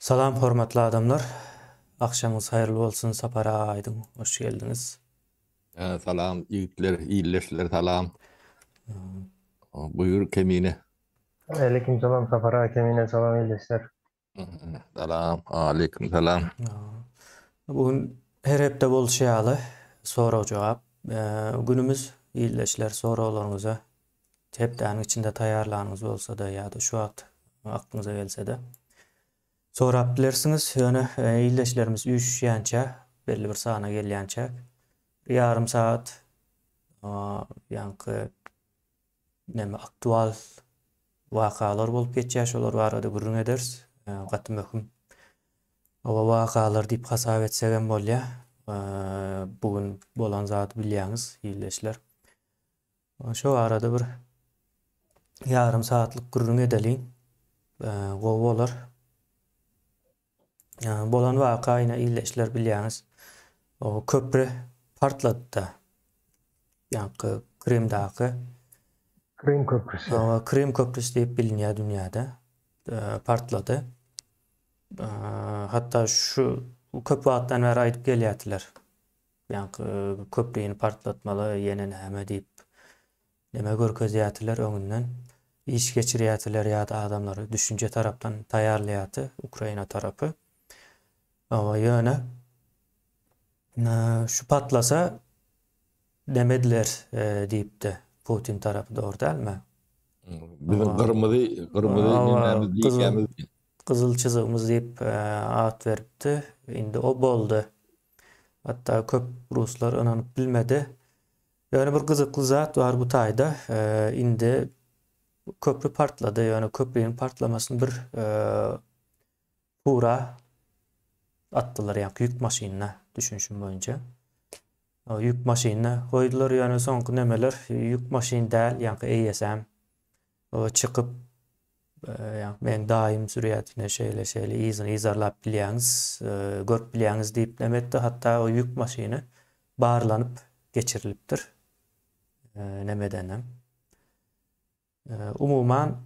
Salam hormatly adamlar. Agşamyňyz haýyrly bolsun Sapar aga Aýdyň hoş geldiňiz. Salam ýigitler, ildeşler salam. Buýur Kemine. Aleýkum salam Sapar aga Kemine salam ildeşler. Salam, aleýkum salam. Bu gün her hepde bolşy ýaly sorag-jogap günümiz ildeşler soraglaryňyza hepdäniň içinde taýýarlanyňyz bolsa-da ýa-da şu wagt aklyňyza gelse-de sorap bilersiňiz. Ýöne ildeşlerimiz üýşýänçä, belli bir sana gelýänçäk bir ýarym sagat ýaňky näme aktual wakalar bolup geçýär, şolar barada gürrüň ederis. Gaty möhüm oba wakalar diýip hasap etsegem bolýar. Bu gün bolan zady bilýäňiz, ildeşler. Şo barada bir ýarym sagatlyk gürrüň edeliň. Gowy bolar. Bolan waka ine ildeşler bilýäňiz. O köpri partlady-da. Ýaňky Krymdaky. Krym köprüsi. Krym köprüsi diýip bilinýär dünýäde. Partlady. Hatda şu köp wagtdan bäri aýdyp gelýärdiler. Ýaňky köprüni partlatmaly, ýene näme diýip, neme görkezýärdiler öňünden. Iş geçirýärdiler ýa-da adamlary düşünje tarapdan taýýarlaýardy Ukraina tarapy. Hawa, ýöne şu patlasa neme ediler diýipdi Putin tarapy, dogry dälmi? Biziň gyrmyzy, gyrmyzy nemämiz diýýämiz. Gyzyl çyzygymyz diýip at beripdi. Indi o boldy. Hatda köp ruslar ynanyp bilmedi. Ýöne bir gyzykly zat bar bu taýda. Indi köpri partlady. Ýöne köpriniň partlamasyny bir fura atdylar, ýa ýük maşynyna düşünişim boýunça. Ýük maşynyna goýdular. Ýöne soňky nemeler ýük maşyn däl, ýaňky eýesem çykyp Meň daýym sürýädine şeýle şeýle yzyny yzarlap bilýäňiz, görüp bilýäňiz diýip näme etdi, hatda o ýük maşyny barlanyp geçirilipdir. Nemedenem. Umuman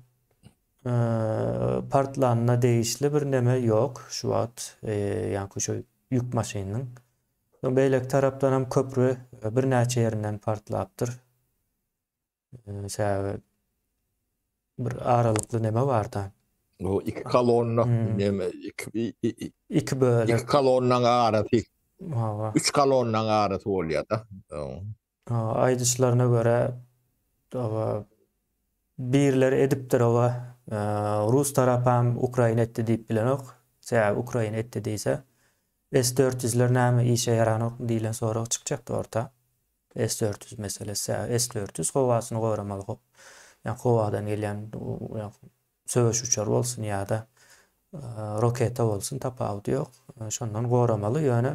partlanyna degişli bir neme ýok şu wagt, ýaňky şu ýük maşynynyň. Beýleki tarapdan hem köpri birnäçe ýerinden partlapdyr. Sebäbi bir aralykly neme barda. O iki kolonna hmm. neme iki iki bölek. Iki kolonnaň arasy. Hawa. Üç kolonnaň arasy bolýar da. Aýdyşlaryna görä hawa birleri edipdir oba. Rus tarapam Ukraina etdi diýip bilenok. Sebäbi Ukraina etdi diýse S 400-ler näme işe ýaranokmy diýlen sorag çykjakdy orta. S 400 meselesi. S 400 howasyny goramaly. Ýa howadan gelýän söweş uçary bolsun ýa-da roketa bolsun tapawudy ýok. Şondan goramaly. Ýöne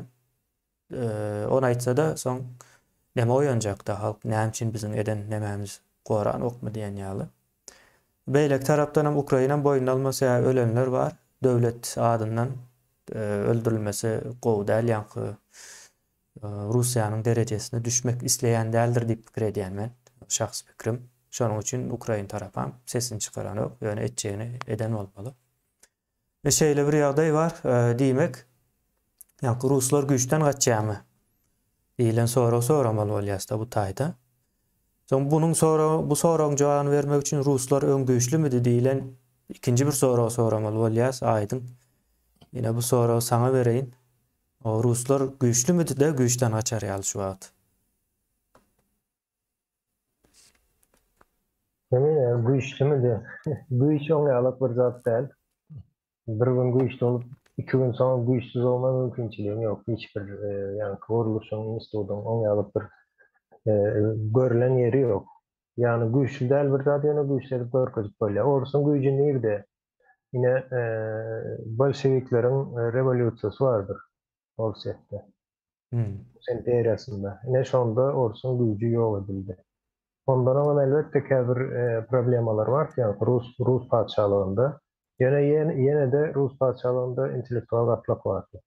ony aýtsa-da soň neme oýanjakda halk näme üçin biziň eden nemämiz goranokmy diýen ýaly. Beýleki tarapdan hem Ukraina boýun almasa ýa ölenler bar. Döwlet adyndan öldürilmesi gowy däl ýaňky Russiýanyň derejesine düşmek isleýän däldir diýip pikir edýän men. Şahsy pikrim. Şonuň üçin ukrain tarapam sesini çykaranok, ýöne etjegini eden bolmaly. E şeýle bir ýagdaý bar, diýmek, ýaňky ruslar güýçden gaçýarmy diýlen sorag soramaly bolýas-da bu taýda. Soň bunuň sorag bu soragyň jogabyny bermek üçin ruslar öň güýçlümidi diýlen ikinji bir sorag soramaly bolýas, Aýdyň. Ine bu soragy saňa bereýin. O ruslar güýçlümidi-de güýçden gaçar ýaly şu wagt? Ýöne güýçlümidi? Güýç oň ýalak bir zat däl. Bir gün güýçli bolup, iki gün soň güýçsüz bolma mümkinçiligiň ýok. Hiç bir ýaňky gurluşyň, institutyň oň ýaly bir görlen ýeri ýok. Ýagny güýçli däl bir zat ýöne güýçli edip görkezip bolýar. Orusyň güýji nirde? Ine, bolşewikleriň rewolýusiýasy bardyr Orsýetde. Rus imperiýasynda. Ine, şonda orsuň güýji ýok edildi. Ondan öňem elbetde käbir problemalar bardy, ýagny rus rus patyşalygynda. Ýöne ýene-de rus patyşalygynda intellektual gatlak bardy.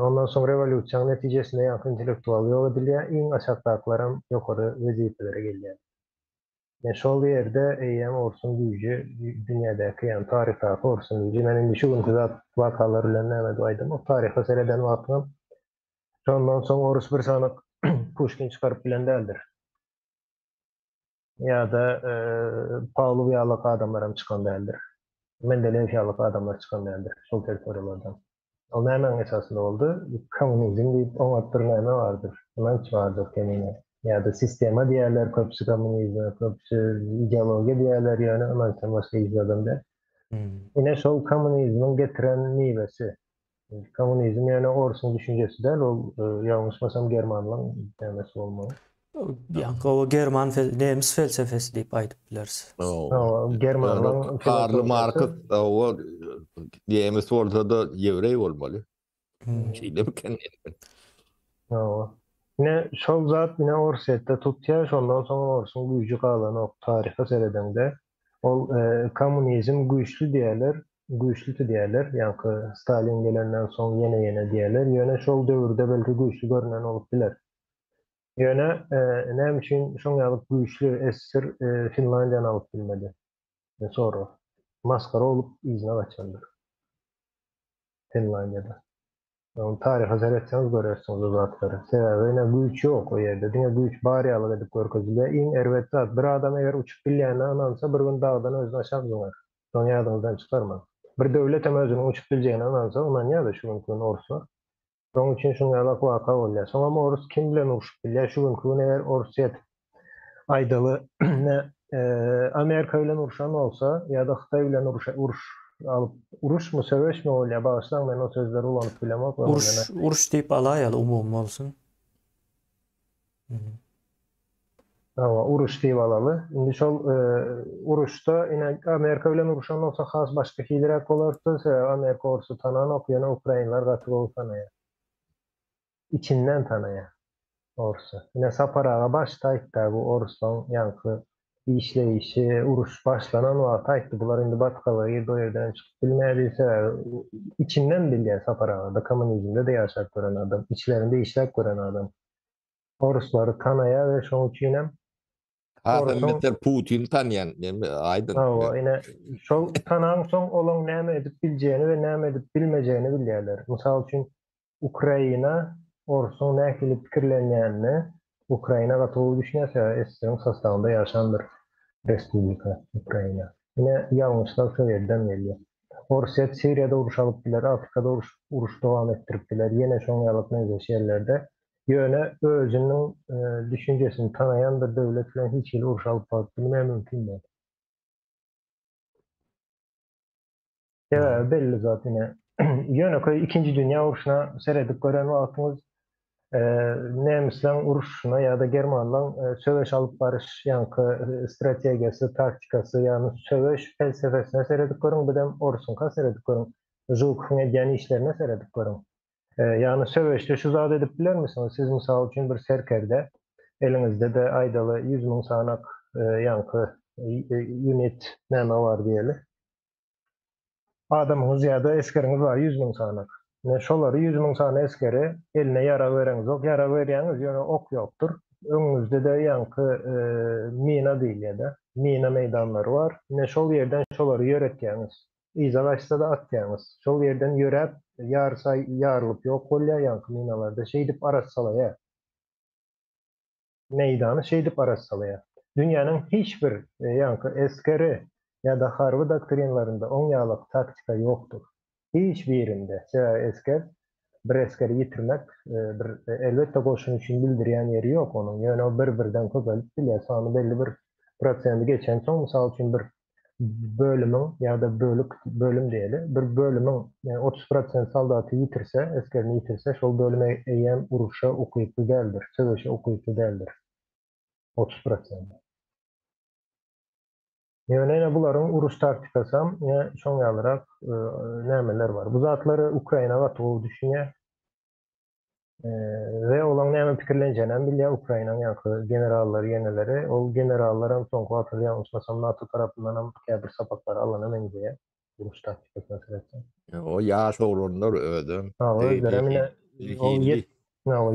Ondan soň rewolýusiýanyň netijesinde ýaňky intellektual ýok edilýär, iň aşakdakylaram ýokary wezipelere gelýär. Ine şol ýerde eýýäm orsuň güýji dünýädäki, ýagny taryhdaky orsuň güýji. Men indi şu günki zat wakalar bilen näme edip aýdamok. Taryha sereden wagtyňam şondan soň orus bir sany Puşkin çykaryp bilen däldir. Ýa-da Pawlow ýalyk adamlaram çykan däldir. Mendeleýew ýalyk adamlar çykan däldir şol territoriýalardan. Ol nämäniň esasynda boldy? Kommunizm diýip oňat bir näme bardyr, ynanç bardyr kemine. Ýa-da sistema diýerler, köpüsi kommunizme, köpüsi ideologiýa diýerler, ýöne ynançdan başga hiç zadam däl. Ine şol kommunizmiň getiren miwesi. Kommunizm ýöne orsuň düşünjesi däl, ol ýalňyşmasam germanlaň nämesi bolmaly. Ýaňky o german nemes felsefesi diýip aýdyp bileris. Hawa, germanlaň Karl Marks o nemes bolsa-da ýewreý bolmaly. Şeýlemiken? Hawa. Ine şol zat ine Orsýetde tutýar, şondan soň orsuň güýji galanok taryha seredeňde. Ol kommunizm güýçli diýerler, güýçlüdi diýerler, ýaňky Stalin gelenden soň ýene-ýene diýerler, ýöne şol döwürde belki güýçli görünen bolup biler. Ýöne näme üçin şoň ýaly güýçli SSR Finlandiýany alyp bilmedi? Sorag. Masgara bolup yzyna gaçandyr. Finlandiýada. Ony taryha seretseňiz görersiňiz o zatlary. Sebäbi ine güýç ýok o ýerde. Diňe güýç bar ýalyk edip görkezilýär. Iň erbet zat bir adam eger uçup bilýänine ynansa bir gün dagdan özüni aşak zyňar. Şony ýadyňyzdan çykarmaň. Bir döwlet hem özüniň uçup biljegine ynansa ynanýar-da şu günki gün orslar. Şonuň üçin şuňňalak waka bolýar. Soňam orus kim bilen urşup bilýär? Şu günki gün eger Orsýet aýdaly ne Amerika bilen urşan bolsa ýa-da Hytaý bilen urşa uruş alyp uruşmy söweşmi bolýar bagyşlaň men o sözleri ulanyp bilemok. Uruş uruş diýip alaýaly umumy bolsun. Hawa, uruş diýip alaly. Indi şol uruşda ine Amerika bilen uruşan bolsa has başga hiliräk bolardy. Sebäbi Amerika orsy tananok, ýöne ukrainler gaty gowy tanaýar. Içinden tanaýar orsy. Ine Sapar aga başda aýtdy bu orslaň ýaňky işleýşi, uruş başlanan wagty aýtdy bular indi batgalyga girdi o ýerdenem çykyp bilmedi. Sebäbi içinden bilýär Sapar aga-da kommunizmde-de ýaşap gören adam, içlerinde işläp gören adam. Oruslary tanaýar we şoň üçinem Hasam beter Putini tanýan, neme aýdyn. Hawa, ine şol tanansoň olaň näme edip biljegini we näme edip bilmejegini bilýärler. Mysal üçin Ukraina orsuň nähili pikirlenýänini Ukraina gaty gowy düşünýär, sebäbi SSR-iň sostawynda ýaşan bir respublika Ukraina. Ine ýalňyşlar şo ýerden gelýär. Orsýet Siriýada uruş alyp biler, Afrikada uruş uruş dowam etdirip biler, ýene şoň ýaly meňzeş ýerlerde. Ýöne özüniň düşünjesini tanaýan bir döwlet bilen hiç hili uruş alyp baryp bilmeýär mümkin däl. Sebäbi belli zat ine. Ýönekeý ikinji dünýä urşuna seredip gören wagtyňyz nemisleň urşuna ýa-da germanlaň söweş alyp baryş ýaňky strategiýasy, taktikasy, ýagny söweş pelsepesine seredip görüň, bizem orsuňka seredip görüň, Žukowyň edýän işlerine seredip görüň. Ýagny söweşde şu zady edip bilermisiňiz? Siz mysal üçin bir serkerde, eliňizde-de aýdaly 100 müň sanak ýaňky unit näme bar diýeli. Adamyňyz ýa-da esgeriňiz bar 100 müň sanak. Ine şolary 100 müň sany esgeri eline ýarag bereňizok, ýarag berýäňiz, ýöne ok ýokdur. Öňüňizde-de ýaňky mina diýilýär-de, mina meýdanlary bar. Ine şol ýerden şolary ýöretýäňiz. Yza gaçsa-da atýaňyz. Şol ýerden ýöräp, ýarysy ýarylyp ýok bolýar ýaňky minalarda. Şeýdip arassalaýar. Meýdany şeýdip arassalaýar. Dünýäniň hiç bir ýaňky esgeri ýa-da harby doktrinlarynda oň ýalak taktika ýokdur. Hiç birinde. Sebäbi esger, bir esgeri ýitirmek bir elbetde goşun üçin bildirýän ýeri ýok onuň. Ýöne o bir-birden köpelip bilýär. Sany belli bir prosendi geçensoň, mysal üçin bir bölümiň ýa-da bölük, bölüm diýeli, bir bölümiň 30% soldaty ýitirse, esgerini ýitirse, şol bölüm eýýäm uruşa ukyply däldir, söweşe ukyply däldir. 30%. Ýöne ine bularyň uruş taktikasam ine şoň ýalyrak nämeler bar. Bu zatlary Ukraina gaty gowy düşünýär. We olaň näme pikirlenjeginem bilýär Ukrainanyň ýaňky generallary ýeneleri. Ol generallaram soňky wagtlar ýalňyşmasam NATO tarapyndanam käbir sapaklar alana meňzeýär uruş taktikasyna seretseň. O ýaş oglanlar özem. Ha, özlerem ine ol ýet,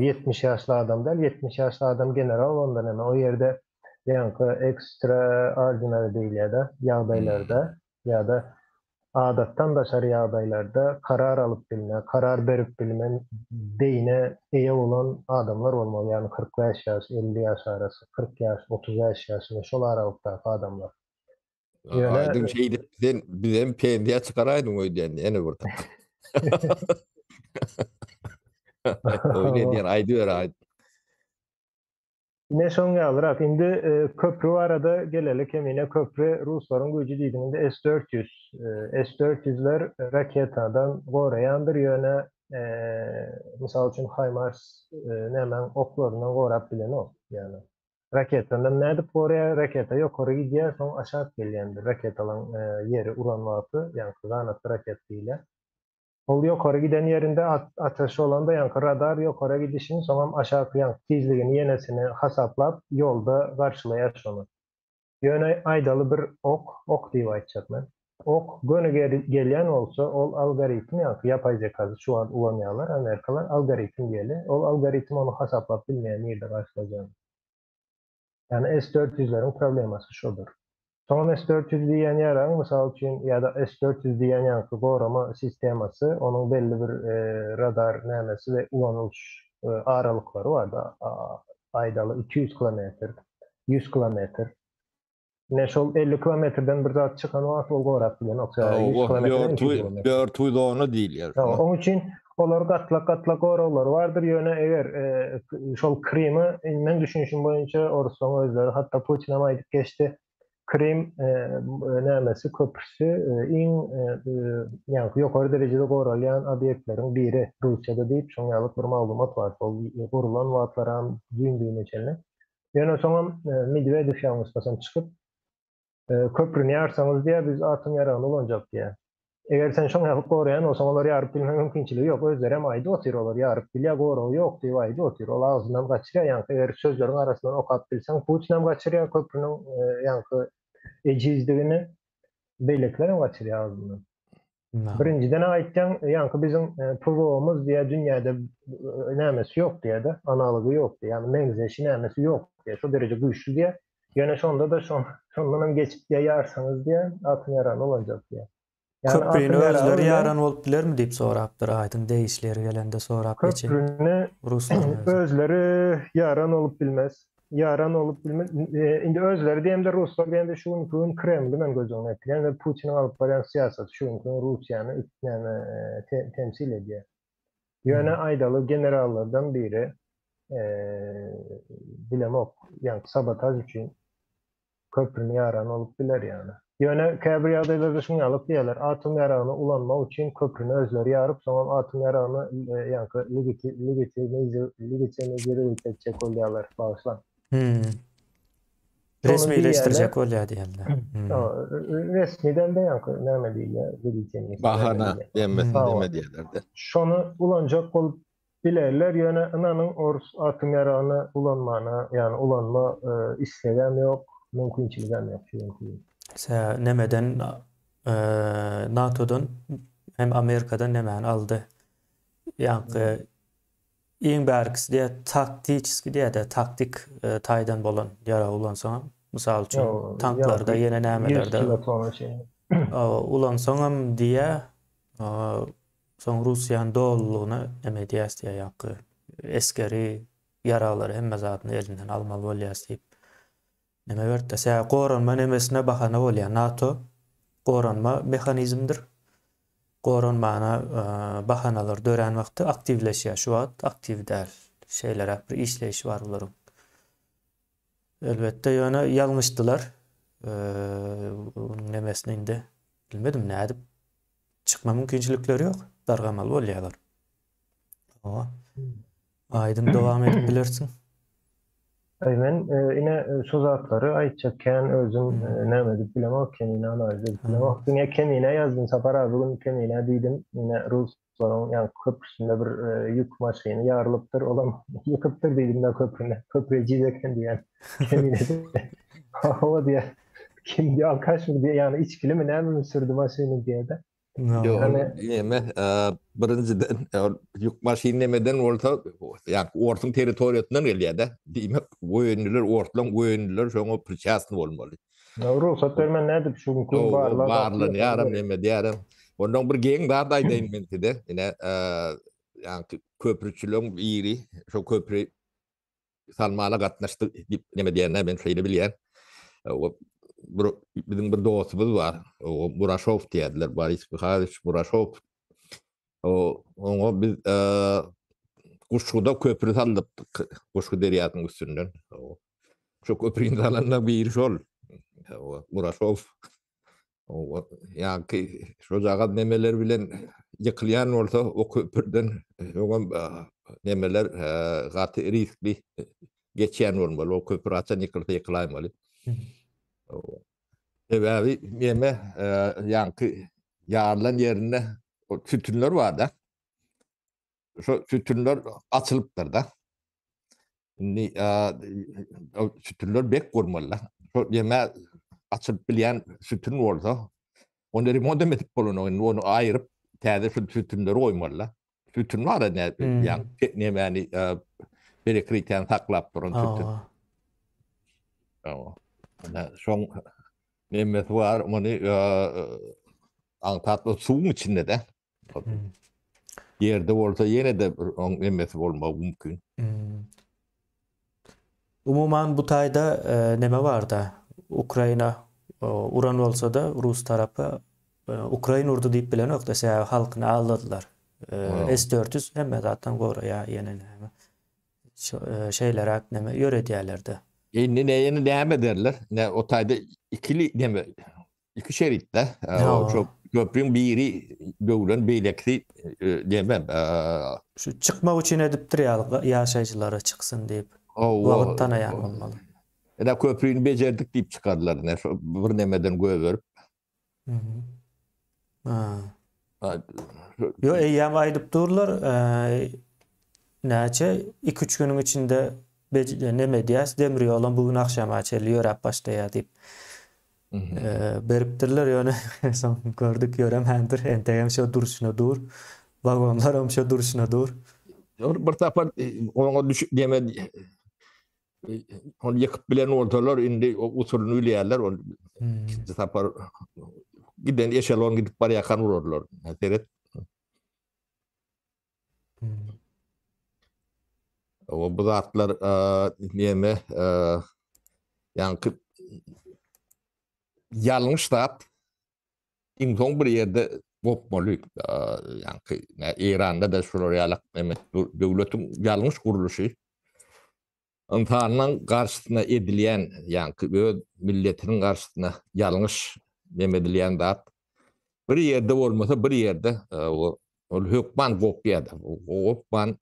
ýetmiş ýaşly adam däl, 70 ýaşly adam general ondan eme o ýerde. Ýaňky ekstraordinary diýilýär-de, ýagdaýlarda ýa-da adatdan daşary ýagdaýlarda karar alyp bilme, karar berip bilme beýne eýe bolan adamlar bolmaly, ýagny 45 ýaş, 50 ýaş arasy, 40 ýaş, 35 ýaş, ine şol aralykdaky adamlar. Ýöne Aýdyň şeýdip sen bizem pensiýa çykaraýdyň öýdýän ýene bir tapgyr. Oýun edýän aýdyber aýt. Ine şoň ýalyrak. Indi köpri barada geleli Kemine köpri ruslaryň güýji diýdiň indi S 400. S 400-ler raketadan goraýandyr ýöne mysal üçin HIMARS nämäň oklaryndan gorap bilenok. Ýagny raketadan nädip goraýar? Raketa ýokary gidýär, soň aşak gelýändir. Raketalaň ýeri uran wagty, ýaňky ganatly raketa diýilýär. Ol ýokary giden ýerinde ataş bolanda ýaňky radar ýokara gidişini soňam aşak ýaňky tizligini ýenesini hasaplap ýolda garşylaýar şony. Ýöne aýdaly bir ok, ok diýip aýtjak men. Ok göni gelýän bolsa ol algoritm ýaňky ýapaý zekazy şu wagt ulanýarlar amerikalar algoritm diýeli ol algoritm ony hasaplap bilmeýär nirde garşylajagyny. Ýagny S 400-leriň problemasy şodur. Soňam S 400 diýýän ýaragyň, mysal üçin, ýa-da S 400 diýýän ýaňky gorama sistemasy, onuň belli bir radar nämesi we ulanylyş aralyklary bar-da, aýdaly 200 kilometr, 100 kilometr. Ine şol 50 kilometrden bir zat çykan wagt ol gorap bilenok. Sebäbi 100 kilometrden 200 kilometr. 400 zona diýilýär. Onuň üçin olar gatlak-gatlak goraglary bardyr, ýöne eger şol Krymy, meň düşünişim boýunça oruslaryň özleri, hatda Putinem aýdyp geçdi, Krym nämesi, köprüsi iň ýaňky ýokary derejede goralýan obýektleriň biri Russiýada diýip, şoň ýaly bir maglumat bar. Şol gurulan wagtlaram düýn-düýne çenli. Ýöne soňam Medwedew ýalňyşmasam çykyp, Köprüni ýarsaňyz diýýär, biz atom ýaragyny ulanjak diýýär. Eger sen şoň ýaly goraýan bolsaň, olar ýaryp bilme mümkinçiligi ýok. Özleri hem aýdyp otyr, olar ýaryp bilýär, goragy ýok diýip aýdyp otyr. Ol agzyndan gaçyrýar, ýaňky eger sözleriň arasyndan okap bilseň, Putin hem gaçyrýar köprüniň ýaňky ejizdigini, beýlekiler hem gaçyrýar agzyndan. Birinjiden aýtýan, ýaňky biziň PWO-myz diýýär, dünýäde nämesi ýok diýýär-de, analogy ýok diýýär, ýagny meňzeşi nämesi ýok diýýär, şo dereje güýçli diýýär. Ýöne şonda-da şondan hem geçip diýýär, ýarsaňyz diýýär, atom ýarany ulanjak diýýär. Köprüni özleri ýaran bolup bilermi diýip sorapdyr Aýdyň degişli ýeri gelende sorap geçeýin. Köprüni özleri ýaran bolup bilmez. Ýaran bolup bilmez. Indi özleri diýemde ruslar diýemde şu günki gün Kremli men göz öňüne getirýän we Putiniň alyp barýan syýasaty şu günki gün Russiýany näme temsil edýär. Ýöne aýdaly generallardan biri bilemok, ýaňky sabotaž üçin köprüni ýaran bolup biler ýaly. Ýöne käbir ýagdaýlarda şuny ýalyk diýýärler, atom ýaragyny ulanmak üçin köprüni özleri ýaryp, soňam atom ýaragyny ýaňky legitimizirowit etjek bolýarlar, bagyşlaň. Hmm. Resmileşdirjek bolýar diýýärler. Resmi däl-de ýaňky näme diýilýär, legitimiz. Bahana diýmesin diýme diýýärler-de. Şony ulanjak bolup Bilerler, ýöne ynanyň orus atom ýaragyny ulanmana, ýagny ulanma islegem ýok, mümkinçiligem ýok şu günki gün. Sä nemeden NATO-dan hem Amerikadan nemäni aldy. Ýaňky iň bärkisi diýä taktiçeski diýä-de taktik taýdan bolan ýarag ulansaňam, mysal üçin tanklarda ýene nämelerde ulansaňam diýä Soň Russiýany dolulygyna neme edýäs diýýär ýaňky esgeri, ýaraglary hemme zadyny elinden almaly bolýas diýip neme beripdir. Sebäbi goranma nemesine bahana bolýar. NATO goranma mehanizmdir. Goranmana bahanalar dörän wagty aktiwleşýär. Şu wagt aktiw däl. Şeýleräk bir işleýşi bar bularyň. Elbetde ýöne ýalňyşdylar. Nemesini indi bilmedim nädip Çykma mümkinçilikleri ýok. Dargamaly bolýarlar. Hawa. Aýdyň dowam edip bilersiň. Aý men ine şu zatlary aýtjak kän özüm näme edip bilemok kemine analiz edip bilemok. Diňe kemine ýazdym Sapar abi bu gün kemine diýdim. Ine ruslaryň ýaňky köprüsinde bir ýük maşyny ýarylypdyr olam ýykypdyr diýdim da köprüni. Köpri ejiz eken diýen. Kemine hawa diýen. Kim diýýär alkaşmy diýýär ýagny içgilimi nämemi sürdi maşyny diýýär-de. Ýok, ýeme, birinjiden, ýük maşyn nemeden bolsa, ýa orsuň territoriýasyndan gelýär-de. Diýmek, goýunlylar, orslaň goýunlylar şoňa priçasny bolmaly. Rugsat bermän nädip şu günki gün barlag barlanýaram, neme diýýärem. Ondan bir geň zat aýdaýyn men size. Ine, ýaňky köprüçileň biri şo köpri salmana gatnaşdy diýip neme diýende men şeýle bilýän. O bir biziň bir dostumyz bar. O Muraşow diýerdiler. Boris Mihaýlowiç Muraşow. O oňa biz Guşguda köpri saldypdyk. Guşgy derýasynyň üstünden. Şu köprini salanda biri şol. O Muraşow. Ýaňky şojagaz nemeler bilen ýykylýan bolsa, o köpürden öňem nemeler gaty riskli geçýän bolmaly. O köpür haçan ýykylsa ýykylaýmaly. Sebäbi neme ýaňky ýarylan ýerinde sütünler bar-da. Şo sütünler açylypdyr-da. Indi sütünler bek gurmaly. Şo ýeme açylyp bilýän sütün bolsa, ony remont hem edip bolanok. Indi ony aýryp täze şu sütünleri goýmaly. Sütün bar ine, ýa nemäni perekrityýany saklap duran sütün. Hawa. Ine şoň nemesi bar, muny aňsat suwuň içinde-de. Ýerde bolsa ýene-de bir oň emesi bolmagy mümkin. Umuman bu taýda neme barda Ukraina uran bolsa-da rus tarapy Ukrain urdy diýip bilenokda sebäbi halkyny aldadylar. S 400 hemme zatdan goraýar ýene näme. Şeýleräk neme ýöredýärler-de. Indi ne ýene näme ederler? Ne o taýda ikili neme Iki şeritde. Şo köprüň biri döwlen, beýlekisi neme. Şu çykmak üçin edipdir ýaly ýaşaýjylara çyksyn diýip. Wagt tanaýan bolmaly. Ine köprüni bejerdik diýip çykardylar ine şo bir nemeden gögerip. Ýo eýýäm aýdyp durlar näçe 2-3 günüň içinde neme edýäs demir ýolam bu gün agşama çenli ýöräp başlaýar diýip. Beripdirler ýöne soň gördük ýöremändir entegem şo durşuna dur. Wagonlaram şo durşuna dur. Bir sapar oňa düşüp neme ony ýykyp bilen bolsalar indi o usulyny bilýärler ol ikinji sapar giden eşelon gidip barýarkan urarlar. Seret. O bu zatlar neme ýaňky ýalňyş zat iň soň bir ýerde gopmaly. Ýaňky Eýranda da şular ýaly neme döwletiň ýalňyş gurluşy Ynsanyň garşysyna edilýän, ýaňky öz milletiniň garşysyna ýalňyş neme edilýän zat bir ýerde bolmasa bir ýerde ol hökman gopýar. Gopman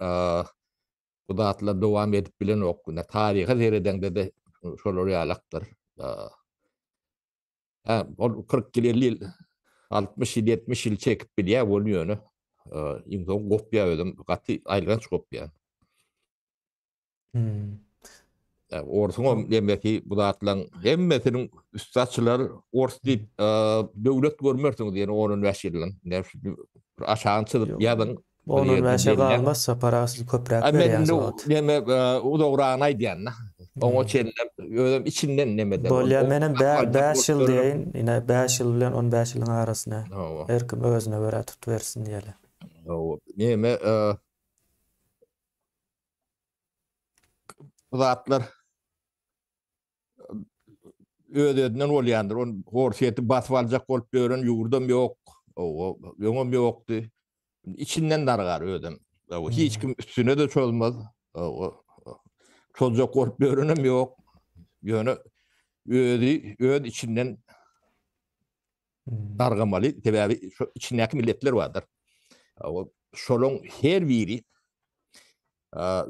bu zatlar dowam edip bilenok. Ine taryha seredeňde-de şolar ýalakdyr. Hä, ol 40 ýyl, 50 ýyl, 60 ýyl, 70 ýyl çekip bilýär, ol ýöne iň soň gopýar özem gaty aýylganç gopýar. Hmm. Orsuň nemesi bu zatlaryň hemmesiniň üsti açylar. Ors diýip döwlet görmersiňiz ýene 10-15 ýyldan. Näme şu aşagyny çyzyp ýazyň. 10-15-e galmaz Sapar aga siz köpräk berýäňiz wagt. Neme uzagragyny aýdýan-da. Oňa çenli özüm içinden nemeden. Bolýar menem 5 ýyl diýeýin. Ine 5 ýyl bilen 15 ýylyň arasyna. Her kim özüne görä tutubersin diýeli. Neme Bu zatlar öz-özünden bolýandyr. Ol Orsýeti basyp aljak bolup ýören ýurdam ýok. Öňem ýokdy. Içinden dargar özem. Hiç kim üstüne-de çozmaz. Çozjak bolup ýörenem ýok. Ýöne özi öz içinden dargamaly. Sebäbi şu içindäki milletler bardyr. Şolaň her biri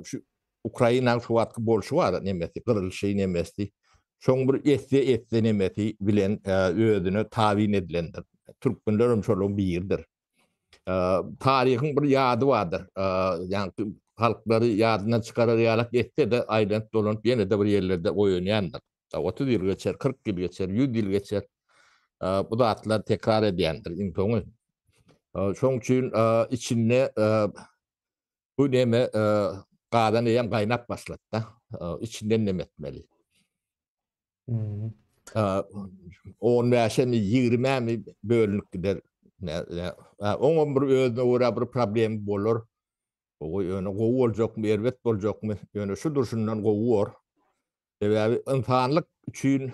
şu Ukrainanyň şu wagtky bolşy bar nemesi, gyrylyşy nemesi. Şoň bir esse-esse nemesi bilen özüne tabyn edilendir. Türkmenler hem şolaň biridir. Taryhyň bir ýady bardyr. Ýagny halklary ýadyndan çykarar ýalak etse-de aýlanyp dolanyp ýene-de bir ýerlerde oýanýandyr. 30 ýyl geçer, 40 ýyl geçer, 100 ýyl geçer. Bu zatlar tekrar edýändir iň soňy. Şoň üçin içinde bu neme gazan eýýäm gaýnap başlady-da. Içinden neme etmeli. On bäşemi, ýigrimemi bölünip gider. Oňam bir özüne görä bir problemi bolar. Gowy, ýöne gowy boljakmy, erbet boljakmy, ýöne şu durşundan gowy bor. Sebäbi ynsanlyk üçin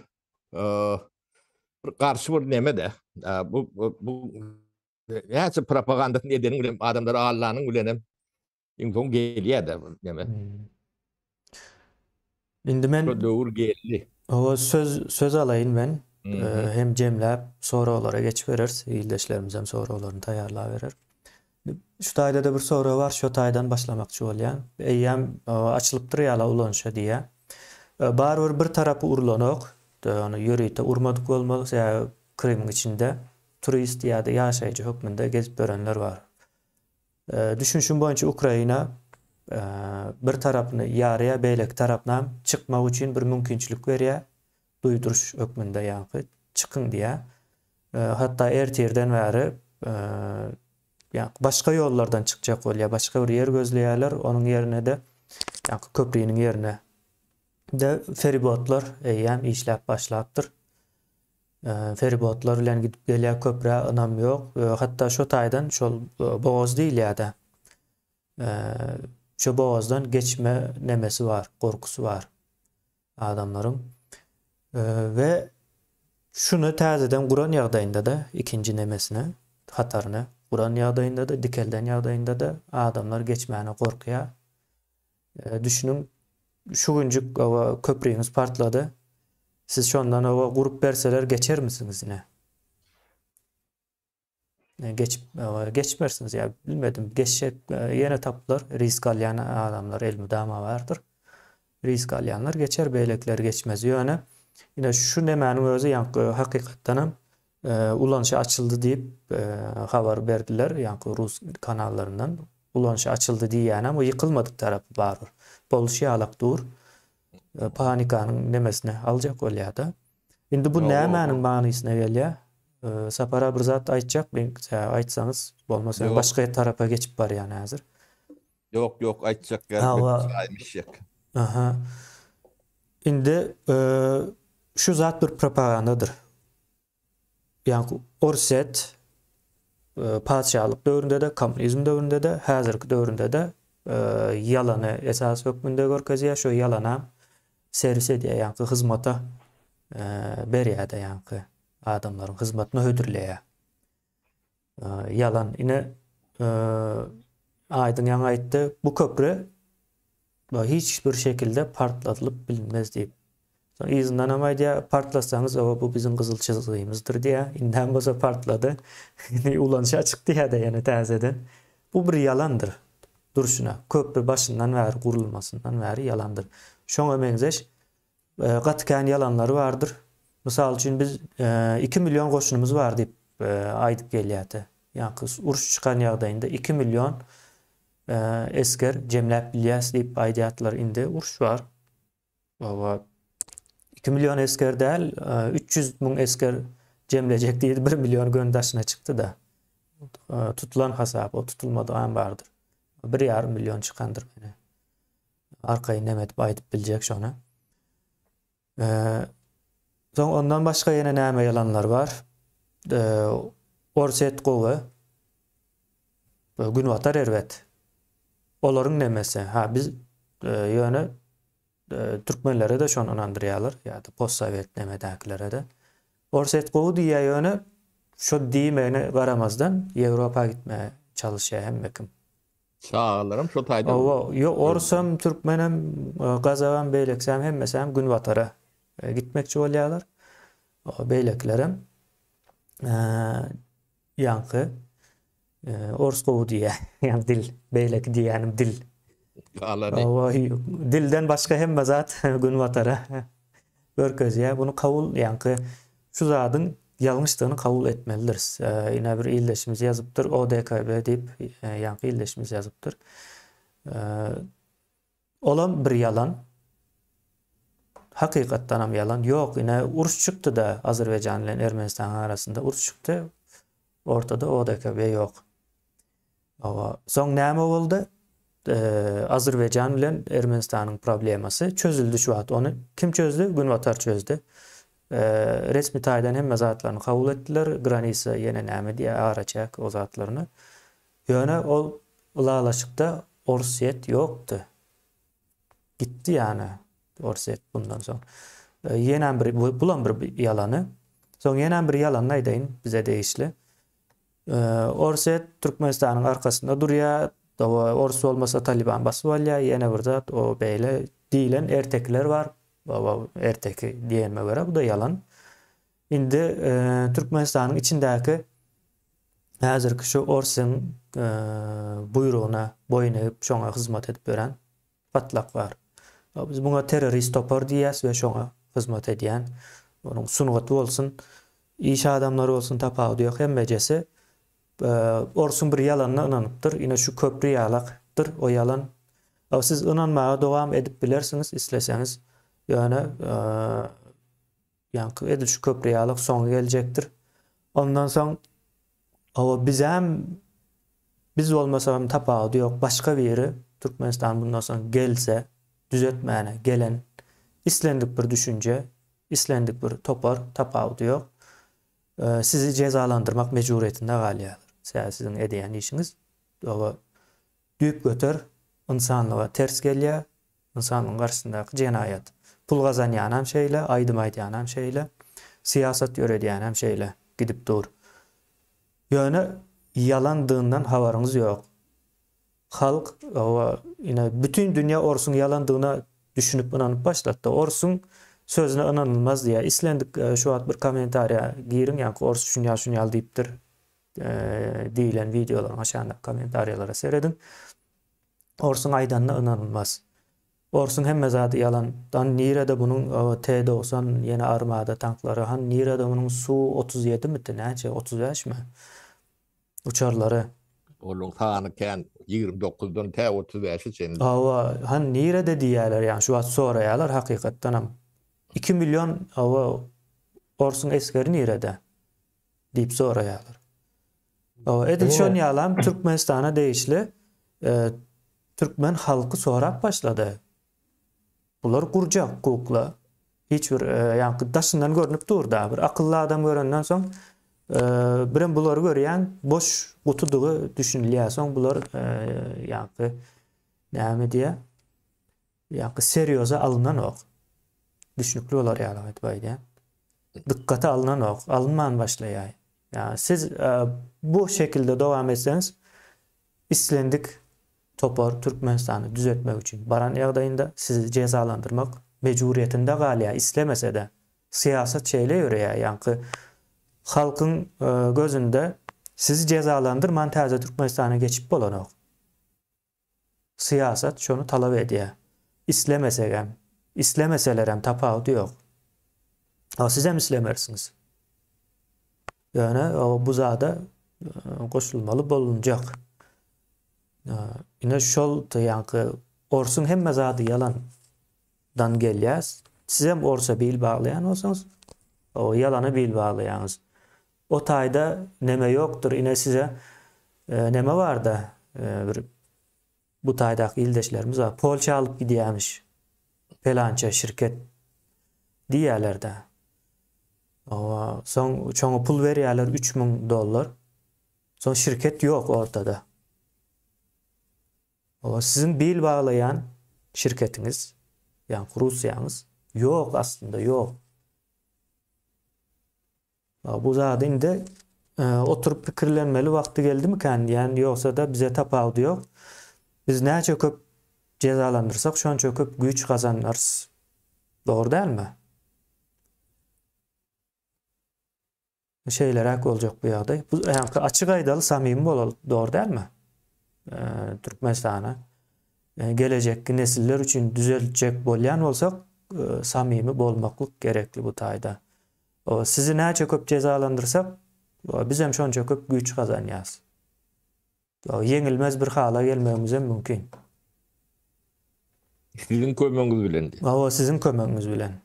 bir garşy bir neme-de. Bu bu näçe propagandasyny edeniň bilen adamlar allanyň bilenem iň soň gelýär-de bu neme. Indi men Şu döwür geldi. Hawa söz söz alaýyn men. Hem jemläp soraglara geçibereris. Ildeşlerimiz hem soraglaryny taýýarlaberer. Şu taýda-da bir sorag bar, şo taýdan başlamakçy bolýan. Eýýäm açylypdyr ýala ulanyşa diýýär. Barybir bir tarapy urlanok. Ony ýörite urmadyk bolmaly, sebäbi Krymyň içinde turist ýa-da ýaşaýjy hökmünde gezip ýörenler bar. Düşünişim boýunça Ukraina bir tarapyny ýarýar, beýleki tarapynam çykmak üçin bir mümkinçilik berýär. Duýduryş hökmünde ýaňky çykyň diýýär. Hatda ertirden bäri ýaňky başga ýollardan çykjak bolýar, başga bir ýer gözleýärler. Onuň ýerine-de ýaňky köpriniň ýerine de feribotlar eýýäm işläp başlapdyr. Feribotlar bilen gidip gelýär, köprä ynam ýok. Hatda şo taýdan şol bogaz diýilýär-de. Şo bogazdan geçme nemesi bar, gorkusy bar adamlaryň. We şuny täzeden guran ýagdaýynda-da, ikinji nemesini, hataryny guran ýagdaýynda-da, dikelden ýagdaýynda-da adamlar geçmäne gorkýar. Düşüniň, şu günjük oba köprüňiz partlady. Siz şondan oba gurup berseler geçermisiňiz ine? Geçip geçmersiňiz ýa bilmedim. Geçjek ýene tapylar. Risk alýan adamlar elmydama bardyr. Risk alýanlar geçer, beýlekiler geçmez. Ýöne ine şu nemäniň özi ýaňky hakykatdanam ulanyşa açyldy diýip habar berdiler, ýaňky rus kanallaryndan. Ulanyşa açyldy diýýänem o ýykylmadyk tarapy barybir. Boluşy ýalak dur. Panikanyň nemesini aljak bolýar-da. Indi bu nämäniň manysyna gelýär? Sapara bir zat aýtjak, men aýtsaňyz, bolmasa men başga tarapa geçip barýan häzir. Ýok, ýok, aýtjak ýaly çaýymy içjek. Aha. Indi şu zat bir propagandadyr. Ýagny Orsýet patyşalyk döwründe-de, kommunizm döwründe-de, häzirki döwründe-de ýalany esas hökmünde görkezýär. Şu ýalanam serwis edýär, ýagny hyzmata berýär-de, ýagny adamlaryň hyzmatyna hödürleýär. Ýalan. Ine, Aýdyň ýaňy aýtdy, bu köpri hiç bir şekilde partladylyp bilinmez diýip. Soň yzyndan hem aýdýar, partlatsaňyz, oba bu biziň gyzyl çyzgymyzdyr diýýär. Indem bolsa partlady. Indi ulanyşa çykdy ýa-da ýene täzeden. Bu bir ýalandyr. Durşuna, köpri başyndan bäri gurulmasyndan bäri ýalandyr. Şoňa meňzeş Gaty kän ýalanlary bardyr. Mysal üçin biz 2 million goşunymyz bar diýip aýdyp gelýärdi. Ýaňky uruş çykan ýagdaýynda 2 million esger jemläp bilýäs diýip aýdýardylar. Indi uruş bar. Hawa 2 million esger däl, 300 müň esger jemlejek diýdi, 1 million göni daşyna çykdy-da. Tutulan hasap, o tutulmadygam bardyr. 1,5 million çykandyr meni. Arkaýyn neme edip aýdyp biljek şony. Soň ondan başga ýene näme ýalanlar bar? Orsýet gowy. Günbatar erbet. Olaryň nemesi. Ha biz ýöne türkmenlere-de şony ynandyrýarlar ýa-da postsowet nemedäkilere-de. Orsýet gowy diýýär ýöne şo diýmegine garamazdan Ýewropa gitmäge çalyşýar hemme kim. Çagalaram şo taýda. Hawa, ýok, orsam, türkmenem, gazagam, beýlekisem hemmesem günbatara gitmekçi bolýarlar. Beýlekilerem ýaňky ors gowy diýýär. Ýa dil, beýleki diýýänim dil. Galany. Hawa, dilden başga hemme zat günbatara görkezýär. Bunu kabul, ýaňky şu zadyň ýalňyşdygyny kabul etmelidiris. Ine bir ildeşimiz ýazypdyr, ODKB diýip, ýaňky ildeşimiz ýazypdyr. Olam bir ýalan. Hakykatdanam ýalan. Ýok, ine uruş çykdy-da Azerbaýjan bilen Ermenistanyň arasynda uruş çykdy. Ortada ODKB ýok. Hawa, soň näme boldy? Azerbaýjan bilen Ermenistanyň problemasy çözüldi şu wagt. Ony kim çözdi? Günbatar çözdi. Resmi taýdan hemme zatlaryny kabul etdiler. Granisa ýene näme diýýär, araçäk o zatlaryny. Ýöne ol ylalaşykda Orsýet ýokdy. Gitdi ýany Orsýet bundan soň. Ýenäm bir bulam bir ýalany. Soň ýenäm bir ýalanyny aýdaýyn bize degişli. Orsýet Türkmenistanyň arkasynda durýar. Hawa, ors bolmasa Taliban basyp alýar, ýene bir zat, o beýle diýlen ertekiler bar. Hawa, erteki diýenime görä bu-da ýalan. Indi Türkmenistanyň içindäki häzirki şu orsyň buýrugyna boýun egip, şoňa hyzmat edip ýören gatlak bar. Biz muňa terrorist topar diýýäs we şoňa hyzmat edýän, onuň sungaty bolsun, iş adamlary bolsun tapawudy ýok, hemmejesi orsuň bir ýalanyna ynanypdyr. Ine şu köpri ýalakdyr o ýalan. Siz ynanmaga dowam edip bilersiňiz isleseňiz, ýöne Ýaňky edil şu köpri ýalyk soňy geljekdir. Ondan soň hawa bizem biz bolmasagam tapawudy ýok başga biri Türkmenistan bundan soň gelse düzetmäne gelen islendik bir düşünje islendik bir topar tapawudy ýok sizi jezalandyrmak mejburyýetinde galýarlar. Sebäbi siziň edýän işiňiz hawa düýpgöter ynsanlyga ters gelýär Ynsanyň garşysyndaky jenaýat. Pul gazanýanam şeýle, aýdym aýdýanam şeýle, syýasat ýöredýänem şeýle gidip dur. Ýöne ýalandygyndan habaryňyz ýok. Halk, hawa, ine, bütin dünýä orsuň ýalandygyna düşünip ynanyp başlatdy. Orsuň sözüne ynanylmaz diýýär. Islendik şu wagt bir kommentariýa giriň, ýaňky ors şunýal şunýal diýipdir diýlen wideolaryň aşagyndaky kommentariýalara serediň. Orsuň aýdanyna ynanylmaz. Orsuň hemme zady ýalan. Han nirede bunuň T 90 ýene armada tanklary han nirede munuň Su 37 midi näçe 35 mi uçarlary. Olaň sany kän 29 dan tä 35-e çenli. Hawa han nirede diýýäler ýagny şu wagt soraýalar hakykatdanam. 2 million hawa orsuň esgeri nirede diýip soraýalar. Edil şon ýalam Türkmenistana degişli türkmen halky sorap başlady. Bular gurjak kukla. Hiç bir ýaňky daşyndan görnüp dur da. Bir akylly adam görenden soň birem bulary görýän boş gutudygy düşünilýär. Soň bular ýaňky näme diýýär? Ýaňky serýoza alynanok. Düşnükli bolar ýaly aýdyp aýdýan. Dykgata alynanok, alynman başlaýar. Ýa siz bu şekilde dowam etseňiz islendik topar Türkmenistany düzetmek üçin baran ýagdaýynda sizi jezalandyrmak mejburyýetinde galýar islemese-de. Syýasat şeýle ýöreýär ýaňky halkyň gözünde sizi jezalandyrman täze Türkmenistana geçip bolanok. Syýasat şony talap edýär. Islemesegem, islemeselerem tapawudy ýok. A sizem islemersiňiz. Ýöne bu zada goşulmaly bolunjak. Ine şol ýaňky orsuň hemme zady ýalan dan gelýär. Sizem orsa bil baglaýan bolsaňyz, o ýalana bil baglaýaňyz. O taýda neme ýokdur ine size neme barda bir bu taýdaky ildeşlerimiz bar polça alyp gidýämiş pelança şirket diýýälerdä. Owa soň şoňa pul berýäler 3000 dollar. Soň şirket ýok ortada. Owa siziň bil baglaýan şirketiňiz ýaňky Russiýaňyz ýok aslynda ýok. Bu zady indi oturyp pikirlenmeli wagty geldimikän diýýän, ýogsa-da bize tapawudy ýok. Biz näçe köp jezalandyrsak, şonça köp güýç gazanarys. Dogry dälmi? Şeýleräk boljak bu ýagdaý. Bu ýaňky açyk aýdaly, samimi bolaly, dogry dälmi? Türkmenistana gelejekki nesiller üçin düzeltjek bolýan bolsak, samimi bolmaklyk gerekli bu taýda. Sizi näçe köp jezalandyrsak, bizem şonça köp güýç gazanýarys. Ýeňilmez bir hala gelmegimizem mümkin. Siziň kömegiňiz bilen. Hawa, siziň kömegiňiz bilen.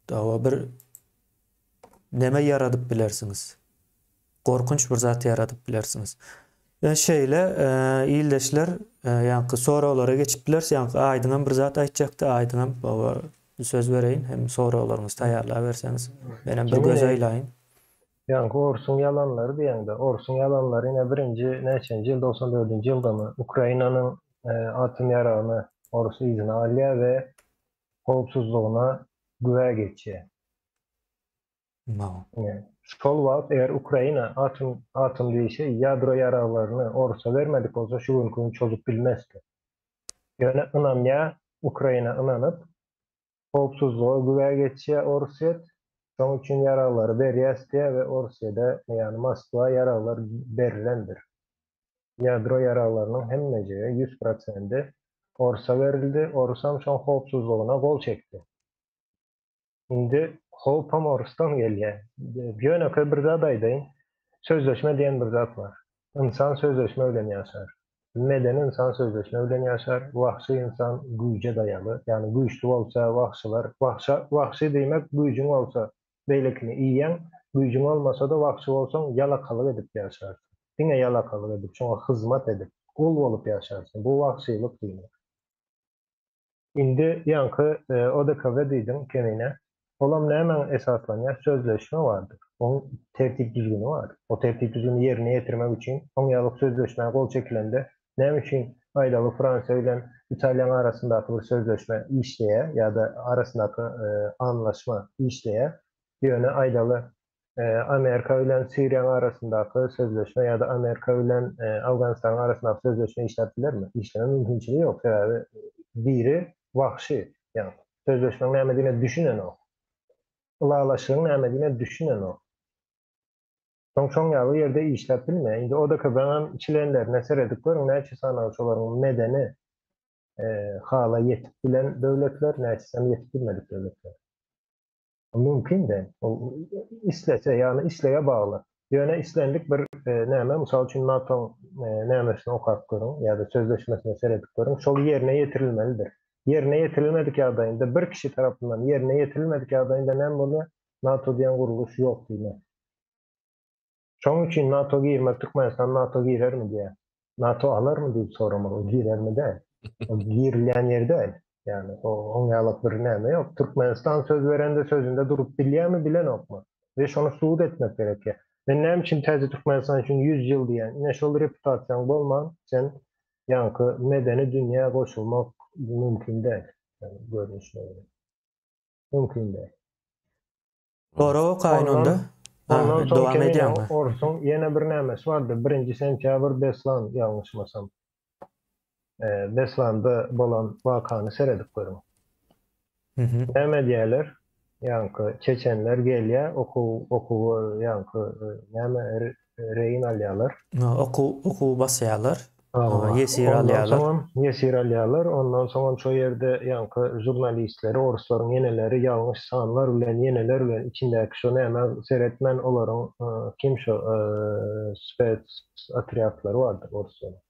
Hawa, bir neme ýaradyp bilersiňiz. Gorkunç bir zat ýaradyp bilersiňiz. Şeýle ildeşler ýaňky soraglara geçip bileris. Ýaňky Aýdyňam bir zat aýtjakdy. Aýdyňam baba söz bereýin. Hem soraglaryňyzy taýýarlaberseňiz. Menem bir göz aýlaýyn. Ýaňky orsuň ýalanlary diýeňde, orsuň ýalanlary ine birinji näçenji ýyl 94-nji ýyldamy Ukrainanyň atom ýaragyny orus yzyna alýar we howpsuzlygyna güwä geçýär. Ine, şol wagt eger Ukraina atom atom diýişi ýadro ýaraglaryny orusa bermedik bolsa şu günki gün çozup bilmezdi. Ýöne ynanýar Ukraina ynanyp howpsuzlyga güwä geçýär Orsýet, şoň üçin ýaraglary berýäs diýýär we Orsýede ýagny Moskwa ýaraglar berlendir. Ýadro ýaraglarynyň hemmejigi ýüz prosendi Orsa berildi, Orusam şoň howpsuzlygyna gol çekdi. Indi howpam orusdan gelýär. Ýönekeý bir zat aýdaýyn. Sözleşme diýen bir zat bar. Ynsan sözleşme bilen ýaşar. Medeni ynsan sözleşme bilen ýaşar. Wagşy ynsan güýje daýaly. Ýagny güýçli bolsa wagşylar, wagşa, wagşy diýmek güýjüň bolsa beýlekini iýýäň, güýjüň bolmasa-da wagşy bolsaň ýalakalyk edip ýaşarsyň. Diňe ýalakalyk edip, şoňa hyzmat edip, gul bolup ýaşarsyň. Bu wagşylyk diýmek. Indi ýaňky ODKB diýdiň Kemine. Olam nämäň esaslanýar? Sözleşme bardyr. Oň tertip-düzgüni bar. O tertip-düzgüni ýerine ýetirmek üçin oň ýaly sözleşmä gol çekilende näme üçin aýdaly Fransiýa bilen Italiýaň arasyndaky bir sözleşme işleýär ýa-da arasyndaky anlaşma işleýär. Ýöne aýdaly Amerika bilen Siriýanyň arasyndaky sözleşme ýa-da Amerika bilen Awganystanyň arasyndaky sözleşme işläp bilermi? Işleme mümkinçiligi ýok, sebäbi biri wagşy, ýagny sözleşmäň nämedigine düşünenok. Ylalaşygyň nämedigine düşünenok. Soň şoň ýaly ýerde işläp bilmeýär. Indi ODKB-niň çlenlerine seredip görüň, näçe sanawy şolaryň medeni hala ýetip bilen döwletler, näçesem ýetip bilmedik döwletler. Mümkin däl. Ol islese, ýagny islege bagly. Ýöne islendik bir näme, mysal üçin NATO-nyň nämesini okap görüň ýa-da sözleşmesine seredip görüň, şol ýerine ýetirilmelidir. Ýerine ýetirilmedik ýagdaýynda, bir kişi tarapyndan ýerine ýetirilmedik ýagdaýynda näme bolýar? NATO diýen gurluş ýok diýmek. Şonuň üçin NATO girmek, Türkmenistan NATO girermi diýýär. NATO alarmy diýip soramaly, girermi däl. O girilýän ýer däl. Ýagny oň ýalak bir näme ýok. Türkmenistan söz berende sözünde durup bilýärmi, bilenokmy? We şony subut etmek gerekýär. Men näme üçin täze Türkmenistan üçin 100 ýyl diýýän? Ine şol reputasiýaň bolman, sen ýaňky medeni dünýä goşulmak mümkin däl. Ýagny görnüşine görä. Mümkin däl. Sorag okaýyn onda. Ondan soň dowam edýäňmi? Orsuň ýene bir nämesi bardy. Birinji sentýabr Beslan ýalňyşmasam. Beslanda bolan wakany seredip görüň. Näme diýýärler? Ýaňky çeçenler gelýär, okuw okuwa ýaňky näme reýin alýarlar. Okuw okuw basýarlar. Ýesir alýarlar. Ondan soňam ýesir alýarlar. Ondan soňam şo ýerde ýaňky žurnalistleri, orslaryň ýeneleri ýalňyş sanlar bilen, ýeneler bilen içindäki şo nämä seretmän olaryň kim şo spec otrýadlary bardyr orslaryň.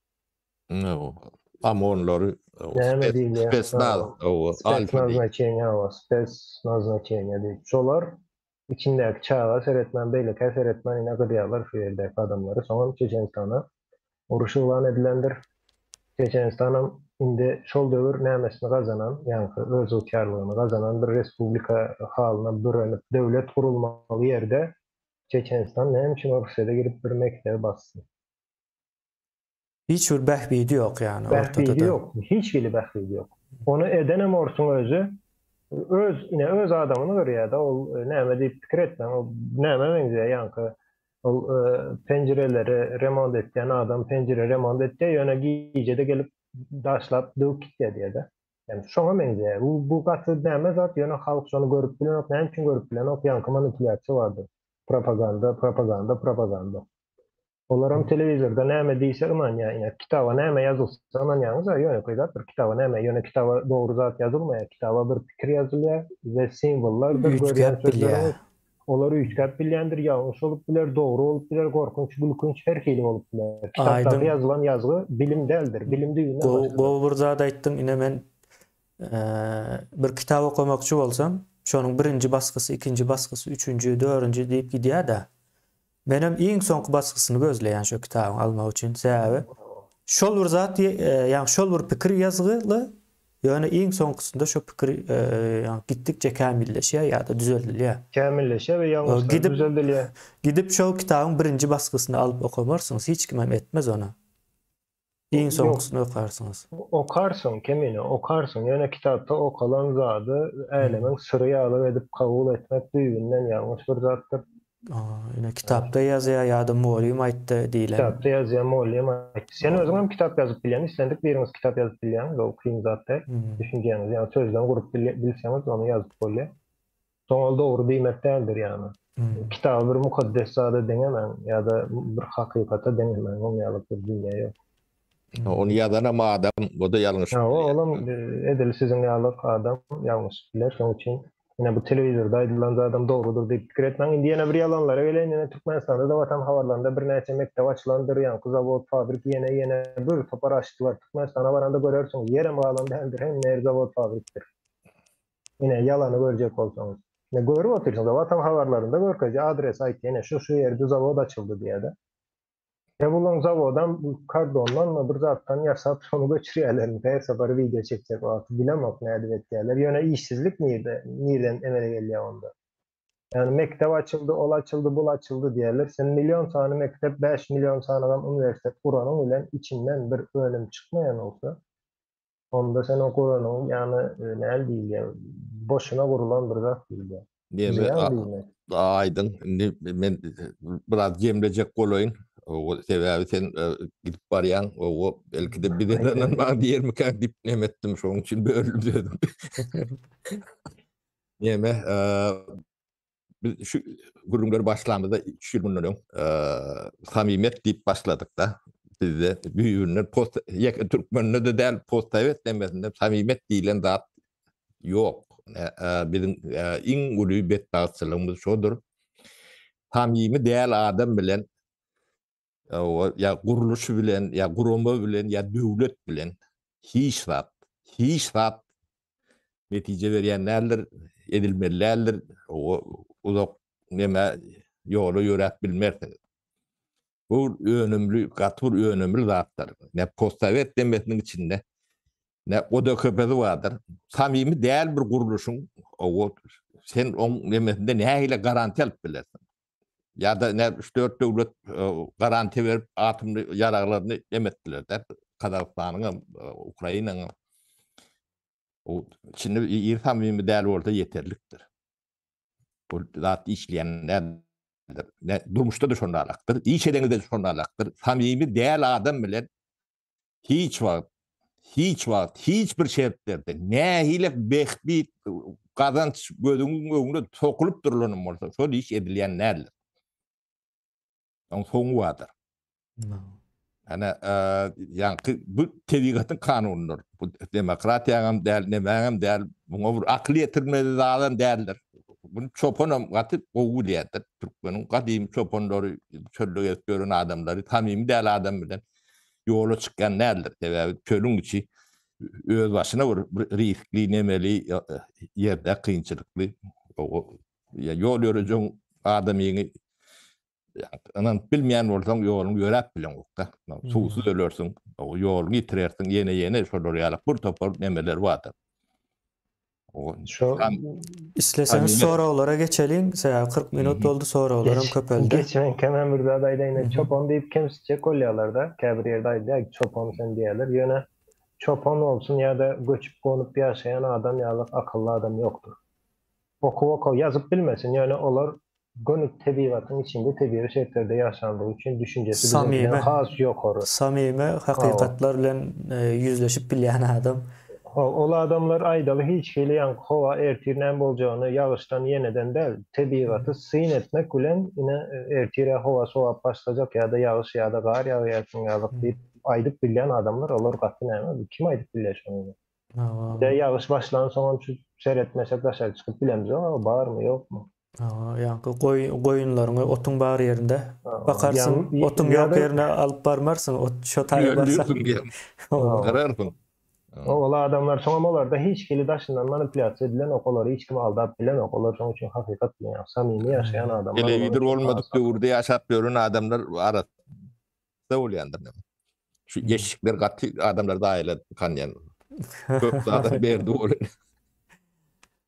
OMON-lary, Näme diýilýär? Spesnaz, alfa diýip. Spec naznaçeniýa diýip. Şolar Içindäki çaga seretmän beýlekä seretmän ine gyzýarlar şu ýerdäki adamlary soňam Çeçenistana uruş yglan edilendir. Çeçenistanam indi şol döwür nämesini gazanan ýaňky özygtyýarlygyny gazanan bir respublika halyna bürenip döwlet gurulmaly ýerde Çeçenistan näme üçin Orsýede girip bir mekdebi bassyn? Hiç bir bähbidi ýok ýagny ortada-da. Bähbidi ýok, hiç hili bähbidi ýok. Ony edenem orsuň özi, öz ine öz adamyny gyrýada ol näme diýip pikir etmäň, ol nämä meňzeýär ýaňky ol penjireleri remont etýän adam penjire remont etýär, ýöne gijede gelip daşlap döwüp gitýär diýýär-de. Ýani şoňa meňzeýär. Bu bu gaty näme zat, ýöne halk şony görüp bilenok, näme üçin görüp bilenok, ýaňky manipulýasiýa bardyr. Propaganda, propaganda, propaganda. Olaram telewizorda näme diýse ynanýar ine kitaba näme ýazylsa ynanýaňyza ýönekeý zat bir kitaba näme ýöne kitaba dogry zat ýazylmaýar kitaba bir pikir ýazylýar we simwollardyr görýän sözleriňiz olar üýtgäp bilýändir ýalňyş bolup biler dogry bolup biler gorkunç gülkünç her hili bolup biler kitapdaky ýazylan ýazgy bilim däldir bilim düýbünden başgadyr. Gowy bir zat aýtdyň ine men bir kitap okamakçy bolsam şonuň birinji basgysy ikinji basgysy üçünji dördünji diýip gidýär-de. Menem iň soňky basgysyny gözleýän şo kitabyň almak üçin. Sebäbi şol bir zat ýagny şol bir pikir ýazgyly, ýöne iň soňkusynda şo pikir ýagny gitdikçe kämilleşýär ýa-da düzeldilýär. Kämilleşýär we ýalňyşlar düzeldilýär. Gidip şo kitabyň birinji basgysyny alyp okamarsyňyz, hiç kimem etmez ony. Iň soňkusyny okarsyňyz. Okarsyň, Kemine, okarsyň, ýöne kitapda okalan zady älemiň syry ýaly edip kabul etmek düýbünden ýalňyş bir zatdyr. Ine, kitapda ýazýar ýa-da mugallym aýtdy diýlen. Kitapda ýazýar, mugallym aýtdy. Sen özüň hem kitap ýazyp bilýäň, islendik biriňiz kitap ýazyp bilýäňiz, ol kyn zat däl. Düşünjäňizi, ýagny sözlem gurup bilseňiz, ony ýazyp bolýar. Soň ol dogry diýmek däldir ýagny. Kitaby bir mukaddes zada deňemäň ýa-da bir hakykata deňemäň, oň ýaly bir dünýä ýok. Ony ýazanam adam, o-da ýalňyşyp bilýär. Hawa, olam edil siziň ýaly adam ýalňyşyp biler. Şonuň üçin ine bu telewizorda aýdylan zadam dogrudyr diýip pikir etmäň. Indi ýene bir ýalanlara geleýin, ine Türkmenistanda-da Watan habarlarynda birnäçe mekdep açylandyr, ýaňky zawod, fabrik ýene ýene bir topar açdylar. Türkmenistana baranda görersiňiz, ýerem galan däldir, hemme ýer zawod, fabrikdir. Ine, ýalany görjek bolsaňyz. Ine, görüp otyrsyňyz, Watan habarlarynda görkezýär, adres aýtýar, ine, şu-şu ýerde zawod açyldy diýýär-de. Ýa bulaň zawodam kardondanmy bir zatdan ýasap, şony göçürýärlermi, her sapar wideo çekjek wagty, bilemok nädip etýärler. Ýöne işsizlik nirde, nirden emele gelýär onda? Ýagny mekdep açyldy, ol açyldy, bul açyldy diýýärler. Sen million sany mekdep, 5000 sanygam uniwersitet guranyň bilen içinden bir önüm çykmaýan bolsa, Onda sen o guranyň ýany näl diýilýär? Boşuna gurulan bir zat diýilýär. Neme aýdyň indi men biraz jemlejek bolaýyn. O sebäbi sen gidip barýaň, o belki de bize ynanmaň diýermikäň diýip neme etdim, şonuň üçin böldüm sözümi. Neme Biz şu gürrüňleri başlamyzda 3 ýyl mundan öň samimiýet diýip başladyk-da. Bizde düýbünden post ýeke türkmende-de däl, postsowet demesinde samimiýet diýlen zat ýok. Biziň iň uly betbagtçylygymyz şodur. Samimi däl adam bilen ýa gurluş bilen, ýa gurama bilen, ýa döwlet bilen hiç zat, hiç zat netije berýän däldir, edilmeli däldir. Uzak neme ýola ýöräp bilmersiňiz. Bu önümli, gaty bir önümli zatlar. Ne postsowet demesiniň içinde ne ODKP-si bardyr. Samimi däl bir gurluşyň, sen oň nemesinde nähili garantiýa alyp bilersiň? Ýa-da ne 3-4 döwlet garantiýa berip atomly ýaraglaryny em etdiler dä. Gazagystanyň hem, Ukrainanyň hem. O içinde ir samimi däl bolsa ýeterlikdir. Bu zat işleýän däldir. Ne durmuşda da şonda alakdyr, iş edeňizde de şonda alakdyr. Samimi däl adam bilen Hiç wagt, hiç wagt, hiç bir şertlerde nähili bähbit, gazanç gözüňiň öňünde sokulyp durlanam bolsa, şol iş edilýän däldir. Oň soňy bardyr. Ana, ýaňky bu tebigatyň kanunydyr. Bu demokratiýaňam däl, nemäňem däl, muňa bir akyl ýetirmeli zadam däldir. Bunu çopanam gaty gowy bilýärdir. Türkmeniň gadymy çopanlary, çölde gezip ýören adamlary samimi däl adam bilen ýola çykýan däldir. Sebäbi çölüň içi öz başyna bir riskli, nemeli ýerde kynçylykly. Ýol ýörejegiň adamyňy ynanyp bilmeýän bolsaň ýoluň ýöräp bileňokda. Suwsuz ölersiň, ýoluňy ýitirersiň, ýene-ýene şolar ýaly bir topar nemeler bardyr. Şo Isleseňiz soraglara geçeliň. Sebäbi 40 minut boldy, soraglaram köpeldi. Geçmänkä men bir zat aýdaýyn. Çopan diýip kemsitjek bolýarlar-da. Käbir ýerde aýdýar, çopan sen diýýärler. Ýöne çopan bolsun ýa-da göçüp-gonup ýaşaýan adam ýaly akylly adam ýokdur. Okuw okaw ýazyp bilmesin, ýöne olar göni tebigatyň içinde tebigy şertlerde ýaşandygy üçin düşünjesi biziňkiden has ýokary. Samimi hakykatlar bilen ýüzleşip bilýän adam. Ol adamlar aýdaly hiç hili ýaňky howa ertir näme boljagyny ýagyşdan ýeneden däl, tebigaty syn etmek bilen ine ertir-ä howa sowap başlajak ýa-da ýagyş ýa-da gar ýagýar şuň ýalyk diýip aýdyp bilýän adamlar olar gaty näme kim aýdyp bilýär şony. Hawa. Ýagyş başlansoňam şu seretmesek daşary çykyp bilemzok, barmy, ýokmy? Hawa, ýaňky goý goýunlaryňy otuň bar ýerinde bakarsyň, otuň ýok ýerine alyp barmarsyň, ot şo taýa barsaň. Gararsyň. Ol adamlar soňam olarda hiç hili daşyndan manipulýasiýa edilenok, olary hiç kim aldap bilenok, olar şoň üçin hakykat bilen ýa samimi ýaşaýan adamlar. Telewizor bolmadyk döwürde ýaşap ýören adamlar arassa bolýandyr. Şu eşikler gaty adamlary zaýalady kanýan. Köp zada berdi ol.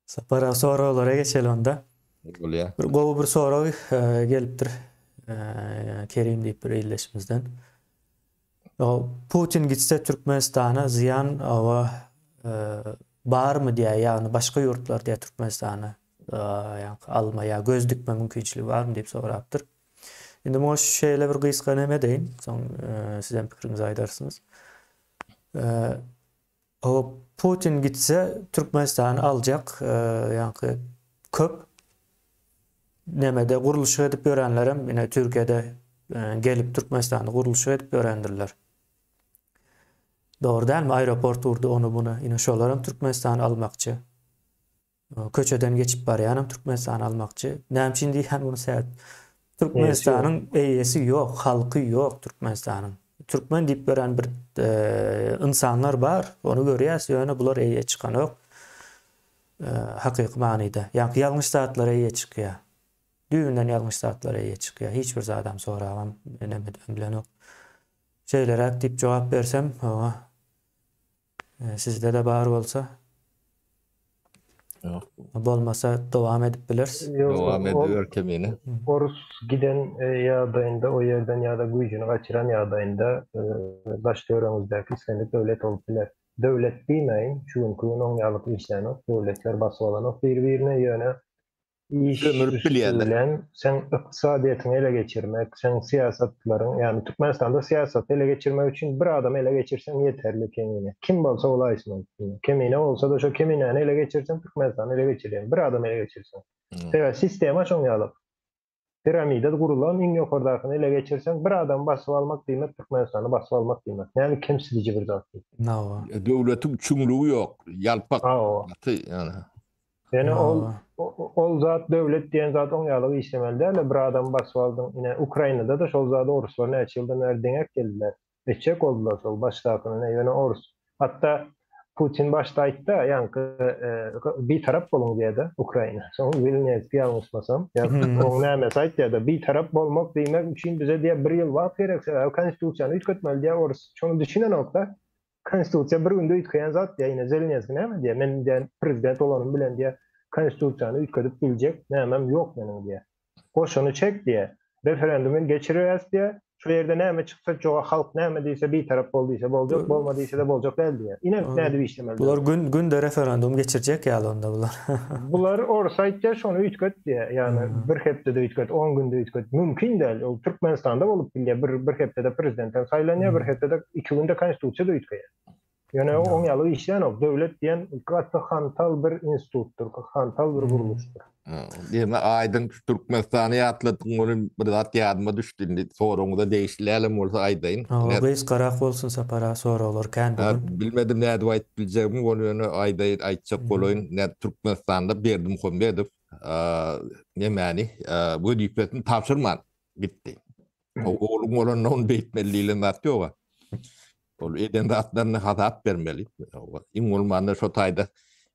Sapar aga soraglara geçeli onda. Bolýar. Bir gowy bir sorag gelipdir. Kerim diýip bir ildeşimizden. Putin gitse Türkmenistana zyýan oba barmy diýýär, ýagny başga ýurtlar diýýär Türkmenistana ýaňky alma ýa göz dikme mümkinçiligi barmy diýip sorapdyr. Indi muňa şeýle bir gysga neme edeýin, soň siz hem pikiriňizi aýdarsyňyz. O Putin gitse Türkmenistany aljak ýaňky köp nemede gurluşyk edip ýörenlerem ine Türkiýede gelip Türkmenistanda gurluşyk edip ýörendirler. Dogry dälmi? Aeroport gurdy ony buny. Ine şolaram Türkmenistany almakçy. Köçeden geçip barýanam Türkmenistany almakçy. Näme üçin diýýän muny sebäp Türkmenistanyň eýesi ýok, halky ýok Türkmenistanyň. Türkmen diýip ýören bir ynsanlar bar, ony görýäs, ýöne bular eýe çykanok. Hakyky manyda. Ýaňky ýalňyş zatlara eýe çykýar. Düýbünden ýalňyş zatlara eýe çykýar. Hiç bir zadam sorabam neme edibem bilenok. Şeýleräk diýip jogap bersem, oňa Sizde-de bar bolsa. Ýok. Bolmasa dowam edip bileris. Dowam ediber kemine. Orus giden ýagdaýynda o ýerden ýa-da güýjüni gaçyran ýagdaýynda daş-töweregiňizdäki islendik döwlet bolup biler. Döwlet diýmäýin, şu günki gün oň ýalyk işlänok, döwletler basyp alanok bir-birine, ýöne Iş Sömürip üsti bilýärler. bilen seň ykdysadyýetiňi ele geçirmek, seň syýasatlaryň, ýagny Türkmenistanda syýasaty ele geçirmek üçin bir adamy ele geçirseň ýeterli kemine. Kim bolsa bolaýsyn ol. Kemine bolsa-da şo keminäni ele geçirseň Türkmenistany ele geçirýäň. Bir adamy ele geçirseň. Sebäbi sistema şoň ýaly. Piramida gurulan iň ýokardakyny ele geçirseň bir adamy basyp almak diýmek Türkmenistany basyp almak diýmek. Näme kemsidiji bir zat bu. Hawa. Döwletiň çuňlugy ýok. Ýalpak. Hawa. Gaty ýagny. Ýöne ol ol zat döwlet diýen zat oň ýaly işlemeli däl-de bir adamy basyp aldyň. Ine Ukrainada-da şol zady oruslar näçe ýyldan bäri deňäp geldiler. Etjek boldular şol başdakyny ine ýöne orus hatda Putin başda aýtdy-a ýaňky bitarap boluň diýýä-de Ukraina. Soň Zelenskiý ýalňyşmasam ýa oň nämesi aýtýa-da bitarap bolmak diýmek üçin bize diýýä bir ýyl wagt gerek sebäbi konstitusiýany üýtgetmeli diýýä orus şony düşünenok-da. Konstitusiýa bir günde üýtgeýän zat diýýär. Ine Zelenskiý näme diýýär? Men diýýär prezident bolanym bilen diýýär, konstitusiýany üýtgedip biljek nämem ýok meniň diýýär. Goşuny çek diýýär. Referendumy geçireris diýýär. Şu ýerde näme çyksa joga halk näme diýse bitarap bol diýse boljak, bolma diýse-de boljak däl diýýär. Ine nädip işlemeli. Bular gün günde referendum geçirjek ýaly onda bular. Bular orus aýtýar şony üýtget diýýär. Ýagny bir hepdede üýtget, on günde üýtget. Mümkin däl. Ol Türkmenistanda bolup bilýär. Bir bir hepdede prezident hem saýlanýar, bir hepdede iki günde konstitusiýa-da üýtgeýär. Ýöne oň ýaly işlänok. Döwlet diýen gaty hantal bir institutdyr, hantal bir gurluşdyr. Diýme aýdyň Türkmenistany ýatladyň welin bir zat ýadyma düşdi indi soragyňyza degişli dälem bolsa aýdaýyn. Hawa gysgarak bolsun Sapar aga soraglar kän bu gün. Bilmedim nädip aýdyp biljegimi ony ýöne aýdaýyn aýtjak bolaýyn. Nädip Türkmenistanda Berdimuhamedow nemäni wezipesini tabşyrman gitdi. Ogluň bolanda ony beýtmeli diýlen zat ýok-a. Ol eden zatlaryny hasap bermeli. Iň bolmanda şo taýda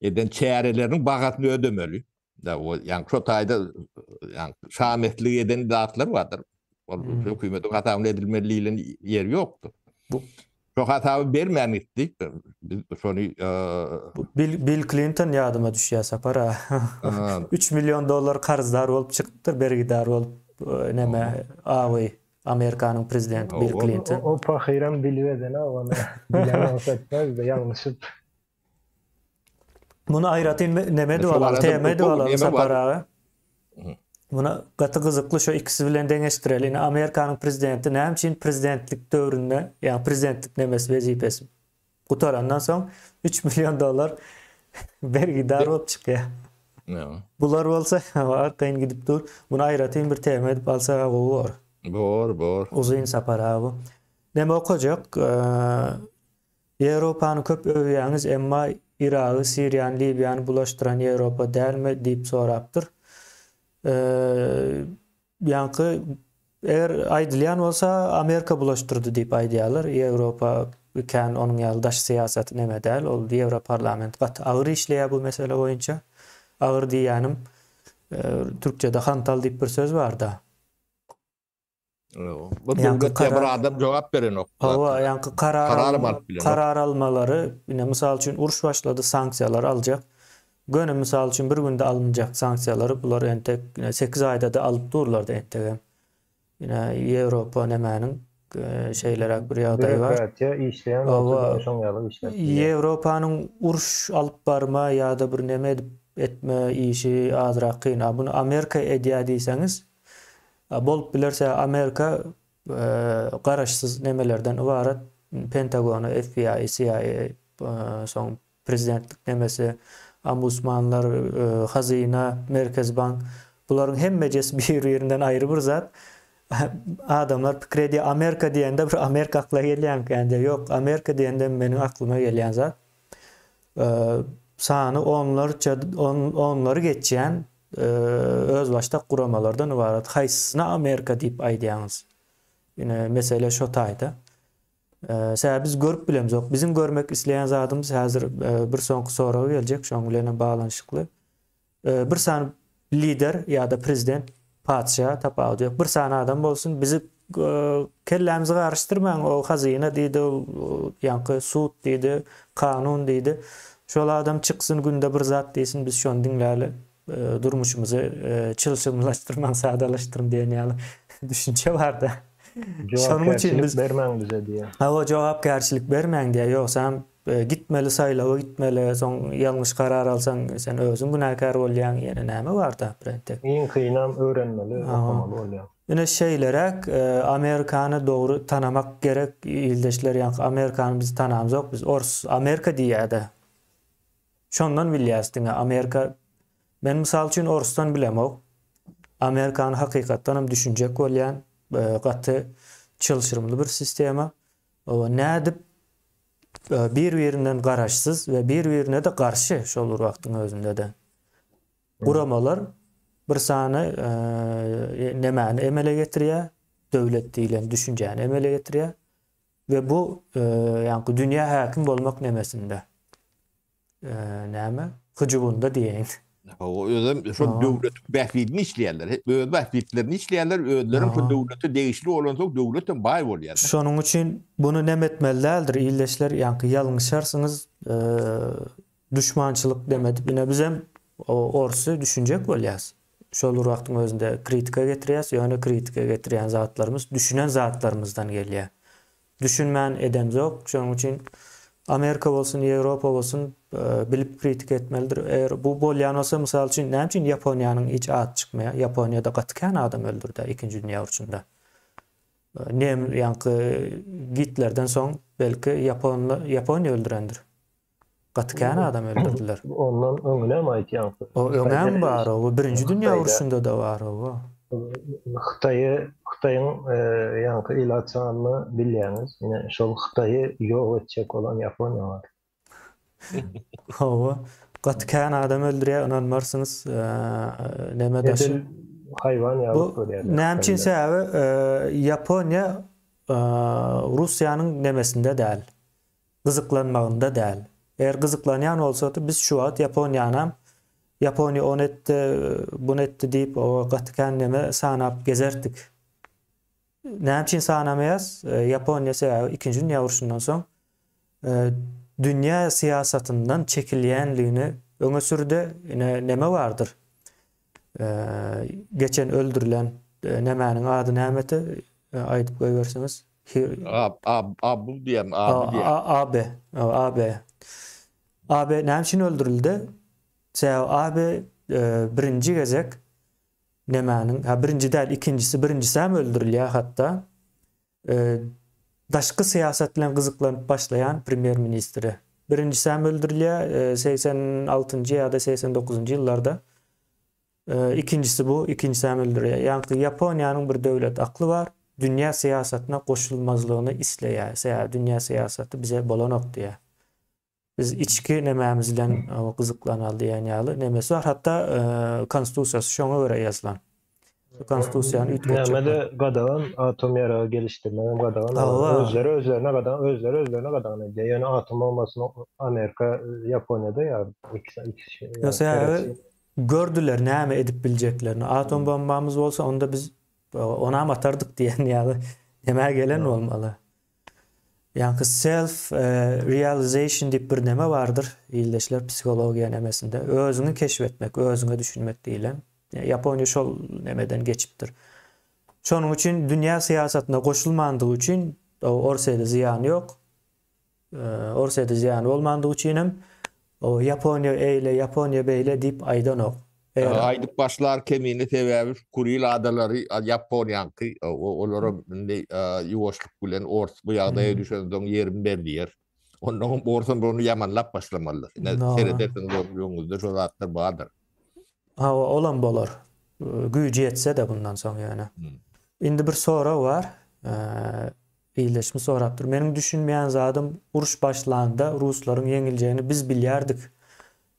eden çäreleriniň bahasyny ödemeli. Da o ýa şo taýda ýa şametlik eden zatlar bardyr. Ol hökümetiň hasabyna edilmeli diýlen ýeri ýokdur. Bu şo hasaby bermän gitdi. Biz şony Bill Bill Klinton ýadyma düşýär Sapar aga. 3 million dollar karzdar bolup çykypdyr, bergidar bolup neme awy Amerikanyň prezidenti Bill Klinton. O pahyram bilip edenok ony. Bilen bolsa etmezdi, ýalňyşyp. Muny aýratyn neme edip alaly, tema edip alaly Sapar aga. Muny gaty gyzykly şu ikisi bilen deňeşdireli. Ine Amerikanyň prezidenti näme üçin prezidentlik döwründe, ýagny prezidentlik nemesi wezipesi gutarandan soň 3 million dollar bergidar bolup çykýar. Bular bolsa arkaýyn gidip dur. Muny aýratyn bir tema edip alsak gowy bor. Bor, bor. Uzyn Sapar aga bu. Neme okajak? Ýewropany köp öwýäňiz, emma Iragy, Siriýany, Liwiýany bulaşdyran Ýewropa dälmi diýip sorapdyr. Ýaňky eger aýdylýan bolsa Amerika bulaşdyrdy diýip aýdýarlar. Ýewropa. kän onuň ýaly daş syýasaty neme däl. Ol Ýewroparlament gaty agyr işleýär bu mesele boýunça. Agyr diýýänim, türkçede hantal diýip bir söz bar-da. Bu döwlet ýa bir adam jogap berenok. Hawa, ýaňky karar alyp bilenok. Karar almalary, ine mysal üçin uruş başlady, sanksiýalar aljak. Göni mysal üçin bir günde alynjak sanksiýalary bular entek 8 aýda-da alyp durlar-da entegem. Ine Ýewropa nemäniň şeýleräk bir ýagdaýy bar. Býurokratiýa işleýän bolsa diňe şoň ýaly işläp bilýär. Ýewropanyň uruş alyp barma ýa-da bir neme edip etme işi azrak kyn. A buny Amerika edýär diýseňiz, bolup biler sebäbi Amerika garaşsyz nemelerden ybarat, Pentagony, FBI, CIA, soň prezidentlik nemesi, ombudsmanlar, hazyna, Merkezi bank, bularyň hemmejesi bir-birinden aýry bir zat. Adamlar pikir edýär, Amerika diýende bir Amerika akla gelýärmikä diýýär. Ýok, Amerika diýende meniň aklyma gelýän zat, sany onlarça, onlary geçýän özbaşdak guramalardan ybarat. Haýsysyna Amerika diýip aýdýaňyz? Ine, mesele şo taýda. Sebäbi biz görüp bilemzok. Biziň görmek isleýän zadymyz häzir bir soňky soraga geljek, şoň bilen hem baglanyşykly. Bir sany lider ýa-da prezident, patyşa tapawudy ýok. Bir sany adam bolsun, bizi kellämizi garyşdyrmaň, o hazyna diýdi, ýaňky sud diýdi, kanun diýdi. Şol adam çyksyn günde bir zat diýsin, biz şony diňläli, durmuşymyzy çylşyrymlaşdyrmaň, sadalaşdyryň diýen ýaly düşünje bar-da. Şonuň üçin biz bermäň bize diýýär. Hawa, jogapkärçilik bermäň diýýär. Ýogsam gitmeli saýlawa gitmeli, soň ýalňyş karar alsaň sen özüň günäkär bolýaň, ýene näme bar-da birentek. Iň kynam öwrenmeli, okamaly bolýar. Ine şeýleräk Amerikany dogry tanamak gerek ildeşler ýaňky Amerikany biz tanamzok biz ors Amerika diýýädä. Şondan bilýäs diňe Amerika men mysal üçin orsdan bilemok. Amerikany hakykatdanam düşünjek bolýan gaty çylşyrymly bir sistema. Nädip bir-birinden garaşsyz we bir-birine-de garşy şol bir wagtyň özünde-de guramalar bir sany nemäni emele getirýär, döwlet diýlen düşünjäni emele getirýär. We bu ýaňky dünýä häkim bolmak nemesinde. Näme? Hyjuwynda diýeýin. Hawa, özem şol döwletiň bähbidini işleýärler. Öz bähbitlerini işleýärler, özlerem şol döwlete degişli bolansoň döwletem baý bolýar. Şonuň üçin buny neme etmeli däldir, ildeşler, ýaňky ýalňyşarsyňyz, duşmançylyk demedip, ine bizem orsy düşünjek bolýas. Şol bir wagtyň özünde kritika getirýäs, ýöne kritika getirýän zatlarymyz düşünen zatlarymyzdan gelýär. Düşünmän edemzok, şonuň üçin Amerika bolsun, Ýewropa bolsun bilip kritika etmelidir. Eger bu bolýan bolsa, mysal üçin, näme üçin Ýaponiýanyň hiç ady çykmaýar? Ýaponiýada gaty kän adam öldürdi ikinji dünýä urşunda. Nem ýaňky Gitlerden soň belki Ýapon Ýaponiýa öldürendir. Gaty kän adam öldürdiler. Ondan öňünem aýtýaň. O öňem bar, o birinji dünýä urşunda-da bar, o. Hytaýy, Hytaýyň ýaňky ilat sanyny bilýäňiz. Ine, şol Hytaýy ýok etjek bolan Ýaponiýa bar. Hawa. Gaty kän adam öldürýär, ynanmarsyňyz. Neme daşy. Edil haýwan ýaly görýärler. Näme üçin sebäbi Ýaponiýa Russiýanyň nemesinde däl. Gyzyklanmagynda däl. Eger gyzyklanýan bolsady biz şu wagt Ýaponiýanam Ýaponiýa ony etdi, buny etdi diýip o gaty kän neme sanap gezerdik. Näme üçin sanamaýas? Ýaponiýa sebäbi ikinji dünýä urşundan soň dünýä syýasatyndan çekilýänligini öňe sürdi. Ine neme bardyr? Geçen öldürilen nemäniň ady nämedi? Aýdyp goýberseňiz. Ab, ab, abu diýen, abu diýen. Abe, Abe. Abe näme üçin öldürildi? Sebäbi Abe birinji gezek nemäniň, ha birinji däl, ikinjisi, birinjisi hem öldürilýär hatda. Daşky syýasat bilen gyzyklanyp başlaýan premýer-ministri. Birinjisi hem öldürilýär, 86-njy ýa-da 89-njy ýyllarda. Ikinjisi bu, ikinjisi hem öldürýär. Ýaňky Ýaponiýanyň bir döwlet akly bar, dünýä syýasatyna goşulmazlygyny isleýär. Sebäbi dünýä syýasaty bize bolanok diýýär. Biz içki nemämiz bilen gyzyklanaly diýen ýaly nemesi bar. Hatda konstitusiýasy şoňa görä ýazylan. Konstitusiýany üýtgetjek. Näme-de gadagan, atom ýaragy gelişdirmek hem gadagan. Özleri özlerine gadagan, özleri özlerine gadagan edýär. Ýöne atom bombasyny Amerika, Ýaponiýada ýa ikisi ikisi. Ýa sebäbi gördüler näme edip biljeklerini. Atom bombamyz bolsa onda biz onam atardyk diýen ýaly nämä gelen bolmaly. Ýaňky self realization diýip bir neme bardyr, ildeşler psihologiýa nemesinde. Özüňi keşf etmek, özüňe düşünmek diýilen. Ýaponiýa şol nemeden geçipdir. Şonuň üçin dünýä syýasatyna goşulmandygy üçin Orsýede zyýany ýok. Orsýede zyýany bolmandygy üçin hem Ýaponiýa eýle, Ýaponiýa beýle diýip aýdanok. Eger Aýdyp başlar kemini sebäbi şu Kuril adalary Ýaponiýaňky olaram indi ýuwaşlyk bilen ors bu ýagdaýa düşensoň ýerimi ber diýer. Onnoňam orsam ony ýamanlap başlamalydyr. Ine seredersiňiz öňüňizde şo zatlar bardyr. Hawa olam bolar. Güýji ýetse-de bundan soň ýöne. Indi bir sorag bar. Ildeşimiz sorapdyr. Meniň düşünmeýän zadym uruş başlanda ruslaryň ýeňiljegini biz bilýärdik.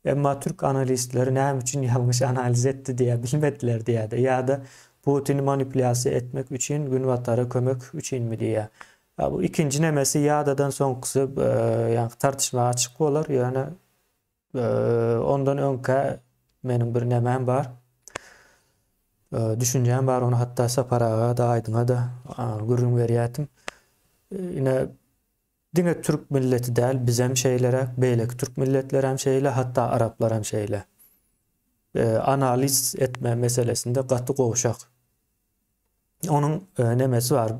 Emma türk analistleri näme üçin ýalňyş analiz etdi diýä bilmediler diýäde. Ýa-da Putini manipulýasiýa etmek üçin günbatara kömek üçinmi diýä. Bu ikinji nemesi ýadadan soňkusy ýaňky tartyşma açyk bolar ýöne Ondan öňkä meniň bir nemäm bar. Düşünjäm bar, ony hatda Sapar aga-da, Aýdyňa-da gürrüň berýärdim. Ine, diňe türk milleti däl, bizem şeýleräk, beýleki türk milletlerem şeýle, hatda araplaram şeýle. Analiz etme meselesinde gaty gowşak. Onuň nemesi bar.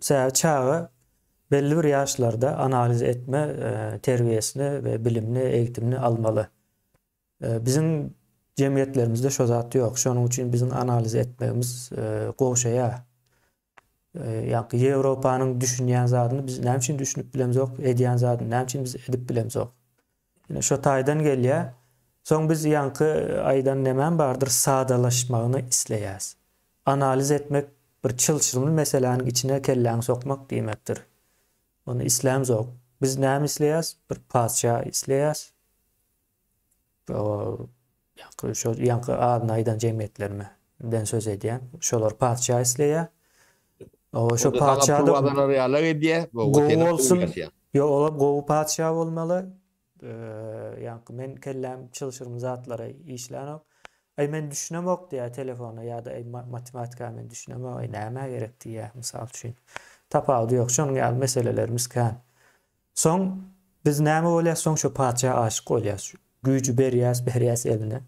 Sebäbi çaga belli bir ýaşlarda analiz etme terbiýesini we bilimini, eýitimini almaly. Biziň jemgyýetlerimizde şo zat ýok. Şonuň üçin biziň analiz etmegimiz gowşaýar. Ýa-da Ýewropanyň düşünýän zadyny biz näme üçin düşünip bilemzok, edýän zadyny näme üçin biz edip bilemzok. Ine şo taýdan gelýär. Soň biz ýaňky aýdan nemäm bardyr, sadalaşmagyny isleýäs. Analiz etmek bir çylşyrymly meseläniň içine kelläňi sokmak diýmekdir. Ony islämzok. Biz näme isleýäs? Bir patyşa isleýäs. Ýaňky şo ýaňky adyny aýdan jemgyýetlerime den söz edýän. Şolar patyşa isleýär. O şo patyşa da ýalak edýär. Gowy bolsun. Ýok, olam gowy patyşa bolmaly. Ýaňky men kelläm çylşyrymly zatlara işlänok. Aý men düşünemok diýýär telefona ýa-da aý matematika men düşünemok, aý nämä gerek diýýär mysal üçin. Tapawudy ýok. Şonuň ýaly meselelerimiz kän. Soň biz näme bolýas soň şo patyşa aşyk bolýas. Güýji berýäs, berýäs eline.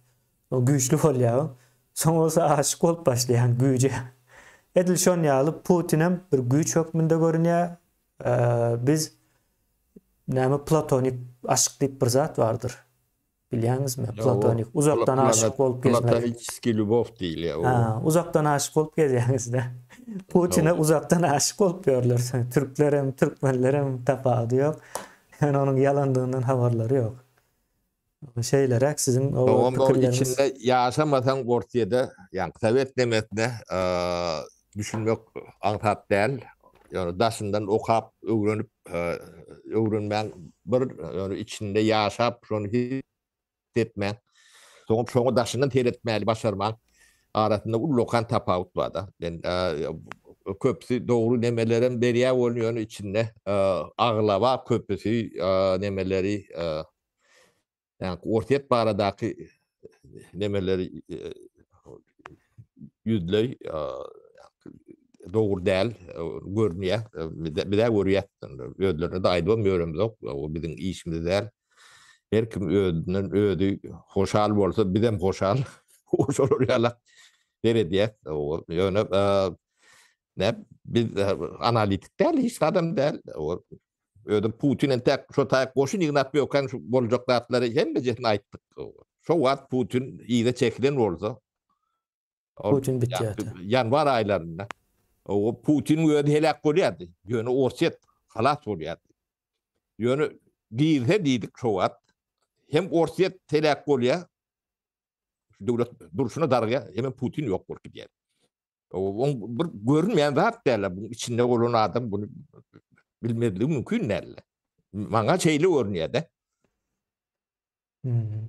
O güýçli bolýar o. Soň bolsa aşyk bolup başlaýaň güýje. Edil şon ýaly Putinem bir güýç hökmünde görünýär. Biz näme platonik aşyk diýip bir zat bardyr. Bilýäňizmi? Platonik uzakdan aşyk bolup gezmek. Platoniçeskiý lýubow diýilýär. Ha, uzakdan aşyk bolup gezýäňizde. Putine uzakdan aşyk bolup ýörler. Türklerem, türkmenlerem tapawudy ýok. Ýöne onuň ýalandygyndan habarlary ýok. Şeýleräk siziň o pikirleriňiz. Içinde ýaşamasaň Orsýede, ýagny sowet nemesine düşünmek aňsat däl. Ýöne daşyndan okap, öwrenip, öwrenmäň bir, ýöne içinde ýaşap, şony his etmäň, soňam şoňa daşyndan seretmäli başarmaň arasynda ullakan tapawut bar-da. Men köpüsi dogry nemelerem berýär welin, ýöne içinde aglaba köpüsi nemeleri Ýagny Orsýet baradaky nemeleri ýüzleý dogry däl görünýär. Biz-ä görýäs. Özlerine-de aýdybam ýöremzok. O biziň işimiz däl. Her kim özünden özi hoşal bolsa, bizem hoşal. Şolar ýalak seredýäs. Ýöne näme biz analitik däl, hiç zadam däl. Özüm Putin entäk şo taýak goşun ýygnap ýörken şu boljak zatlary hemmejesini aýtdyk. Şo wagt Putin yza çekilen bolsa, Putin bitýärdi. Ýanwar aýlarynda o Putiniň özi heläk bolýardy. Ýöne Orsýet halas bolýardy. Ýöne girse diýdik şo wagt hem Orsýet heläk bolýar, döwlet durşuna dargaýar, hemem Putin ýok bolup gidýär. Oň bir görünmeýän zat däl, bu içinde bolan adam bunu bilmezligi mümkin däl. Maňa şeýle görünýär-de.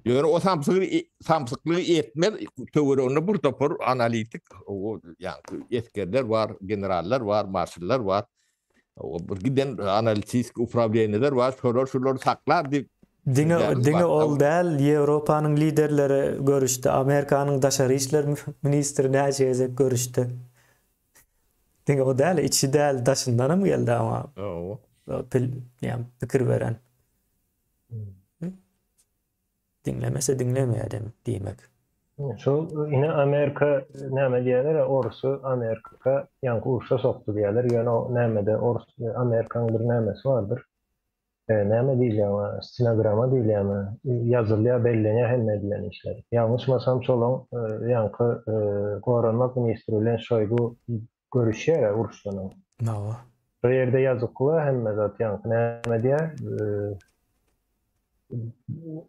Ýöne o samsygy samsyklygy etmez, töwereginde bir topar analitik, o ýaňky esgerler bar, generallar bar, marşallar bar. O bir giden analitik uprawleniýeler bar, şolar şulary saklar diýip Diňe diňe ol däl, Ýewropanyň liderleri görüşdi, Amerikanyň daşary işler ministri näçe gezek görüşdi. Diňe o däl, içi däl, daşyndanam geldi ama. Hawa. Pil, ýa pikir beren. Diňlemese diňlemeýär dem, diýmek. Şol ine Amerika näme diýýärler, Orsy Amerika ýaňky urşa sokdy diýýärler. Ýöne o nämede Ors Amerikanyň bir nämesi bardyr. E, näme diýilýär oňa? Stenogramma diýilýärmi? Ýazylýar, bellenýär hemme edilen işler. Ýalňyşmasam şolaň e, ýaňky e, goranmak ministri bilen Şoýgu görüşýär uruşdan öň. Hawa. Şo ýerde ýazykly hemme zat ýaňky näme diýýär?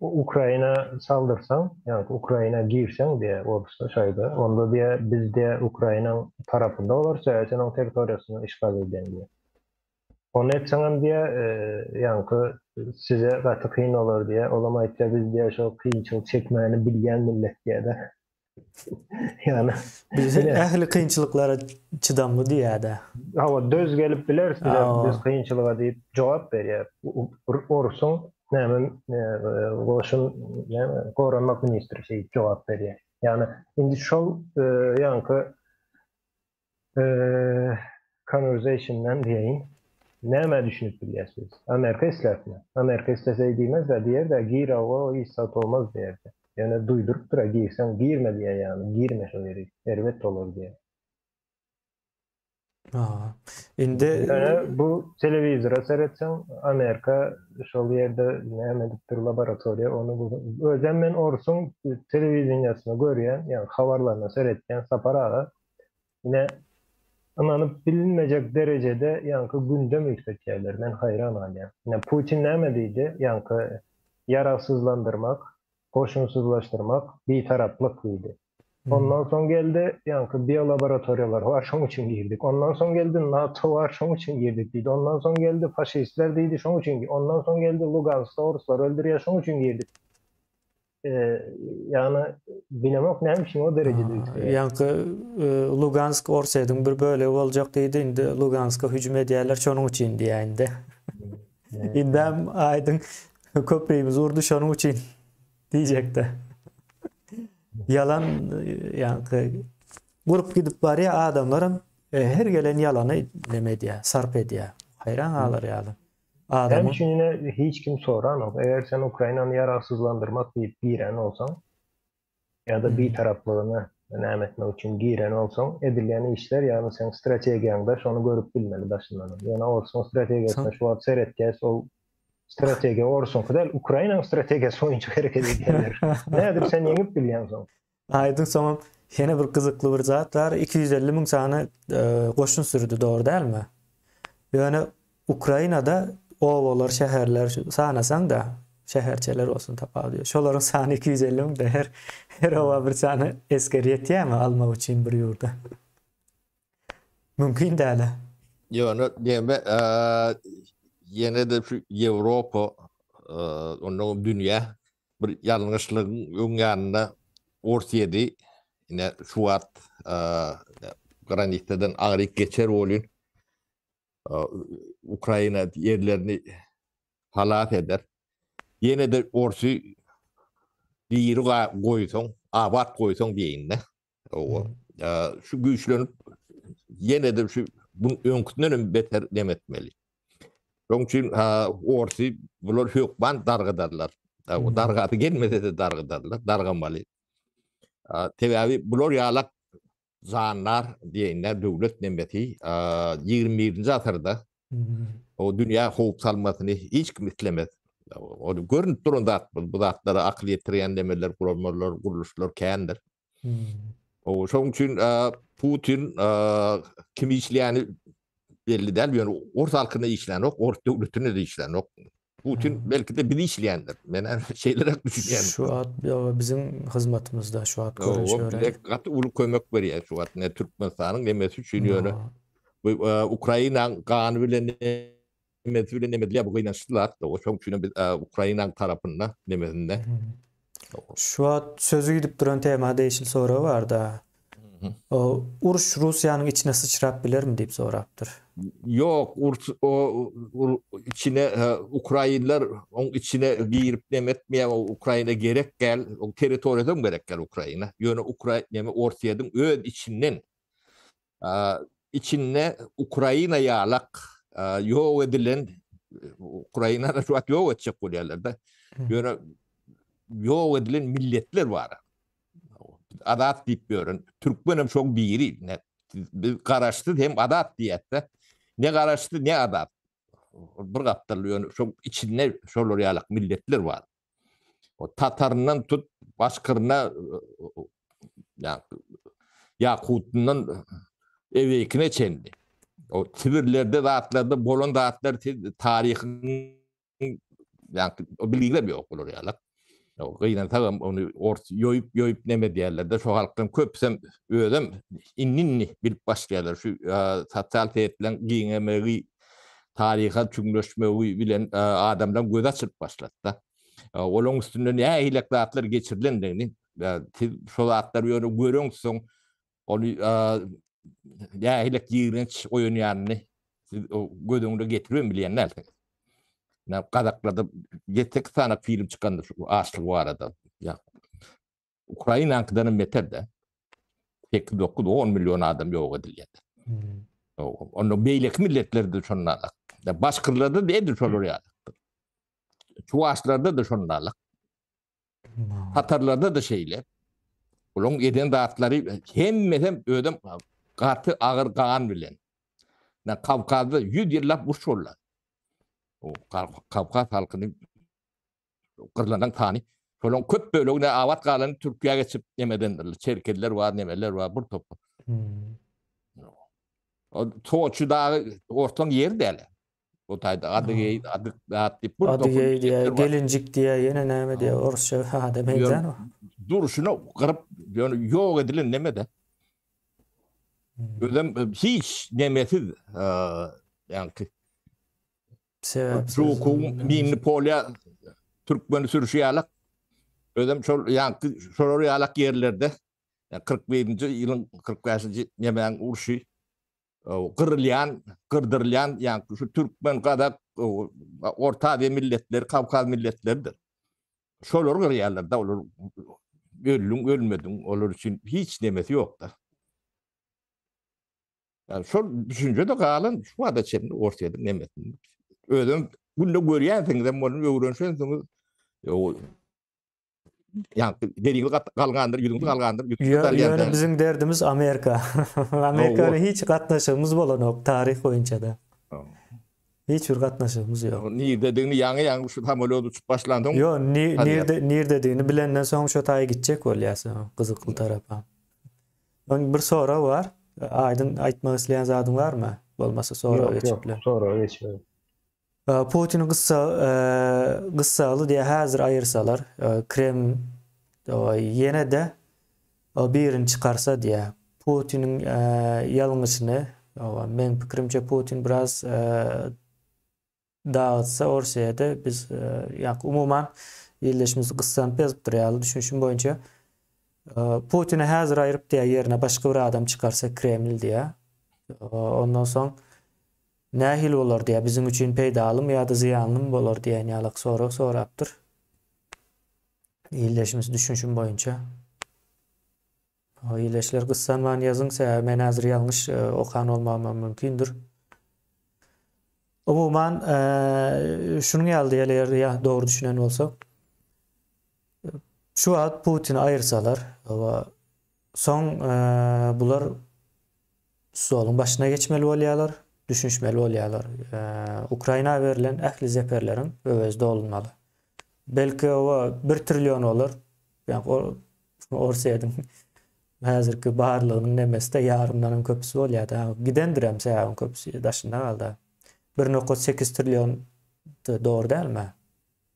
Ukraina saldyrsaň, ýaňky Ukraina girseň diýýär orusda şaýda. Onda diýýär biz diýýär Ukrainaň tarapynda bolarys, sebäbi sen oň territoriýasyny işgal edýäň diýýär. Ony etseňem diýýär, ýaňky size gaty kyn bolar diýýär. Olam aýtýar biz diýýär şo kynçylyk çekmäni bilýän millet diýýär-de. Ýagny biz ähli kynçylyklara çydamly diýýär-de. Hawa, döz gelip bileris biz, biz kynçylyga diýip jogap berýär. Orusyň näme goşun näme goranmak ministri şeýdip jogap berýär. Ýagny indi şol ýaňky Conversation-dan diýeýin. Nämä düşünip bilýärsiz? Amerika isläpmi? Amerika islese diýmez-de, diýer-de, gir awa, hiç zat bolmaz diýerdi. Ýöne duýdurypdyr-a, girseň, girme diýýär ýagny, girme şol ýere, erbet bolar diýýär. Aha. Indi Ýöne bu telewizora seretseň, Amerika şol ýerde näme edipdir, laboratoriýa, ony bu. Özem men orsuň telewideniýasyny görýän, ýagny habarlaryna seretýän, Sapar aga, Ine, ynanyp bilinmejek derejede ýaňky gündem üýtgetýärler. Men haýran galýan. Ine, Putin näme diýdi? Ýaňky ýaragsyzlandyrmak, goşunsyzlaşdyrmak, bitaraplyk diýdi. Ondan soň geldi, ýaňky biolaboratoriýalar bar, şoň üçin girdik. Ondan soň geldi, NATO bar, şoň üçin girdik diýdi. Ondan soň geldi, faşistler diýdi, şoň üçin. Ondan soň geldi, Luganskda oruslar öldürýär, şoň üçin girdik. Ýagny bilemok näme üçin o derejede üýtgeýär. Ýaňky Lugansk Orsýetiň bir bölegi boljak diýdi, indi Luganska hüjüm edýärler şonuň üçin diýýär indi. Indem aýdyň köprimizi urdy şonuň üçin diýjekdi. Ýalan ýaňky gurup gidip barýar adamlaram her gelen ýalany neme edýär, sarp edýär. Haýran galar ýaly. Näme üçin ine hiç kim soranok. Eger sen Ukrainany ýaragsyzlandyrmak diýip giren bolsaň, ýa-da bitaraplygyny näme etmek üçin giren bolsaň, edilýän işler, ýagny seň strategiýaňda şony görüp bilmeli daşyndan. Ýöne orsuň strategiýasyna şu wagt seretýäs, ol strategiýa orsuňky däl, Ukrainanyň strategiýasy boýunça hereket edýärler. Nädip sen ýeňip bilýäň soň? Aýdyň soňam ýene bir gyzykly bir zat bar. 250 müň sany goşun sürdi, dogry dälmi? Ýöne Ukrainada obalar, şäherler sanasaň-da, şäherçeler bolsun tapawudy ýok. Şolaryň sany 250 müň-de her her oba bir sany esger ýetýärmi almak üçin bir ýurda? Mümkin däl-ä. Ýöne diýme, ýene-de şu Ýewropa, onnoňam dünýä bir ýalňyşlygyň öň ýanynda Orsýedi ine şu wagt granisadan aňryk geçer welin Ukraina ýerlerini halas eder. Ýene-de Orsy diri goýsaň, abat goýsaň diýeýin-de. Owa. Şu güýçlenip ýene-de şu bu öňküsinden hem beter nem etmeli. Şonuň üçin orsy bular hökman dargadarlar. Dargasy gelmese-de dargadarlar, dargamaly. Sebäbi bular ýalak jandar diýenler döwlet nemesi 21-nji asyrda o dünýä howp salmasyny hiç kim islemez. O görünip duran zat bu. Bu zatlara akyl ýetirýän nemeler, guramalar, gurluşlar kändir. O şonuň üçin Putin kim işleýäni belli däl, ýöne ors halkyna işlänok, ors döwletine de işlänok. Putin belki-de bizi işleýändir. Men şeýleräk düşünýän. Şu wagt biziň hyzmatymyzda şu wagt görnüşe görä. Bize gaty uly kömek berýär şu wagt. Ne Türkmenistanyň nemesi üçin ýöne bu Ukrainanyň gany bilen. nemesi bilen neme edilýär bu gynançly zat. Şonuň üçin biz Ukrainanyň tarapynda nemesinde. Şu wagt sözi gidip duran tema degişli sorag barda. O uruş Russiýanyň içine syçrap bilermi diýip sorapdyr. Ýok, urs o içine ukrainler oň içine girip neme etmeýär, o Ukraina gerek däl, o territoriýasam gerek däl Ukraina. Ýöne Ukraina neme Orsýetiň öz içinden içinde Ukraina ýalak ýok edilen Ukrainany şu wagt ýok etjek bolýarlar-da. Ýöne ýok edilen milletler bar. Azat diýip ýören türkmenem şoň biri. Biz garaşsyz hem azat diýýäs-de. Ne garaşsyz ne azat. Bir gapdal ýöne şoň içinde şolar ýalak milletler bar. O tataryndan tut başkyryna ýakutyndan eweýkine çenli. O Sibirlerde zatlarda bolan zatlar taryhyň ýa o bilgiler ýok olar ýalak. Gynansagam ony ors ýoýup ýoýup neme diýerler-de şo halkdan köpüsem özem indi-indi bilip başlaýarlar şu sosial setleň giňemegi taryha çuňlaşmagy bilen adamlaryň gözi açylyp başlady-da. Olaryň üstünden nähili zatlar geçirilendigini siz şo zatlary ýöne göreňsoň ony nähili ýigrenç oýanýanyny siz göz öňüne getiribem bilýän dälsiňiz. Ýa gazaklarda 7-8 sany film çykandy şu açlyk barada. Ýa Ukrainanyňkydan hem beter-de. 8, 9, 10 million adam ýok edilýär. Hmm. Onda beýleki milletlerde şonda. Başgyrlarda da edil şolar ýaly. Çuwaşlarda da şonda. Tatarlarda da şeýle. Olaryň eden zatlary hemmesem özem gaty agyr gan bilen. Na Kawkazda 100 ýyllap uruş boldy. O Kawkaz halkyny gyrlanan sany şolaryň köp bölegine abat galan Türkiýä geçip nemedendirler. Çerkezler bar, nemeler bar bir topar. Hmm. O Soçi dagy ortaň ýeri däl. O taýda Adygeý, Adyk zat diýip bir Adygeý diýýär, gelinjik diýýär, ýene näme diýýär, orsça ada meňzän o. Durşuna gyryp, ýöne ýok edilen neme-de. Özem hiç nemesiz, ýaňky Sebäpsiz. Žukowyň minni polýa türkmeni sürşi ýalak. Özem şol ýaňky şolar ýalak ýerlerde 41-nji ýylyň 45-nji nemäň urşy gyrylýan, gyrdyrylýan, ýagny şu türkmen, gazak, Orta Aziýa milletleri, Kawkaz milletleridir. Şolary gyrýarlar da, olar öldüň, ölmediň, olar üçin hiç nemesi ýok-da. Yani şol düşünje de galan şu wada çenli Orsýetiň nemesinde. Özüm günde görýänsiňiz hem ony öwrenşensiňiz. Ýa deriňiz galgandyr, ýüzüňiz galgandyr, ýüzüňiz galýan. Ýöne biziň derdimiz Amerika. Amerika bilen hiç gatnaşygymyz bolanok taryh boýunça-da. Hiç bir gatnaşygymyz ýok. Nirdedigini ýaňy-ýaňy şu samolýot uçup başlansoň. Ýok, nirde nirdedigini bilenden soň şo taýa gitjek bolýarsyň, gyzykly tarapa. Öň bir sorag bar. Aýdyň aýtmak isleýän zadyň barmy? Bolmasa soraga geçip biler. Ýok, soraga geçmeli. Putini gyssagly diýä häzir aýyrsalar, Kreml ýene-de birini çykarsa diýä. Putiniň ýalňyşyny, meň pikirimçe Putin biraz dagytsa Orsýede biz ýa umuman ildeşimiz gyssanyp ýazypdyr ýaly düşünişim boýunça Putini häzir aýryp diýä ýerine başga bir adam çykarsa Kreml diýä. Ondan soň Nähili bolar diýýär, biziň üçin peýdalymy ýa-da zyýanlymy bolar diýen ýalak sorag sorapdyr. Ildeşimiz düşünşim boýunça. Ildeşler gyssanman ýazyň, sebäbi men häzir ýalňyş e, okan bolmagym hem mümkindir. Umuman, e, şunuň ýaly diýeli eger ýa dogry düşünen bolsak. Şu wagt Putini aýyrsalar, soň e, bular Stoluň başyna geçmeli bolýarlar, düşünişmeli bolýarlar. Ukraina berlen ähli zeperleriň öwezi dolunmaly. Belki oba bir trillion bolar. Ýa Orsýetiň häzirki barlygynyň nemesi-de ýarymdan hem köpüsi bolýar-da. Gidendirem sebäbiň köpüsi daşynda galdy. 1.8 trillion dogry dälmi?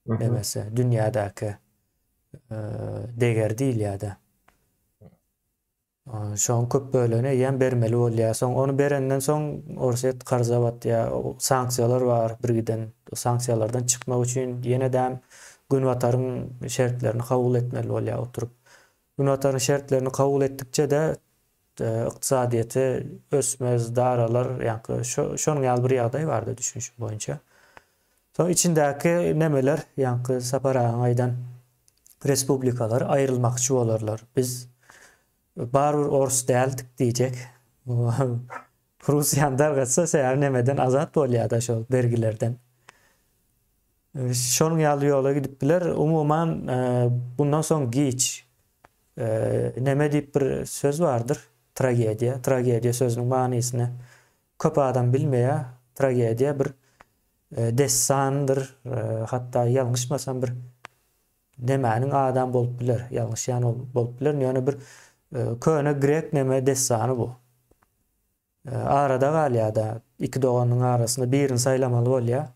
Nemesi dünýädäki deger diýilýär-de. Şoň köp bölegini eýýäm bermeli bolýar. Soň ony berenden soň Orsýet karza batýar. Sanksiýalar bar birgiden. Sanksiýalardan çykmak üçin ýene-de Günbataryň şertlerini kabul etmeli bolýar oturyp. Günbataryň şertlerini kabul etdikçe-de ykdysadyýeti ösmez, daralar, ýaňky şonuň ýaly bir ýagdaý bardy düşünişim boýunça. Soň içindäki nemeler, ýaňky Sapar agaň aýdan respublikalar aýrylmakçy bolarlar. Biz barybir orus däldik diýjek. Russiýany dargatsa sebäbi nemeden azat bolýar-da şol bergilerden. Şonuň ýaly ýola gidip biler. Umuman bundan soň giç. Neme diýip bir söz bardyr? Tragediýa. Tragediýa sözüniň manysyny köp adam bilmeýär. Tragediýa bir dessandyr, hatda ýalňyşmasam bir nemäniň adam bolup biler, ýalňyşýan bolup bilerin, ýöne bir köne grek neme dessany bu. Arada galýar-da, iki doganyň arasynda birini saýlamaly bolýar.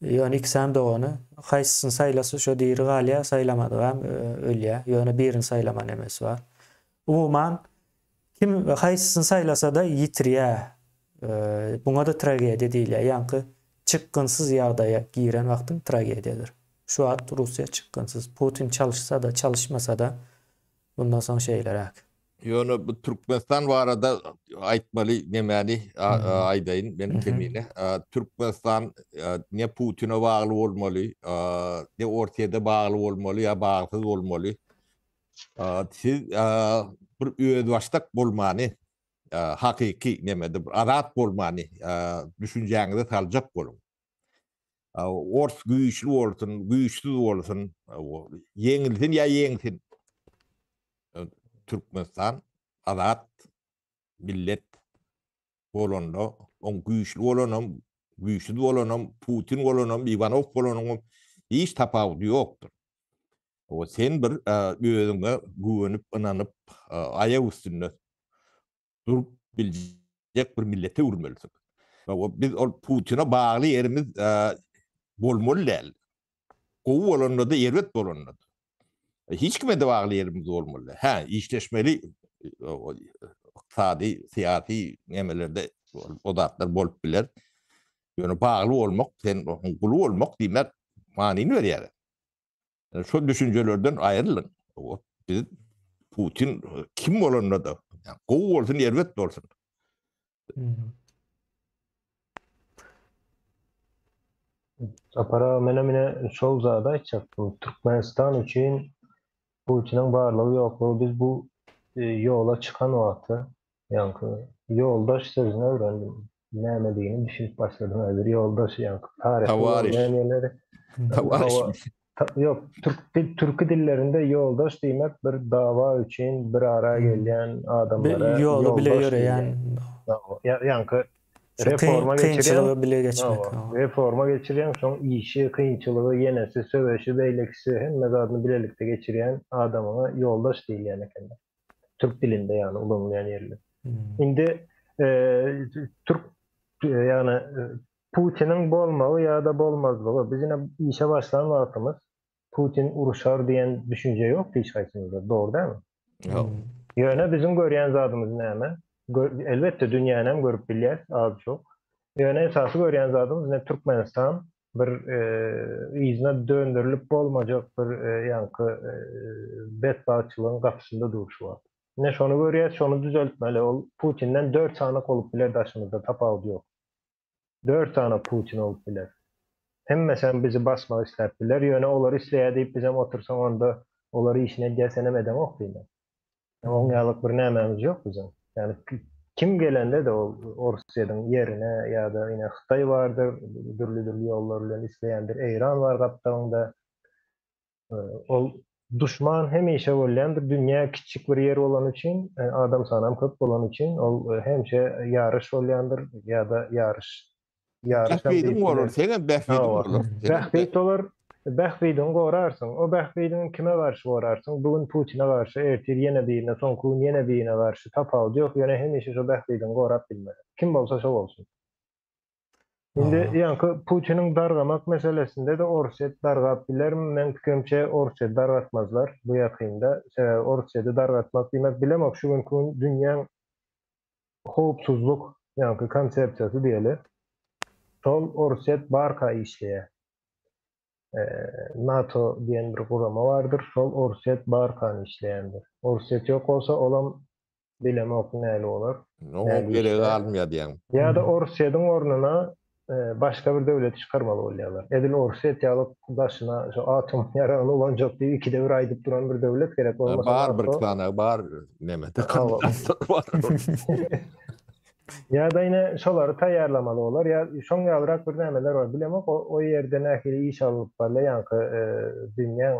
Ýöne ikisem dogany, haýsysyny saýlasa şo diri galýar, saýlamadygam ölýär. Ýöne birini saýlama nemesi bar. Umuman, Kim haýsysyny saýlasa-da ýitirýär. Buňa-da tragediýa diýilýär. Ýaňky çykgynsyz ýagdaýa giren wagtyň tragediýadyr. Şu wagt Russiýa çykgynsyz. Putin çalyşsa-da, çalyşmasa-da bundan soň şeýleräk. Ýöne bu Türkmenistan barada aýtmaly nemäni aýdaýyn men kemine. Türkmenistan ne Putine bagly bolmaly, ne Orsýede bagly bolmaly ýa bagsyz bolmaly. Siz bir özbaşdak bolmany, hakyky nemede bir azat bolmany düşünjäňize saljak boluň. Ors güýçli bolsun, güýçsüz bolsun, ýeňilsin ýa ýeňsin. Türkmenistan azat millet bolanda, oň güýçli bolanam, güýçsüz bolanam, Putin bolanam, Iwanow bolanam hiç tapawudy ýokdur. O sen bir özüňe güwenip, ynanyp, aýak üstünde durup biljek bir millete öwrülmelisiň. Biz ol Putine bagly ýerimiz bolmaly däl. Gowy bolanda-da, erbet bolanda-da. Hiç kime-de bagly ýerimiz bolmaly däl. Hä, işleşmeli ykdysady, syýasy nemelerde o zatlar bolup biler. Ýöne bagly bolmak, sen guly bolmak diýmek manyny berýär. Şol düşünjelerden aýrylyň. Biz Putin kim bolanda-da, gowy bolsun, erbet bolsun. Sapar aga, menem ine şol zady aýtjakdym. Türkmenistan üçin Putiniň barlygy ýoklugy biz bu e, ýola çykan wagty Ýaňky ýoldaş sözüni öwrendim. Nämedigini düşünip başladym häzir. Ýoldaş ýaňky taryhy Towariş. nämeleri. Towariş. Ýok, türk dil türki dillerinde ýoldaş diýmek bir dawa üçin bir ara gelýän adamlara ýoly bile ýöreýän. Ýaňky reforma geçirýän. Kynçylygy bile geçmek. Reforma geçirýän, soň işi, kynçylygy, ýenesi, söweşi, beýlekisi hemme zadyny bilelikde geçirýän adamyňa ýoldaş diýilýän ekeni. Türk dilinde ýagny ulanylýan ýerler. Indi türk ýagny Putiniň bolmagy ýa-da bolmazlygy biz ine işe başlan wagtymyz Putin uruşar diýen düşünje ýokdy hiç haýsymyzda, dogry dälmi? Ýok. Ýöne biziň görýän zadymyz näme? Elbetde dünýäni hem görüp bilýäs az-çok. Ýöne esasy görýän zadymyz ine Türkmenistan bir yzyna dönderilip bolmajak bir ýaňky betbagtçylygyň gapysynda dur şu wagt. Ine şony görýäs, şony düzeltmeli. Ol Putinden dört sany bolup biler daşymyzda, tapawudy ýok. Dört sany Putin bolup biler. Hemmesem bizi basmak isläp biler, ýöne olar isleýär diýip bizem otursaň onda olar işini edýär senem edeňok diýmek. Oň ýalyk bir nämämiz ýok biziň. Ýagny kim gelende-de ol Orsýetiň ýerine ýa-da ine Hytaý bardyr, dürli-dürli ýollar bilen isleýändir, Eýran bar gapdalynda. Ol duşman hemişe bolýandyr. Dünýä kiçjik bir ýer bolany üçin, adam sanam köp bolany üçin ol hemişe ýaryş bolýandyr ýa-da ýaryş Bähbidiň bolar, seňem bähbidiň bolar. Bähbit bolar, bähbidiňi gorarsyň. O bähbidiňi kime garşy gorarsyň? Bu gün Putine garşy, ertir ýene birine, soňky gün ýene birine garşy, tapawudy ýok, ýöne hemişe şo bähbidiňi gorap bilmeli. Kim bolsa şo bolsun. Indi ýaňky Putiniň dargamak meselesinde-de Orsýet dargap bilermi? Meň pikirimçe Orsýeti dargatmazlar bu ýakynda. Sebäbi Orsýeti dargatmak diýmek bilemok şu günki gün dünýäň howpsuzlyk ýaňky konsepsiýasy diýeli. Şol Orsýet barka işleýär. NATO diýen bir gurama bardyr, şol Orsýet barkan işleýändir. Orsýet ýok bolsa olam Bilemok näli bolar. Oňa geregi galmaýar diýýäň. Ýa-da Orsýetiň ornuna başga bir döwleti çykarmaly bolýarlar. Edil Orsýet ýaly daşyna şu atom ýaragyny ulanjak diýip ikide bir aýdyp duran bir döwlet gerek. Bolmasa Bar bir sany bar nemede kandidatlar bar. Ýa-da ine şolary taýýarlamaly bolar. Ýa şoň ýalyrak bir nämeler bar. Bilemok o ýerde nähili iş alnyp barylýar ýaňky dünýäň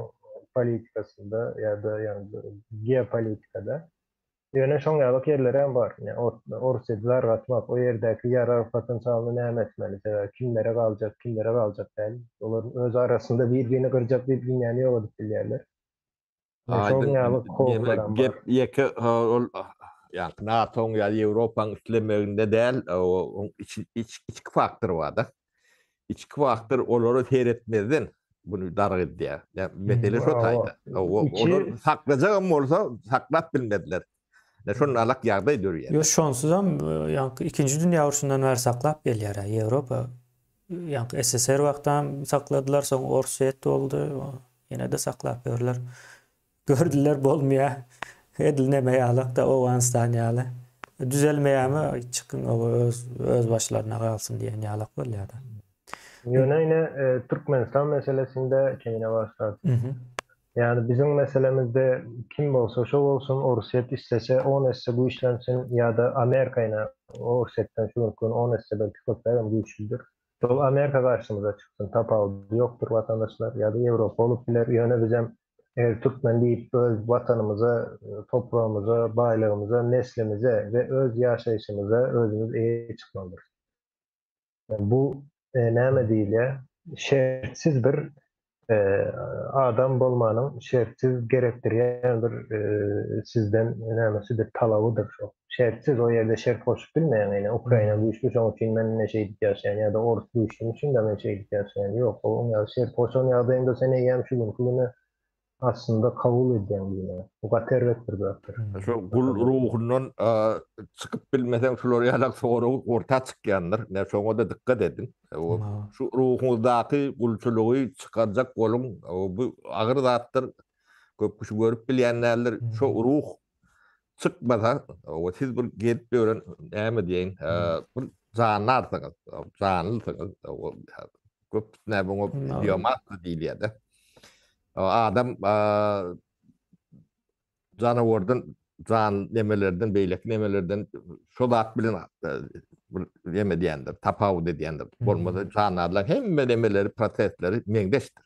politikasynda ýa-da ýaňky geopolitikada. Ýöne şoň ýalyk ýerlerem bar. Ine, Orsýeti dargatmak, o ýerdäki ýarag potensialyny näme etmeli? Sebäbi kimlere galjak, kimlere galjak däl. Olar öz arasynda bir-birini gyrjak diýip dünýäni ýok edip bilýärler. Ine, şoň ýaly howplaram bar. Gep ýeke ol ýaňky NATO-nyň ýa Ýewropanyň islemeginde däl, oň içki faktory bar-da. Içki faktor olara seretmezden bunu darg edýär. Ýa mesele şo taýda. Olar saklajagam bolsa saklap bilmediler. Ne şonun alak ýagdaý dörýär. Ýo şonsuzam ýaňky ikinji dünýä urşundan bäri saklap gelýär Ýewropa. Ýaňky SSR wagtam sakladylar, soň Orsýet boldy, ýene-de saklap ýörler. Gördüler bolmaýar. Edil neme ýalak-da Owganystan ýaly. Düzelmeýärmi çykyň oba öz öz başlaryna galsyn diýen ýalak bolýar-da. Ýöne ine Türkmenistan meselesinde Kemine başlady. Ýagny biziň meselemizde kim bolsa şo bolsun Orsýet islese on esse güýçlensin ýa-da Amerika ine Orsýetden şu günki gün on esse belki köprägem güýçlüdir. Şol Amerika garşymyza çyksyn tapawudy ýokdur watandaşlar ýa-da Ýewropa bolup biler ýöne bizem eger türkmen diýip öz watanymyza topragymyza baýlygymyza neslimize we öz ýaşaýşymyza özümiz eýe çykmalydyrys. Bu näme diýilýär şertsiz bir Adam bolmanyň şertsiz gerekdirýän bir sizden nämesidir, talabydyr şo. Şertsiz o ýerde şert goşup bilmeýäň ine Ukraina güýçli şoň üçin men ine şeýdip ýaşaýan ýa-da orus güýçlimi üçin-de men şeýdip ýaşaýan. Ýok, oň ýaly şert goşan ýagdaýyňda sen eýýäm şu günki güne aslynda kabul edýäň diýmek. Bu gaty erbet bir zatdyr. Şo gul ruhundan çykyp bilmeseň şular ýalak sorag orta çykýandyr. Ine şoňa-da dykgat ediň. Şu ruhuňyzdaky gulçulygy çykarjak boluň. Bu agyr zatdyr. Köp kişi görüp bilýän däldir. Şo ruh çykmasa, siz bir gezip ýören näme diýeýin, bir jandarsyňyz, janlysyňyz. Köp näme oňa biomassa diýilýär-de. Adam janawardan, jan nemelerden, beýleki nemelerden şo zat bilen bir neme edýändir, tapawut edýändir. Bolmasa jandarlaryň hemme nemeleri, prosesleri meňzeşdir.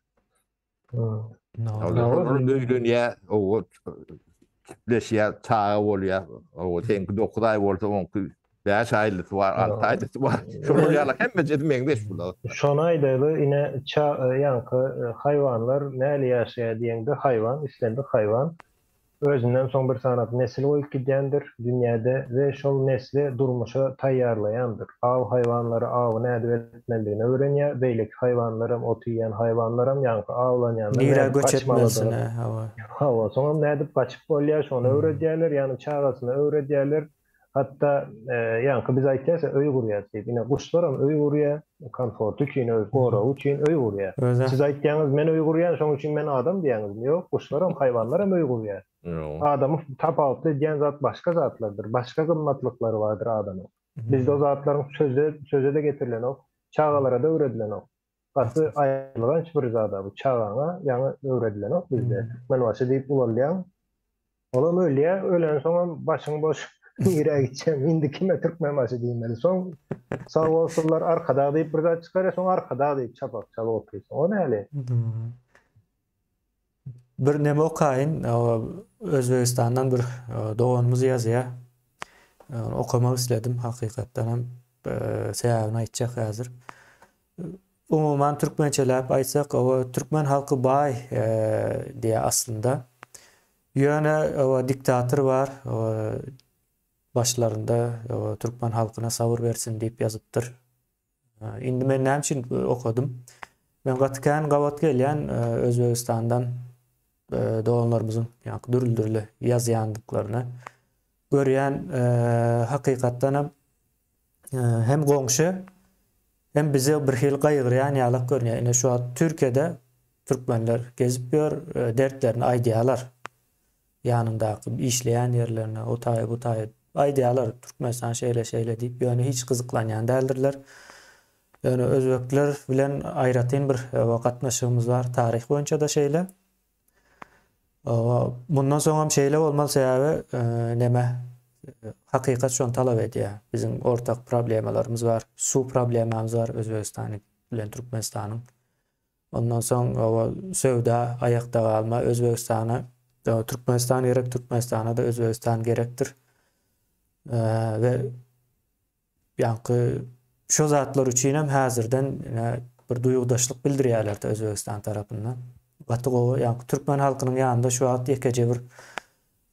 Olar öýlenýär, owa çiftleşýär, çaga bolýar. Owa seňki 9 aý bolsa, oňky 5 aýlysy bar, 6 aýlysy bar. Şolar ýaly hemmejesi meňzeş bular. Şony aýdaýly, ine, ça, ýaňky haýwanlar näli ýaşaýar diýeňde, haýwan, islendik haýwan özünden soň bir sanap nesil goýup gidýändir dünýäde we şol nesli durmuşa taýýarlaýandyr. Aw haýwanlary awy nädip etmelidigini öwrenýär, beýleki haýwanlaram, ot iýýän haýwanlaram, ýaňky awlanýandan Nirä nädip göç etmelisini, gaçmalydygyny, hawa. hawa, soňam nädip gaçyp bolýar, şony öwredýärler, ýagny çagasyna öwredýärler. Hatda ýaňky biz aýtýas öý gurýas diýip. Ine guşlaram öý gurýar, komforty üçin, öz goragy üçin öý gurýar. Siz aýtýaňyz men öý gurýan, şoň üçin men adam diýýäňizmi? Ýok, guşlaram, haýwanlaram öý gurýar. Adamy tapawutly edýän zat başga zatlardyr, başga gymmatlyklary bardyr adamyň. Bizde o zatlaryň söze söze-de getirilenok, çagalara-da öwredilenok. Gaty aýylganç bir zada bu çagaňa ýaňy öwredilenok bizde. Türkmenbaşy diýip ulalýaň. Olam ölýär, ölensoňam başyň boş nirä gitjeň, indi kime Türkmenbaşy diýmeli. Soň sag bolsunlar Arkadag diýip bir zat çykarýar, soň Arkadag diýip çapak çalyp otyrsyň. O näli? Bir neme okaýyn, Özbegistandan bir doganymyz ýazýar. Okamak isledim hakykatdan hem sebäbini aýtjak häzir. Umuman türkmençeläp aýtsak, oba türkmen halky baý diýýär aslynda. Ýöne oba diktator bar, başlarynda türkmen halkyna sabyr bersin diýip ýazypdyr. Indi men näme üçin okadym? Men gaty kän gabat gelýän Özbegistandan doganlarymyzyň ýaňky dürli-dürli ýazýandyklaryny görýän hakykatdan hem hem goňşy hem bize bir hili gaýgyrýan ýalak görünýär. Ine şu wagt Türkiýede türkmenler gezip ýör, dertlerini aýdýarlar. Ýanyndaky işleýän ýerlerine o taýy bu taýy aýdýarlar Türkmenistan şeýle şeýle diýip, ýöne hiç gyzyklanýan däldirler. Ýöne özbekler bilen aýratyn bir gatnaşygymyz bar, taryh boýunça-da şeýle. Mundan soňam şeýle bolmaly sebäbi neme hakykat şony talap edýär. Biziň ortak problemalarymyz bar, suw problemamyz bar Özbegistan bilen Türkmenistanyň. Ondan soň söwda aýakda galma Özbegistana Türkmenistan gerek, Türkmenistana-da Özbegistan gerekdir. We Ýaňky şo zatlar üçin hem häzirden ine bir duýgudaşlyk bildirýärler-de Özbegistan tarapyndan. Gaty gowy. Ýaňky türkmen halkynyň ýanynda şu wagt ýekeje bir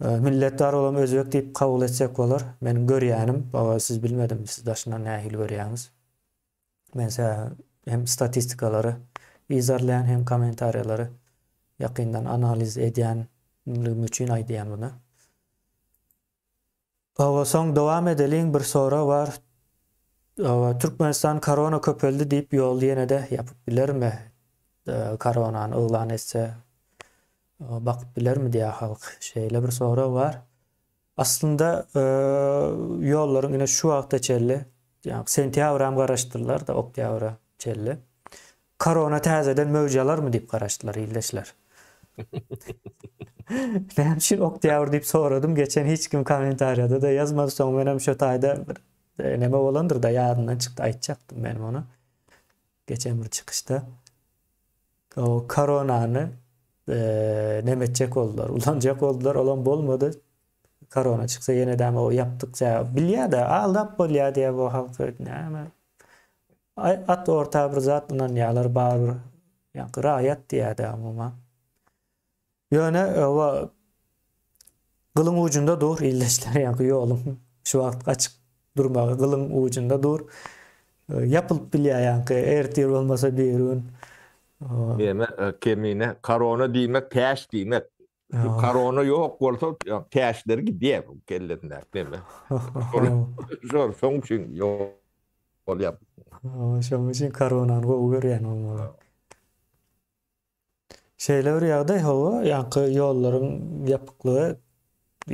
e, millet bar olam özbek diýip kabul etsek bolar. Meniň görýänim, baba siz bilmedim, siz daşyndan nähili görýäňiz. Men hem statistikalary yzarlaýan hem kommentariýalary ýakyndan analiz edýänligim üçin aýdýan muny. Hawa soň dowam edeliň bir sorag bar Hawa Türkmenistan korona köpeldi diýip ýoly ýenede ýapyp bilermi koronany yglan etse bakyp bilermi diýýär halk şeýle bir sorag bar aslynda ýollaryň ine şu wagta çenli ýa sentýabram garaşdyrlar da oktýabra çenli Korona täzeden möwj alarmy diýip garaşdylar ildeşler. Näme üçin oktýabr diýip soradym geçen hiç kim kommentariýada-da ýazmady soň menem şo taýda bir e, neme bolandyr-da ýadymdan çykdy aýtjakdym men muny. Geçen bir çykyşda. O koronany e, neme etjek boldular, ulanjak boldular, olam bolmady. Korona çyksa ýene däme o ýapdyk bilýär-de aldap bolýar diýýär bu halky näme. At orta bir zat ynanýarlar barybir ýaňky raýat diýýärdi umuman. Ýöne oba gylyň ujunda dur ildeşler ýaňky ýoluň şu wagt açyk durmagy gylyň ujunda dur. Ýapylyp bilýär ýaňky ertir bolmasa bir gün. Ýene kemine korona diýmek täş diýmek. Şu korona ýok bolsa täşleri gidýär kellesindäki neme. Şol şoň üçin ýok bolýar. Şoň üçin koronany gowy görýän bolmaly. Şeýle bir ýagdaý hawa, ýaňky ýollaryň ýapyklygy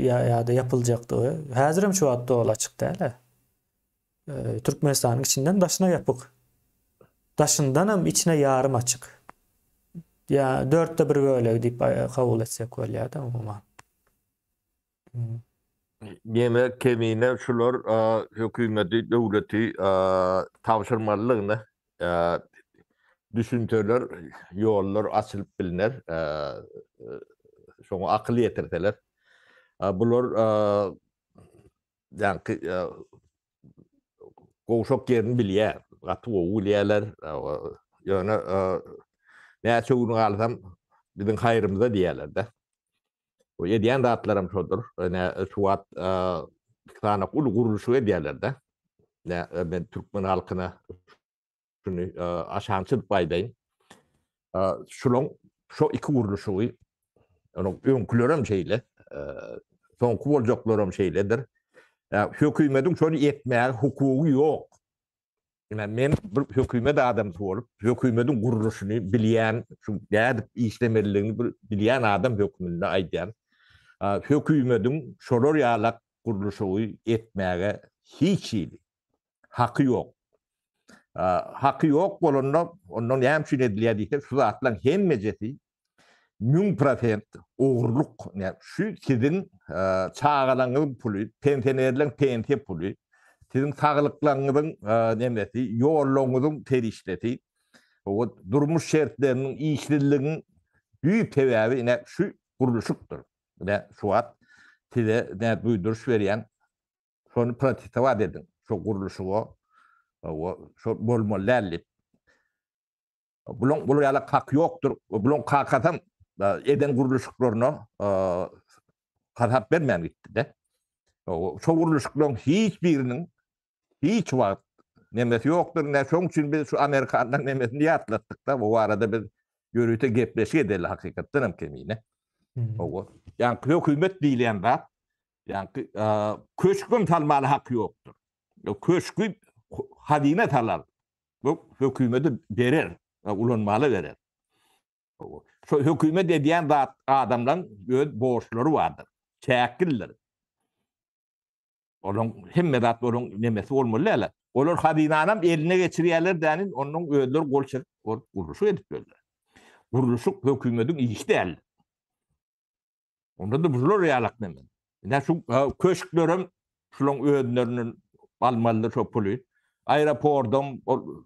ýa-da ýapyljakdygy. Häzirem şu wagt doly açyk däl-ä. Türkmenistanyň içinden daşyna ýapyk. Daşyndanam içine ýarym açyk. Ýa dörtde bir bölegi diýip kabul etsek bolýar-da umuman. Ýene kemine şular hökümeti, döwleti tabşyrmalydygyny düşünseler, ýollar açylyp bilner. Şoňa akyl ýetirseler. Bular ýaňky gowşak ýerini bilýär. Gaty gowy bilýärler. Ýöne näçe gün galsam biziň haýrymyza diýýärler-de. Bu edýän zatlaram şodur. Ine şu wagt iki sany uly gurluşyk edýärler-de. Men türkmen halkyna şuny aşagyny çyzyp aýdaýyn. Şulaň şo iki gurluşygy onuň öňkülerem şeýle, soňky boljaklaram şeýledir. Hökümetiň şony etmäge hukugy ýok. Ine men bir hökümet adamsy bolup, hökümetiň gurluşyny bilýän, şu nädip işlemelidigini bir bilýän adam hökmünde aýdýan. Hökümetiň şolar ýalak gurluşygy etmäge hiç hili haky ýok. Haky ýok bolanda, onda näme üçin edilýär diýse, şu zatlaryň hemmejesi 1000% ogurlyk. Şu siziň çagalaryňyzyň puly, pensionerleň pensiýa puly, siziň saglyklaryňyzyň nemesi, ýollaryňyzyň serişdesi, durmuş şertleriniň, işsizligiň düýp sebäbi ine şu gurluşykdyr. Ine şu wagt size duýduryş berýän Şony protestowat ediň. Şo gurluşyga şo bolmaly däl diýip. Bulaň bular ýaly haky ýokdur. Bulaň kakasam eden gurluşyklaryna hasap bermän gitdi-de. Şo gurluşyklaryň hiç biriniň hiç wagt nemesi ýokdur. Ine şoň üçin biz şu amerikanlaryň nemesini ýatlatdyk-da, bu barada biz ýörite gepleşik edeli hakykatdan hem kemine. Hawa. Ýaňky hökümet diýilýän zat, ýaňky köşgem salmaly haky ýokdur. Köşgi hazyna salar. Bu hökümete berer, ulanmaly berer. Şo hökümet edýän zat adamlaryň öz borçlary bardyr. Çäklidir. Olaň hemme zat olaň nemesi bolmaly däl. Olar hazynanam eline geçirýärler dänin, ondan özleri gol çekip ol gurluşyk edip berler. Gurluşyk hökümetiň işi däl. Onda da bular ýalak neme. Ine şu köşklerem şulaň özlerinden almalydyr şo puly. Aeroportam ol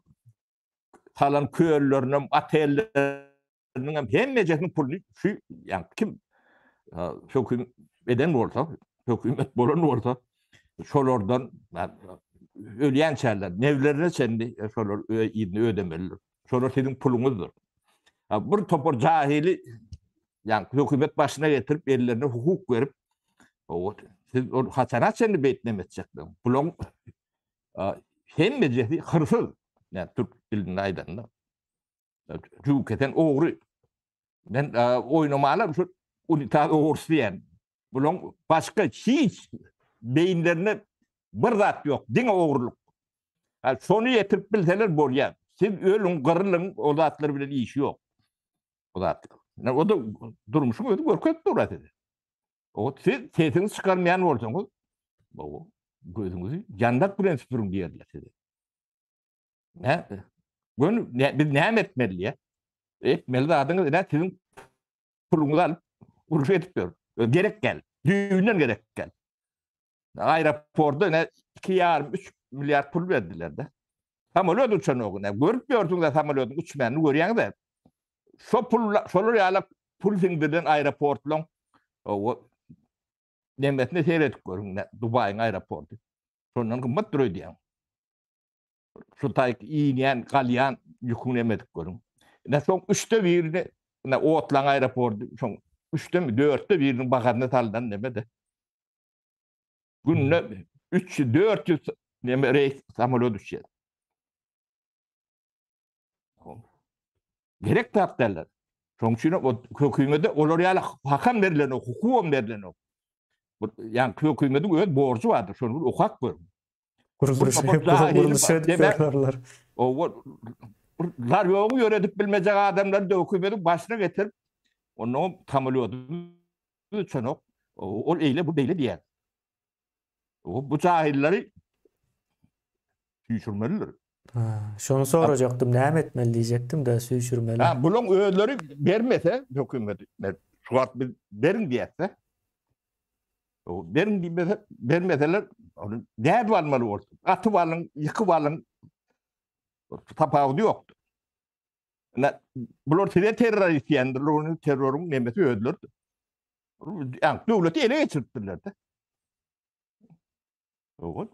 salan köllerinem, otelleriniň hem hemmejesiniň puluny şu ýa kim höküm eden bolsa, hökümet bolan bolsa şolardan ölýänçäler, newlerine çenli şolar yzyny ödemelidir. Şolar siziň puluňyzdyr. Bir topar jahili ýa hökümet başyna getirip ellerine hukuk berip, siz ol haçana çenli beýtmem etjekler? Bulaň hemmejesi hyrsyz. Yani türk dilinde aýdanda. Jüw kesen ogry. Men oýnamalar şu unitaz ogrusy diýen. Bulaň başga hiç beýinlerinde bir zat ýok, diňe ogrulyk. Ha, şony ýetirip bilseler bolýar. Siz ölüň, gyrylyň, o zatlar bilen işi ýok. O zatlar. O da durmuşyň özi görkezip dur size. O siz sesiňizi çykarmaýan bolsaňyz, o gözüňizi ýandak bilen süpüriň diýerler size. Ne? Göni ne, biz näme etmeli diýe? Etmeli zadyňyz ne siziň puluňyzy alyp uruş edip ýör. Gerek gel. Düýbünden gerek gel. Aeroportda ne 2,5 3 milliard pul berdiler de. Samolýot uçanok ne. Görüp ýörsüňiz samolýotyň uçmanyny görýäňiz. Şo pul şolar ýaly pul siňdirilen aeroportlaryň o nemesine seredip görüň, Dubaýyň aeroporty. Şondan gymmatdyr öýdýän. Şu taýk inýän, galýan ýüküň nemedip görüň. Ine soň üçde birini, ine otlaň aeroporty, şoň üçde mi, dörtde biriniň bahasyna salynan neme-de. Günde 300, 400 neme reýs samolýot uçýar. Gerek zat däller. Şonuň üçin o hökümete olar ýaly hakam berlenok, hukugam berlenok. Bu ýa hökümetiň öz borjy bardyr. Şony bir okap görüň. Gurluşyk edip berlerler. O lar ýogy ýöredip bilmejek adamlary da hökümetiň başyna getirip, ondan samolýoty uçanok. Ol eýle bu beýle diýýär. Bu jahilleri süýşürmelidir. Ha, şony sorajakdym, näme etmeli diýjekdim-de, süýşürmeli. Ha, bulaň özleri bermese hökümet, şu wagt biz beriň diýse, beriň diýmese, bermeseler, ony nädip almaly bolsun? Atyp alyň, ýykyp alyň, tapawudy ýokdur. Ine, bular size terrorist diýendirler, ony terroryň nemesi özleridir. Ýa döwleti ele geçiripdirler-de. Ýok,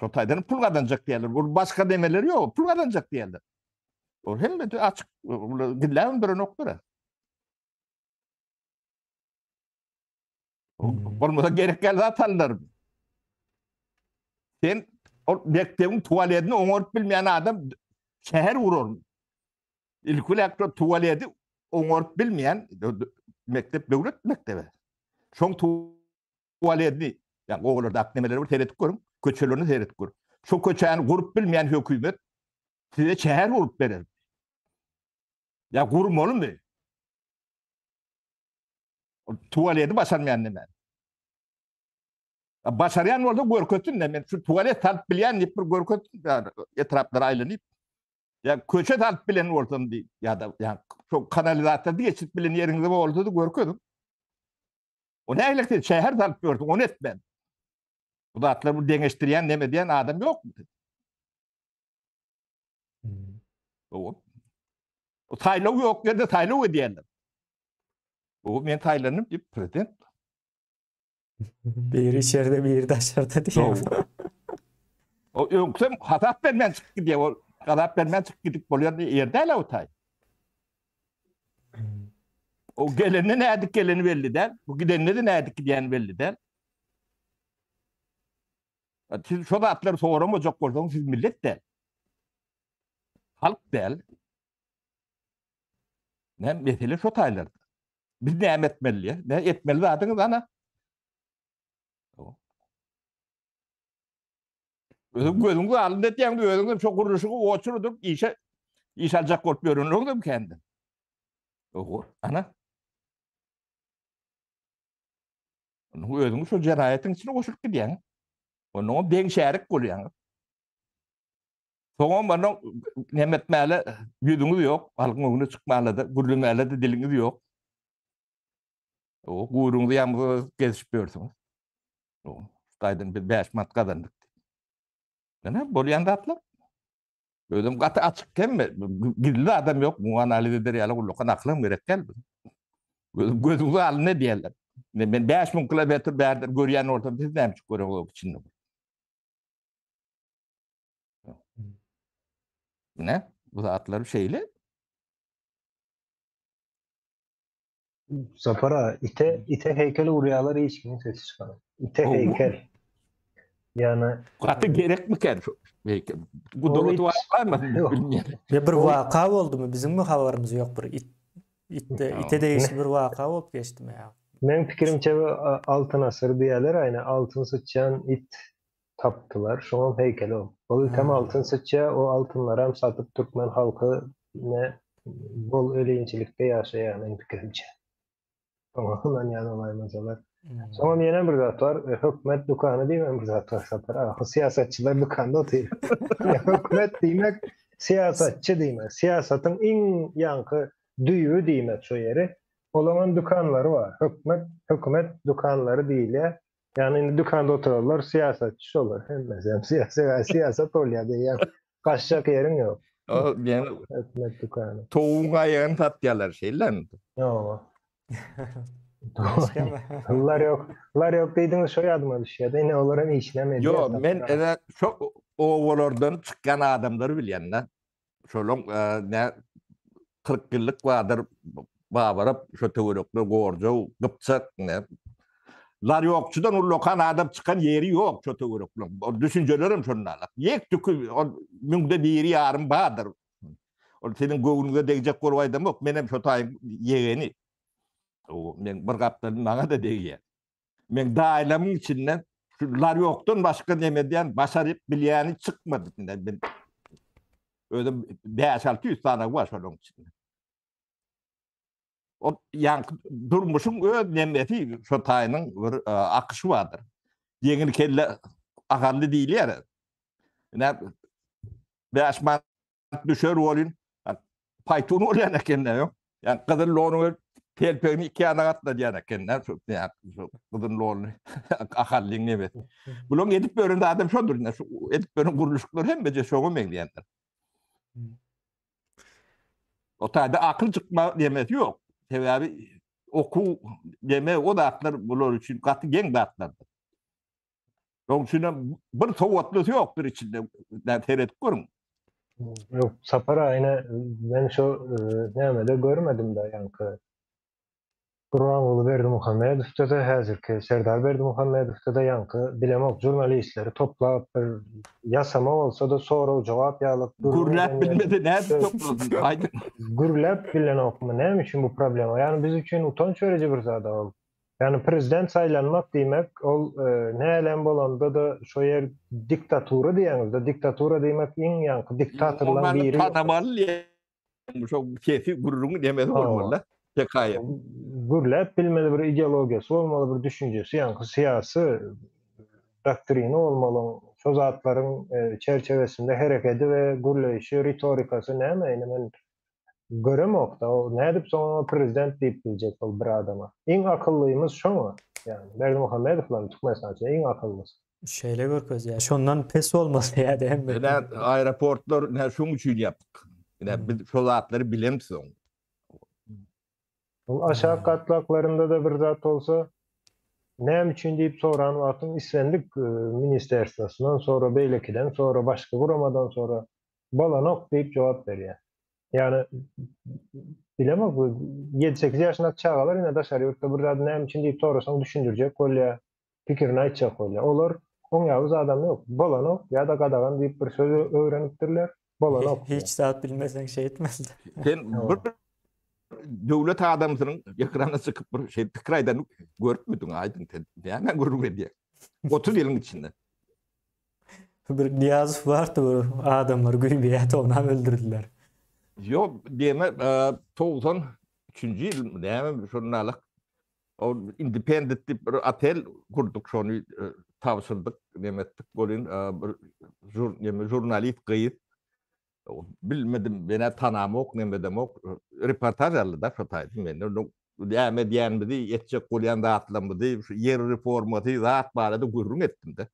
şo taýdan pul gazanjak diýerler. Ol başga nemeleri ýok, pul gazanjak diýerler. Ol hemme de açyk, gizläp duranokdyr. Hmm. Bolmasa gerek gel zat alnar. Sen ol mekdebiň tualetini oňaryp bilmeýän adam şäher gurarmy? Ilki bilen tualeti oňaryp bilmeýän mekdep döwlet mekdebi. Şoň tualetini, ýa obalarda nemeleri bir seredip görüň, köçelerini seredip görüň. Şo köçäni gurup bilmeýän hökümet size şäher gurup berer. Ýa gurmalymy? Tualeti başarmaýan näme? Başarýan bolsa görkezsin, men şu tualet salyp bilýän diýip bir görkezsin, etraplara aýlanyp. Ýa köçe salyp bilen bolsam diýip, ýa-da ýa şu kanalizasiýa geçirip bilen ýeriňizde bolsa-da görkeziň. O nähili siz şäher salyp ýörsüň, ony etmän. Bu zatlar bu deňeşdirýän, näme edýän adam ýokmy? Hmm. O saýlaw ýok ýerde saýlaw edýärler. O men saýlandym diýip prezident. Biri içeride, biri daşarda diýýär. O öňküsem hasap bermän çykyp gidýär. Ol hasap bermän çykyp gidip bolýan ýer däl o taý. O gelende nädik geleni belli däl. Bu gidende de nädik gidýäni belli däl. Siz şo zatlary soramajak bolsaňyz siz millet däl. Halk däl. Näme mesele şo taýlarda. Biz näme etmeli? Ne etmeli zadyňyz ana? Özüň gözüň alynda etýäň, özüň hem şo gurluşygy oçur durup işe iş aljak bolup ýörenleriň hem kendi. Oho, ana. Onuň özüň şo jenaýatyň içine goşulyp gidýäň. Onuň deň şärik bolýaň. Soňam onuň näme etmäli ýüzüňiz ýok, halkyň öňüne çykmaly-da, gürlemäli-de diliňiz ýok. O guýrugyňyzy ýamyzyp gezişip ýörsüňiz. O gaýdan biz 5 manat gazandyk. Näme bolýan zatlar? Özüm gaty açyk hemme gizli adam ýok, muňa analiz eder ýaly ullakan akylam gerek däl. Özüm gözüňizi alyn diýerler. Men, men 5000 kilometr bärden görýän bolsam, siz näme üçin göreňok içinde? Ne? Bu zatlar şeýle. Sapara ite ite heýkel urýarlar hiç kimiň sesi çykanok. Ite heýkel. Ýani gaty gerekmikä şu heýkel? Gudraty barmy bilmeýän. Ya bir waka boldumy? Biziňmi habarymyz ýok bir it itde ite degişli bir waka bolup geçdimi ýa? Meň pikirimçe altyn asyr diýýärler aýna altyn syçýan it tapdylar. Şoňam heýkeli ol. Ol item altyn syçýar, o altynlaram satyp türkmen halky ne bol ölinçilikde ýaşaýar meň pikirimçe. Şoňa ynanýan bolaýmasalar. Soňam ýene bir zat bar, hökümet dükany diýmem bir zat bar Sapar aga. Syýasatçylar dükanda otyr. Hökümet diýmek syýasatçy diýmek. Syýasatyň iň ýaňky düýbi diýmek şo ýeri. Olaňam dükanlary bar. Hökümet, hökümet dükanlary diýilýär. Ýagny indi dükanda oturanlar syýasatçy şolar hemmesi hem syýasy syýasat bolýar diýýän. Gaçjak ýeriň ýok. O ýani hökümet dükany. Towugyň aýagyny satýarlar şeýlemi? Ýok. Lar ýok. Lar ýok diýdiňiz şo ýadyma düşýär. Indi olar hem işinem edýär. Ýok, men ene şo obalardan çykýan adamlary bilýän-de. Şolaň nä 40 ýyllyk bardyr babarap şo töwerekler Gorjaw, Gypjak nä. Larýokçydan ullakan adam çykan ýeri ýok şo töwerekleň. Ol düşünjelerem şonda. Ýek tükü ol müňde biri ýarym bardyr. Ol seniň göwnüňe degjek bolup aýdamok, menem şo taýyň ýegeni. O men bir gapdalym maňa-da degýär. Men daýlamyň içinden şu larýokdan başga neme edýän, başaryp bilýäni çykmady. Men özüm 5-600 sany bar şolaryň içinde. O ýaňky durmuşyň öz nemesi şo taýynyň bir e, akyşy bardyr. Ýeňil kelle agally diýilýär. Ine 5 manat düşer bolyn. Paýtun bolýan eken ýok. Ýa gyzyl lonuň telpegini iki ýana gatladýan eken şu şu gyzyl lonuny ahallyň nebesi. Bulaň edip beren adam şodur ine şu edip beren gurluşyklar hemmeje şoňa meňzeýändir. O taýda akyl çykma demesi ýok. Sebäbi okuw deme o zatlar bular üçin gaty geň zatlardyr. Şonuň üçin hem bir sowatlysy ýokdur içinde. Ben seredip görüň. Ýok, Sapar aga ine men şo nämede görmedim-de ýaňky Gurbanguly Berdimuhamedowda-da häzirki Serdar Berdimuhamedowda-da ýaňky bilemok žurnalistleri toplap bir ýasama bolsa-da sorag-jogap ýaly gürläp bilmese nädip toplasyn aýdyň. Gürläp bilenokmy näme üçin bu problema ýagny biz üçin utanç beriji bir zat ol. Ýagny prezident saýlanmak diýmek, ol nälem bolanda-da şo ýer diktatura diýýäňizde, diktatura diýmek iň ýaňky diktatorlaň biri. Tanamaly şo sesi gürrüňi nemesi bolmaly-da. Hekaýa. Gürläp bilmeli bir ideologiýasy bolmaly, bir düşünjesi, ýaňky syýasy doktrini bolmaly, şo zatlaryň çerçewesinde herekedi we gürleýşi, ritorikasy näme indi men Göremokda o nädip soň oňa prezident diýip biljek ol bir adama. Iň akyllymyz şoňa ýagny Berdimuhamedow lan Türkmenistan içinde iň akyllysy. Şeýle görkezýär. Şondan pes bolmasa ýa-da hemme. Ine aeroportlar ine şoň üçin ýapyk. Ine biz şo zatlary bilemsoň. Ol aşak gatlaklarynda-da bir zat bolsa näme üçin diýip soran wagtyň islendik ministerstwosyndan sora beýlekiden sora başga guramadan sora Bolanok diýip jogap berýär. Ýagny bilemok bu ýedi-sekiz ýaşyndaky çagalar ine daşary ýurtda bir zady näme üçin diýip sorasaň düşündirjek bolýar, pikirini aýtjak bolýar. Olar oň ýaly zadam ýok. Bolanok ýa-da gadagan diýip bir söz öwrenipdirler. Bolanok. Hiç zat bilmeseň şeýtmeli. Sen bir döwlet adamsynyň ekrana çykyp bir şey pikir aýdanyny görüpmidiň aýdyň sen? Näme gürrüň edýäň? 30 ýylyň içinde. Bir Nyýazow bardy bir adamlar güýmeýärdi onam öldürdiler. Ýok diýme 93-nji ýyl näme şondalyk o Independent diýip bir otel gurduk şony tabşyrdyk neme etdik welin bir neme žurnalist gyz bilmedim menä tanamok nemedemok reportaž aldy-da şo taýda menden näme edýänimizi etjek bolýan zatlarymyzy şu ýer reformasy zat barada gürrüň etdim-de.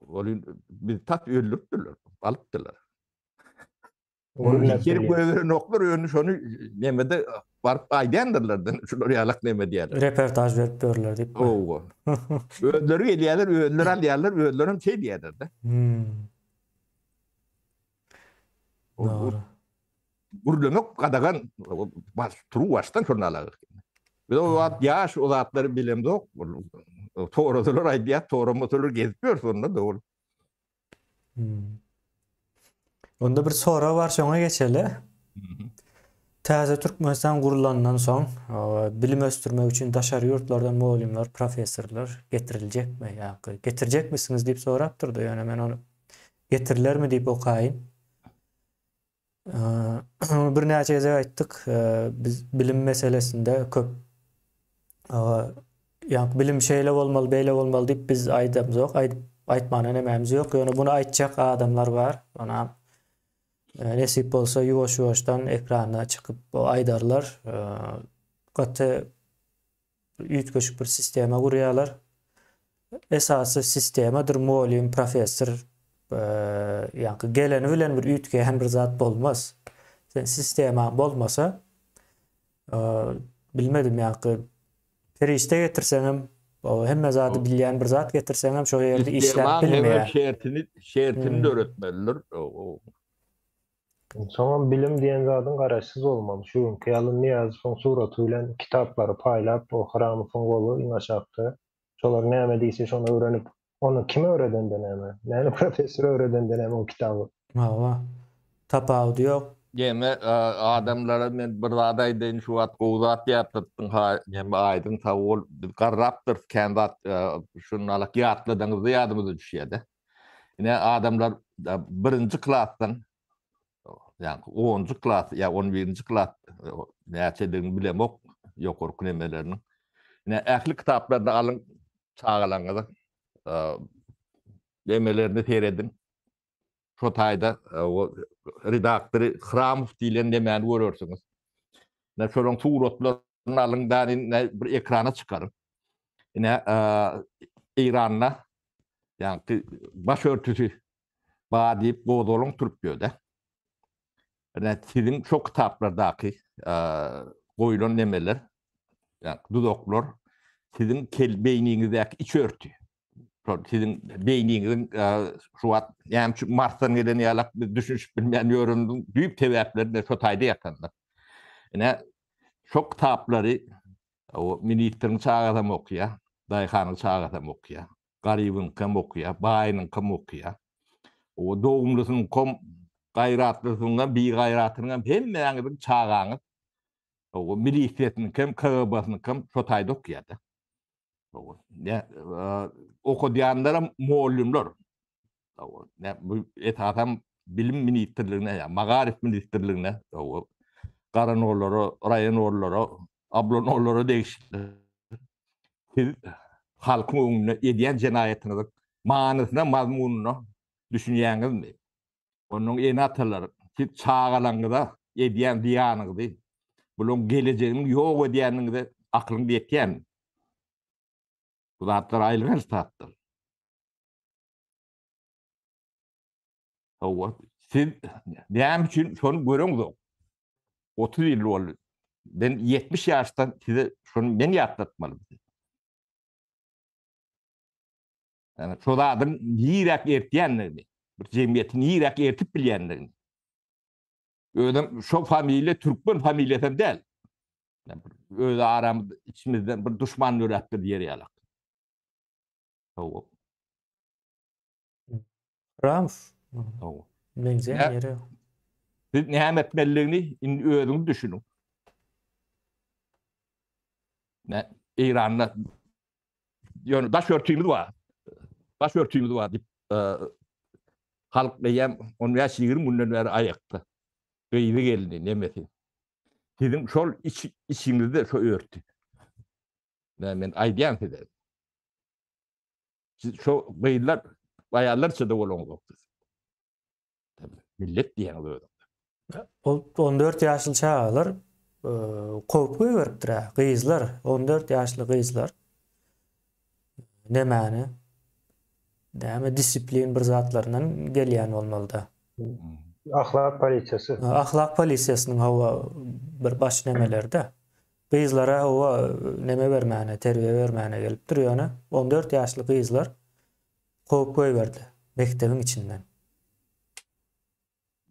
Ol bizi tas öldüripdirler, alypdyrlar. Gelip goýberenoklar, ýöne şony nemede baryp aýdýandyrlar, şular ýalak neme diýýärler. Reportaž berip ýörler diýip. Hawa. Özleri gelýärler, özleri alýarlar, özleri hem şeý diýýärler-de. Dogry. Gürlemek gadagan, baş, turuwbaşdan şony alagyk. Biz o wagt ýaş, o zatlary bilemzok. Sorasalar aýdýar, soramasalar gezip ýörüs onda dogry. Hmm. Onda bir sorag bar, şoňa geçeli. Täze Türkmenistan gurulandan soň, bilim ösdürmek üçin daşary ýurtlardan mugallymlar, professorlar getiriljekmi ýa getirjekmisiňiz diýip sorapdyrdy, ýöne men ony getirilermi diýip okaýyn. Birnäçe gezek aýtdyk, biz bilim meselesinde köp ýa bilim şeýle bolmaly, beýle bolmaly diýip biz aýdamzok, aýdyp aýtmana nämämiz ýok. Ýöne muny aýtjak adamlar bar. Ona nesip bolsa ýuwaş-ýuwaşdan ekrana çykyp aýdarlar. Gaty üýtgeşik bir sistema gurýarlar. Esasy sistemadyr, mugallym, professor, ýaňky geleni bilen bir üýtgeýän bir zat bolmaz. Sen sistemaň bolmasa, bilmedim ýaňky perişde getirseňem, hemme zady bilýän bir zat getirseňem şo ýerde işläp bilmeýär. Sistemaň şertini, şertini döretmelidir. Soňam bilim diýen zadyň garaşsyz bolmaly. Şu günki ýaly Nyýazowyň suraty bilen kitaplary paýlap, o Hramowyň goly iň aşakda. Şolar näme diýse şony öwrenip, ony kim öwredende näme? Näme professor öwredende näme o kitaby? Hawa. Tapawudy ýok. Ýene adamlara men bir zat aýdaýyn şu wagt gowy zat ýatlatdyň ha neme aýdyň sag bol biz garrapdyrys kän zat şunalak ýatladaňyzda ýadymyza düşýädä. Ine adamlar birinji klasdan ýa onunjy klas ýa on birinji klas näçedigini bilemok ýokarky nemeleriniň. Ine ähli kitaplaryny alyň çagalaryňyzyň nemelerini serediň. Şo taýda redaktory Hramow diýlen nemäni görersiňiz. Ine şolaryň suratlaryny alyň da ine bir ekrana çykaryň. Ine Eýranda ýaňky baş örtüsi bar diýip gozgalaň turup ýörde. Ine siziň şo kitaplardaky goýlan nemeler, ýaňky duzaklar siziň kel beýniňizdäki iç örtü. Şol siziň beýniňiziň şu wagt näme üçin Marsdan gelen ýalak biz düşünişip bilmän ýörenimiziň düýp sebäpleri de şo taýda ýatandyr. Ine şo kitaplary o ministriň çagasam okýar, daýhanyň çagasam okýar, garybyňkam okýar, baýynyňkam okýar. O dogumlysynyňkam, gaýratlysynyňam, bigaýratynyňam hemmäňiziň çagaňyz o milisiýasynyňkam, KGB-synyňkam şo taýda okýar-da. Okadýanlaram mugallymlar. Bu esasam bilim ministrligine ýa magaryf ministrligine garanollara, raýonollara, ablanollara degişli. Siz halkyň öňünde edýän jenaýatyňyzyň manysyna, mazmunyna düşünýäňizmi? Onuň ene-atalar, siz çagalaryňyza edýän zyýanyňyzy, bularyň gelejegini ýok edýäniňize akylyňyz ýetýärmi? Bu zatlar aýylganç zatlar. Hawa, siz näme üçin şony göreňzok? 30 ýyl boldy. Men 70 ýaşdan size şony men ýatlatmaly. Yani şo zadyň niräk ertýändigini, bir jemgyýeti niräk ertip bilýändigini. Özem şo familiýa türkmen familiýasy hem däl. Yani öz aramyz içimizden bir duşman döräpdir diýer ýalak. Hawa. Ramow. Hawa. Meňzeýän ýeri. Siz näme etmelidigini indi özüňiz düşüniň. Ne Eýranda ýöne baş örtümiz bar. Baş örtümiz bar diýip e, halk eýýäm 15-20 günden bäri aýakda. Gyzy geldi, nemesi. Siziň şol iç, içiňizde şo örtü. Ne men aýdýan size. Siz şo gyzlar, aýallar içinde bolaňyzok siz. Millet diýýäňiz özüňize. Ol 14 ýaşly çagalar e, kowup goýberipdir-ä. Gyzlar, 14 ýaşly gyzlar. Nemäni? Näme disiplin bir zatlaryndan gelýän bolmaly-da. Ahlak polisiýasy. Ahlak polisiýasynyň hawa bir baş nemeleri-de. Gyzlara hawa neme bermäne, terbiýe bermäne gelipdir ýöne 14 ýaşly gyzlar kowup goýberdi mekdebiň içinden.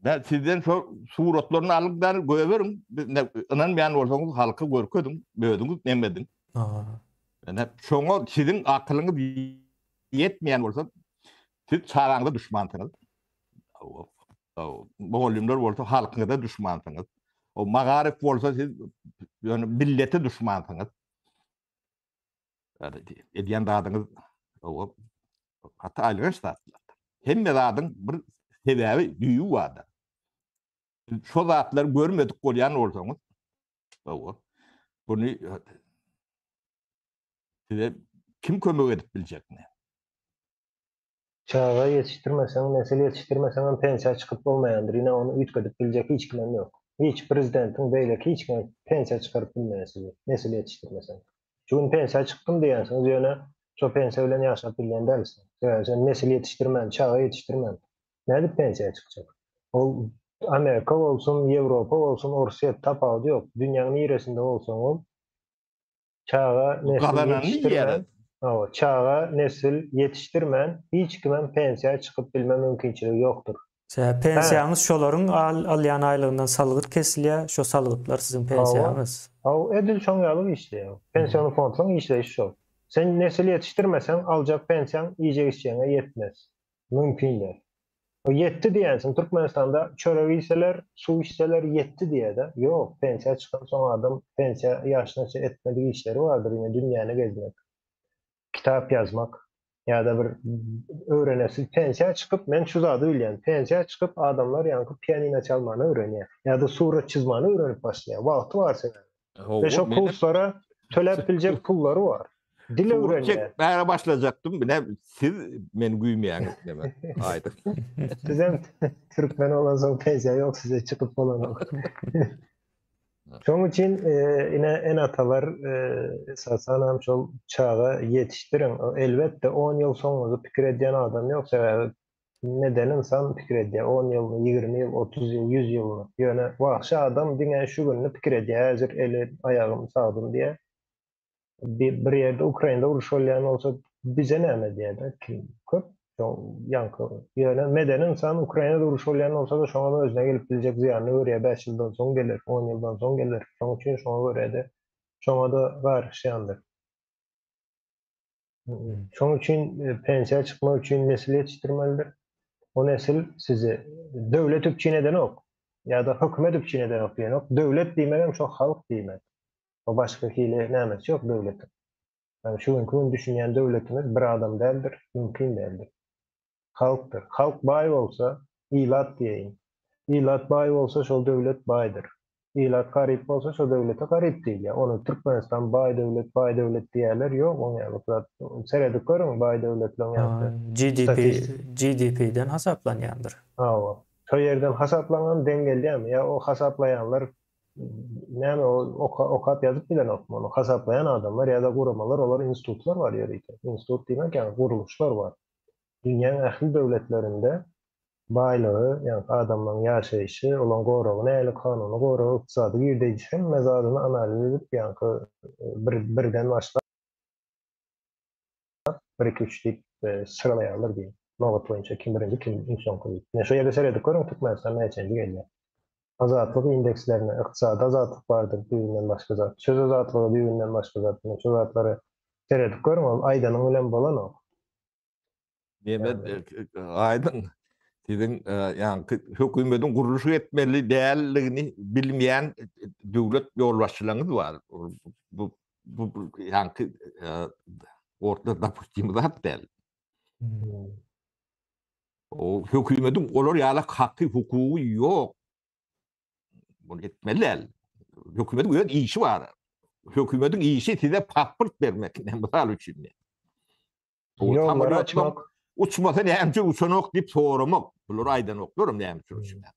Nä sizden şo suratlaryny alyň bäri goýberiň. Ynanmaýan bolsaňyz halka görkeziň, özüňiz neme ediň. Ene şoňa siziň akylyňyz ýetmeýän bolsa siz çagaňyza duşmansyňyz. Mugallymlar bolsa halkyňyza duşmansyňyz. O magaryf bolsa siz ýöne millete duşmansyňyz. Edýän zadyňyz o gaty aýylganç zatlar. Hemme zadyň bir sebäbi, düýbi bardyr. Şo zatlary görmedik bolýan bolsaňyz, hawa, buny size kim kömek edip biljek ne? Çaga ýetişdirmeseň, nesil ýetişdirmeseň hem pensiýa çykyp bolmaýandyr. Ine ony üýtgedip biljek hiç kimem ýok. Hiç prezidentiň beýleki hiç kimem pensiýa çykaryp bilmeýär sizi, nesil ýetişdirmeseň. Şu gün pensiýa çykdym diýýänsiňiz, ýöne şo pensiýa bilen ýaşap bilýän dälsiň. Sebäbi sen nesil ýetişdirmän, çaga ýetişdirmän nädip pensiýa çykjak? Ol Amerika bolsun, Ýewropa bolsun, Orsýet tapawudy ýok. Dünýäň niresinde bolsaň bol, Çaga nesil ýetişdirmän, hawa, çaga nesil ýetişdirmän hiç kimem pensiýa çykyp bilme mümkinçiligi ýokdur. Sebäbi pensiýaňyz şolaryň alýan aýlygyndan salgyt kesilýär, şo salgytlar siziň pensiýaňyz. Hawa, edil şoň ýaly işleýär. Pensiýony fondlaryň işleýşi şol. Sen nesil ýetişdirmeseň, aljak pensiýaň iýjek-içjegiňe ýetmez. Mümkin däl. O ýetdi diýensiň, Türkmenistanda çörek iýseler, suw içseler ýetdi diýýär-de. Ýok, pensiýa çykansoň adam pensiýa ýaşynaça etmedik işleri bardyr, ine dünýäni gezmek, kitap ýazmak ýa-da bir öwrenesi. Pensiýa çykyp, men şu zady bilýän, pensiýa çykyp adamlar ýaňky pianino çalmany öwrenýär ýa-da surat çyzmany öwrenip başlaýar, wagty bar sebäbi. Ve şo kurslara töläp biljek pullary bar. Dil öwrenýär. Bäri başlajakdym, bile siz meni güýmeýäňiz diýme. Aýdyň. Sizem türkmen bolansoň pensiýa ýok size çykyp bolanok. Şoň üçin e, ine ene-atalar e, esasan hem şol çaga ýetişdiriň. Elbetde 10 ýyl soňuňyzy pikir edýän adam ýok, sebäbi Medeni ynsan pikir edýär, on ýylmy, 20 ýyl, 30 ýyl, 100 ýylmy. Ýöne wagşy adam diňe şu gününi pikir edýär, häzir eli, aýagym sagdyn diýýär. Bir, bir ýerde Ukrainada uruş bolýan bolsa, bize näme diýýär-de, kim köp ýaňky. Ýöne medeni ynsan Ukrainada uruş bolýan bolsa-da, şoňa özüne gelip biljek zyýanyny görýär, bäş ýyldan soň geler, on ýyldan soň geler. Şonuň üçin şoňa görä-de, şoňa-da garyşýandyr. Şonuň üçin e, pensiýa çykmak üçin nesil ýetişdirmelidir. O nesil sizi döwlet üpjün edenok ýa-da hökümet üpjün edenok diýenok. Döwlet diýmek hem şo halk diýmek. O başga hili nämesi ýok döwletiň. Yani şu günki gün düşünýän döwletimiz bir adam däldir, mümkin däldir. Halkdyr. Halk baý bolsa, ilat diýeýin. Ilat baý bolsa, şol döwlet baýdyr. Ilat garyp bolsa, şo döwlete garyp diýilýär. Ony Türkmenistan baý döwlet, baý döwlet diýýärler. Ýok, oň ýaly zat. Seredip görüň, baý döwletleriň ýa-da GDP, GDP-den hasaplanýandyr. Hawa. Şo ýerden hasaplaňam deň gelýärmi? Ýa o hasaplaýanlar näme o okap ýazyp bilenokmy ony? Hasaplaýan adamlar ýa-da guramalar, olar institutlar bar ýörite. Institut diýmek ýagny gurluşlar bar. Dünýäň ähli döwletlerinde baýlygy, ýagny adamlaryň ýaşaýşy, olaryň goragy nähili, kanuny goragy, ykdysady girdeýji hemme zadyny analiz edip, ýaňky bir birden başlap, bir, iki, üç diýip syralaýarlar diýip, nobat boýunça kim birinji, kim iň soňky diýip. Ine şu ýerde seredip görüň Türkmenistan näçenji gelýär. Azatlyk indekslerine, ykdysady azatlyk bardyr düýbünden başga zat, söz azatlygy düýbünden başga zat. Ine şu zatlary seredip görüň, ol aýdanyň bilen bolanok. Mehmet aýdyň. Siziň ýaňky hökümetiň gurluşyk etmeli däldigini bilmeýän döwlet ýolbaşçylaryňyz bar. Bu bu ýaňky orta dopustimy zat däl. O hökümetiň olar ýaly haky, hukugy ýok. Bunu etmeli däl. Hökümetiň öz işi bar. Hökümetiň işi size pasport bermek, mysal üçin. Ýollary açmak. Uçmasa näme üçin uçanok diýip soramak. Bular aýdanoklar näme üçin uçmaýar.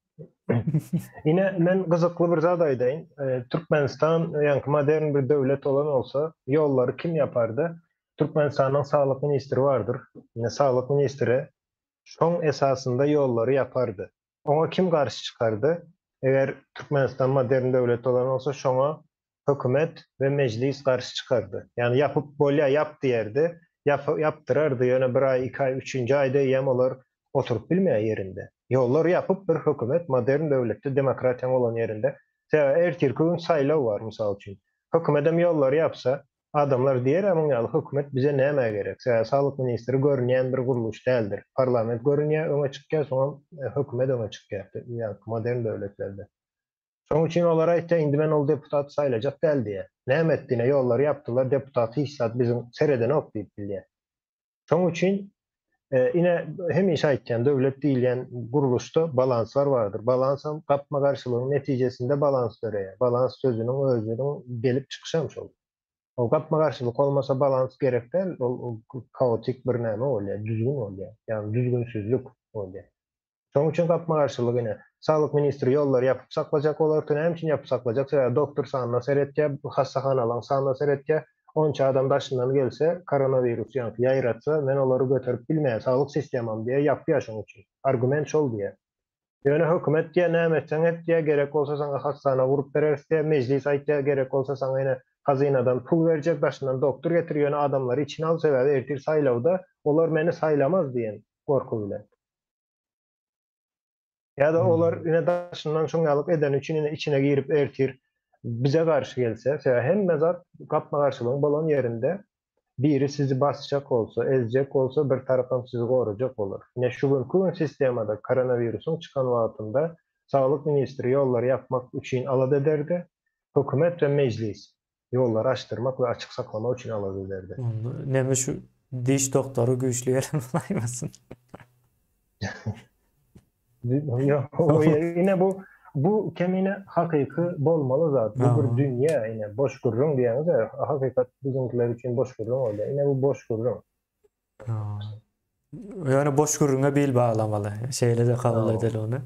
Ine men gyzykly bir zat aýdaýyn. Türkmenistan ýaňky modern bir döwlet bolan bolsa, ýollary kim ýapardy? Türkmenistanyň saglyk ministri bardyr. Ine saglyk ministri şoň esasynda ýollary ýapardy. Oňa kim garşy çykardy? Eger Türkmenistan modern döwlet bolan bolsa şoňa hökümet we mejlis garşy çykardy. Ýagny ýapyp bolýa ýap diýerdi. Ýap ýapdyrardy ýöne bir aý iki aý üçünji aýda eýýäm olar oturyp bilmeýär ýerinde. Ýollar ýapyp bir hökümet modern döwletde demokratiýaň bolan ýerinde. Sebäbi ertirki gün saýlaw bar mysal üçin. Hökümedem ýollary ýapsa Adamlar diýer-ä muň ýaly hökümet bize nämä gerek? Sebäbi saglyk ministri görünýän bir gurluş däldir. Parlament görünýär, öňe çykýar, soňam hökümet öňe çykýar, ýaňky modern döwletlerde. Şoň üçin olar aýtýar, indi men ol deputaty saýlajak däl diýýär. Näme etdi ine ýollary ýapdylar, deputat hiç zat biziň seredenok diýip bilýär. Şoň üçin ine hemişe aýtýan döwlet diýilýän gurluşda balanslar bardyr. Balansam gapma-garşylygyň netijesinde balans döreýär. Balans sözüniň özüniň gelip çykyşam şol. Ol gapma-garşylyk bolmasa balans gerek däl, ol kaotik bir näme bolýar, düzgün bolýar. Ýagny düzgünsizlik bolýar. Şonuň üçin gapma-garşylyk ine, saglyk ministri ýollary ýapyp saklajak bolardy, näme üçin ýapyp saklajak, sebäbi doktor sanyna seretýär, hassahanalaryň sanyna seretýär, onça adam daşyndan gelse, koronawirus ýaňky ýaýratsa, men olary göterip bilmeýän, saglyk sistemam diýýär, ýapýar şonuň üçin. Argument şol diýýär. Ýöne hökümet diýýär, näme etseň et diýýär, gerek bolsa saňa hassana gurup bereris diýýär, mejlis aýtýar, gerek bolsa saňa ine hazynadan pul berjek, daşyndan doktor getir, ýöne adamlary içine al, sebäbi ertir saýlawda olar meni saýlamaz diýen gorky bilen. Ýa-da olar ine daşyndan şoň ýalyk edeni üçin ine içine girip ertir bize garşy gelse, sebäbi hemme zat gapma-garşylygyň bolan ýerinde biri sizi basjak bolsa, ezjek bolsa, bir tarapam sizi gorajak bolar. Ine şu günki gün sistemada koronawirusyň çykan wagtynda saglyk ministri ýollary ýapmak üçin alada ederdi, hökümet we mejlis. Ýollary açdyrmak we açyk saklamak üçin alada ederdi. Onda neme şu diş doktory güýçli gelen bolaýmasyn? Ýok, ine bu bu kemine hakyky bolmaly zat. Bu bir dünýä ine boş gürrüň diýýäňiz-ä, hakykat biziňkiler üçin boş gürrüň bolýar. Ine bu boş gürrüň. Ýöne boş gürrüňe bil baglamaly. Şeýle-de kabul edeli ony.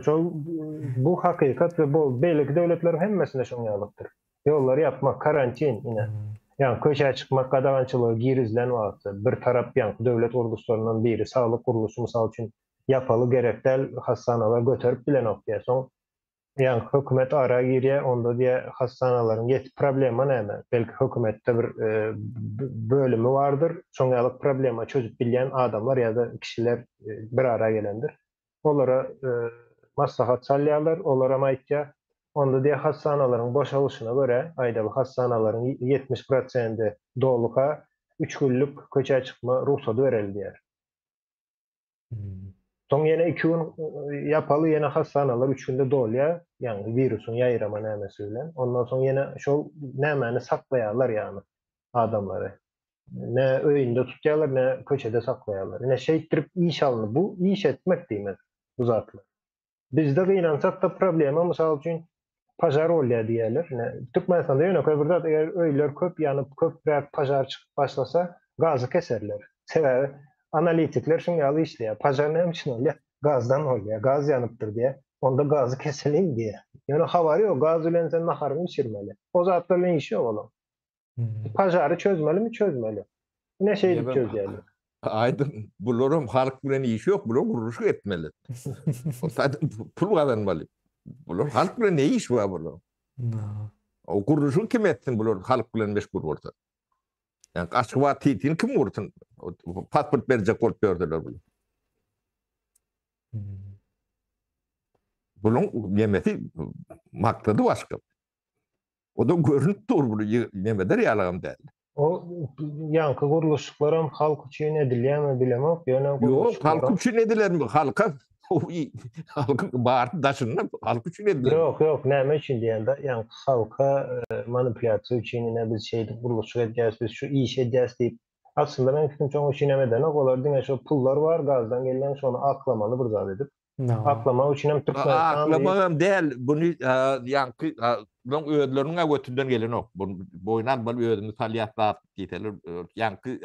Şol bu hakykat we bu beýleki döwletleriň hemmesinde şoň ýalykdyr. Ýollary ýapmak, karantin ine. Ýagny köçä çykmak gadagançylygy girizilen wagtda bir tarap ýaňky döwlet gurluşlaryndan biri saglyk gurluşy mysal üçin ýapaly gerek däl hassanalar göterip bilenok diýýär. Soň Ýaňky hökümet ara girýär, onda diýýär, hassanalaryň ýetip problema näme? Belki hökümetde bir bölümi bardyr, şoň ýaly problema çözüp bilýän adamlar ýa-da kişiler bir ara gelendir. Olara maslahat salýarlar, olaram aýtýar, onda diýýär, hassanalaryň boşalyşyna görä, aýdaly hassanalaryň 70 prosendi doluka, üç günlük köçä çykma rugsady bereli diýýär. Soň ýene iki gün ýapaly ýene hassanalar üç günde dolýar, ýagny wirusyň ýaýrama nämesi bilen. Ondan soň ýene şol nämäni saklaýarlar ýagny adamlary. Ne öýünde tutýarlar, ne köçede saklaýarlar. Ine şeýtdirip iş alyndy. Bu iş etmek diýmek bu zatlar. Bizde gynansak-da problema mysal üçin pažar bolýar diýýärler. Ine Türkmenistanda ýönekeý bir zat eger öýler köp ýanyp köpräk pažar çykyp başlasa gazy keserler. Sebäbi analitikler şuň ýaly işleýär. Pažar näme üçin bolýar? Gazdan bolýar. Gaz ýanypdyr diýýär. Onda gazy keseliň diýýär. Ýöne habary ýok gaz bilen sen naharyňy bişirmeli. O zatlar bilen işi ýok olaň. Pažary çözmelimi çözmeli. Ine şeýdip çözýärler. Aýdyň, bularyň halk bilen işi ýok, bular gurluşyk etmeli. Pul gazanmaly. Bular halk bilen ne işi bar bularyň? O gurluşygy kim etsin bular halk bilen meşgul bolsa? Yani Aşgabat TT-ni kim gursun? Pasport berjek bolup ýördüler bular. Bunuň nemesi maksady başga. O da görünüp dur bunu nemeder ýalagam däl. O ýaňky gurluşyklaram halk üçin edilýärmi bilemok, ýöne Ýok, halk üçin edilenmi? Halka. Halkyň bardy daşynda halk üçin edilen. Ýok, ýok, näme üçin diýende, ýaňky halka manipulýasiýa üçin ine biz şeýdip gurluşyk edýäris, biz şu işi edýäris diýip, aslynda meň pikirimçe oň üçin hem edenok, olar diňe şo pullar bar gazdan gelýän şony aklamaly bir zat edip. Aklamak üçin hem Türkmenistan diýip. Aklamagam däl, buny ýaňky bulaň özleriniň-ä götünden gelenok. Boýun almaly özümiz salýas zat diýseler, ýaňky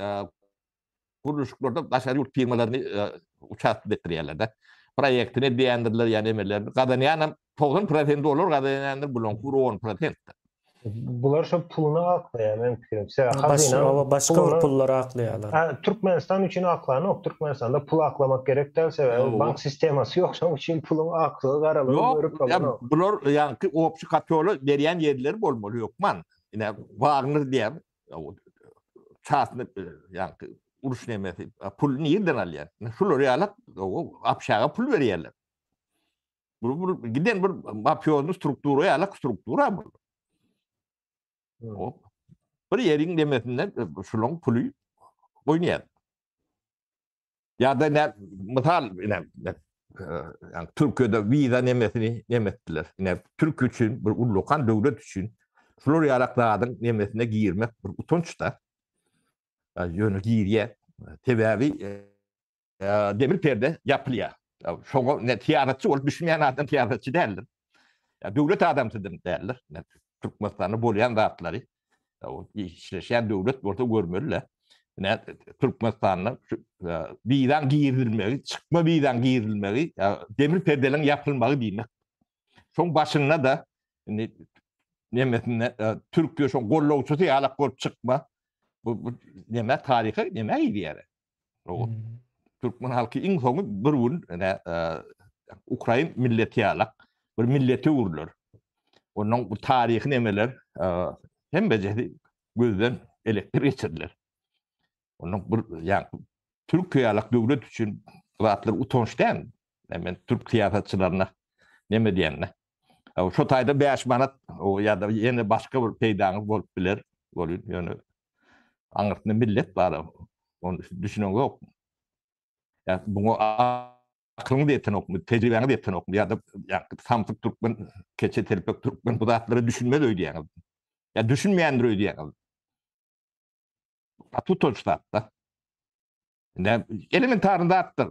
gurluşyklarda daşary ýurt firmalaryny uçastwt etdirýärler-de. Proýektini edýändirler ýa nemelerini. Gazanýanam 90 prosent olar gazanýandyr, bulaňky bir 10 prosentdir. Bular şo puluny aklaýar meň pikirimçe. Hazyna başga bir pullary aklaýarlar. Ha, Türkmenistan üçin aklanok. Türkmenistanda pul aklamak gerek däl, sebäbi bank sistemasy ýok. Şonuň üçin puluň aklygy garalygy görüp bolanok. Bular ýaňky obşi kapiola berýän ýerleri bolmaly hökman. Ine Wagner diýýär. Çasny ýaňky uruş nemesi pul nirden alýar? Şular ýaly obşaga pul berýärler. Bu bir giden bir mafiozni struktura ýaly struktura bu. Hop. Bir ýeriň demesinden şulaň puly oýnaýar. Ýa-da ne mysal ine yani Türkiýede wiza nemesini nemetdiler. Ine Türkiýe üçin bir ullakan döwlet üçin şular ýalak zadyň nemesine girmek bir utanç-da. Ýöne girýär. Sebäbi demir perde ýapylýar. Şoňa ne syýasatçy bolup düşünýän adam syýasatçy däldir. Ya döwlet adamsy däldir. Türkmenistanda bolýan zatlary işleşýän döwlet bolsa görmeli-de. Ne Türkmenistanda wizaň girizilmegi, çykma wizaň girizilmegi, demir perdeleň ýapylmagy diýmek. Şoň başynda da indi nemesinde Türkiýe şoň gollawçysy ýalak bolup çykma. Bu, bu neme taryha neme gidýär? Türkmen halky iň soňy bir gün Ukrain milleti ýalak bir millete öwrüler. Onuň bu taryhy nemeler hemmejesi gözden elektrik geçiriler. Onuň bir ýa Türkiýe ýalak döwlet üçin zatlar utanç däl. Men türk syýasatçylaryna neme diýende. Şo taýda 5 manat ýa-da ýene başga bir peýdaňyz bolup biler. Bolýar ýöne aňyrsynda millet bar. Ony düşünen ýok. Ýa buňa aklyňyz ýetenokmy, tejribäňiz ýetenokmy ýa-da ýa samsyk türkmen, keçe telpek türkmen bu zatlara düşünmez öýdýäňiz. Ýa düşünmeýändir öýdýäňiz. Gaty utanç zat-da. Ne elementarny zatdyr.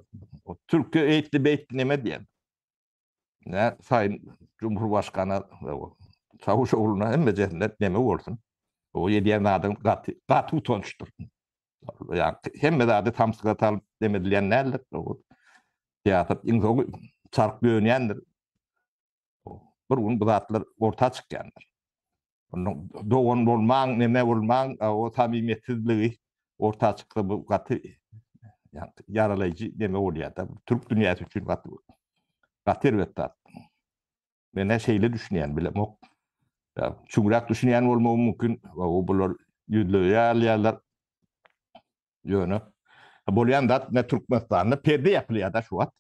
Türkiýe eýtdi, beýtdi neme diýen. Ne Sayın Cumhurbaşkana Çavuşoğluna hemmejesine neme bolsun. O edýän zadyň gaty gaty utançdyr. Ýa hemme zady samsyga salyp neme edilýän däldir. Syýasat iň soňy çark dönýändir. Bir gün bu zatlar orta çykýandyr. Ondan dogan bolmaň, neme bolmaň, o samimiyetsizligi orta çyksa bu gaty ýaralaýjy neme bolýar-da. Türk dünýäsi üçin gaty gaty erbet zat. Men şeýle düşünýän, bilemok. Çuňrak düşünýän bolmagy mümkin. O bular ýüzleýär alýarlar. Ýöne bolýan zat ne Türkmenistanda perde ýapylýar-da şu wagt.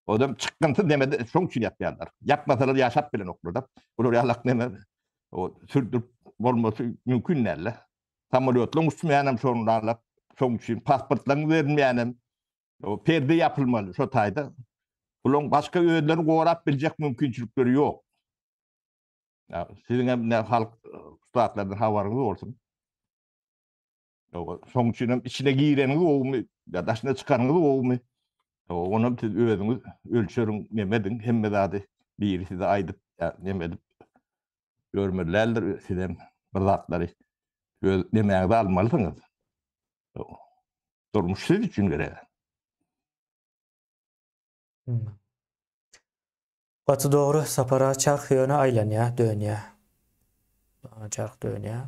Odam çykgynsyz neme şoň üçin ýapýarlar. Ýapmasalar ýaşap bilenoklar-da. Bular ýalak neme o sürdürip bolmasy mümkin däl-de. Samolýotlaryň uçmaýanam şondan şoň üçin pasportlaryň berilmeýänem o perde ýapylmaly şo taýda. Bularyň başga özlerini gorap biljek mümkinçilikleri ýok. Siziň hem ne halk ştatlardan habaryňyz bolsun. Şoň üçin hem içine gireniňiz gowumy, ýa daşyna çykanyňyz gowumy? Onam siz özüňiz ölçeriň, neme ediň, hemme zady biri size aýdyp, ýa neme edip görmeli däldir. Siz hem bir zatlary öz nemäňize almalysyňyz. Durmuş siz üçin gerek. Gaty dogry Sapar aga çarh ýöne aýlanýa dönýä. Çarh dönýä.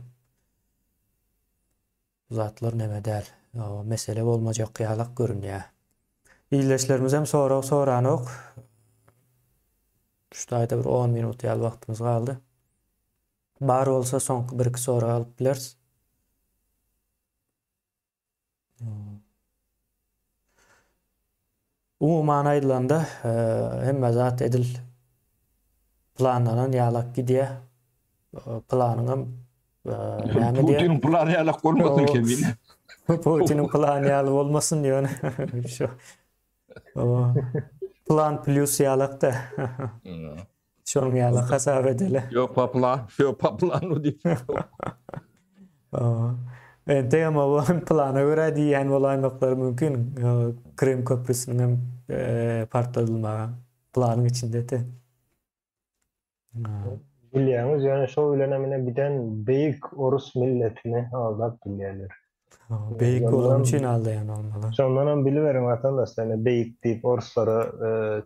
Bu zatlar neme däl. Mesele bolmajak ýalak görünýä. Ildeşlerimizem sorag soranok. Şu taýda bir 10 minut ýaly wagtymyz galdy. Bar bolsa soňky bir-iki sorag alyp bileris. Umuman aýdylanda, hemme zat edil planlanan ýalak gidýär. Planyňam näme diýýär? Putiniň plany ýalak bolmasyn kemine. Putiniň plany ýaly bolmasyn ýöne şu. Plan plus ýalak-da. Şonuň ýaly hasap edeli. Ýok pa plan, şo pa planu diýip. Entegem o plana görä diýýän bolaýmaklary mümkin. Krym köprüsiniň hem partladylmagy planyň içindedi. Bilýäňiz, ýöne şo bilenem ine giden beýik orus milletini aldap bilýärler. Beýik bolany üçin aldaýan bolmaly. Şondanam biliberiň watandaşlar, ine beýik diýip oruslara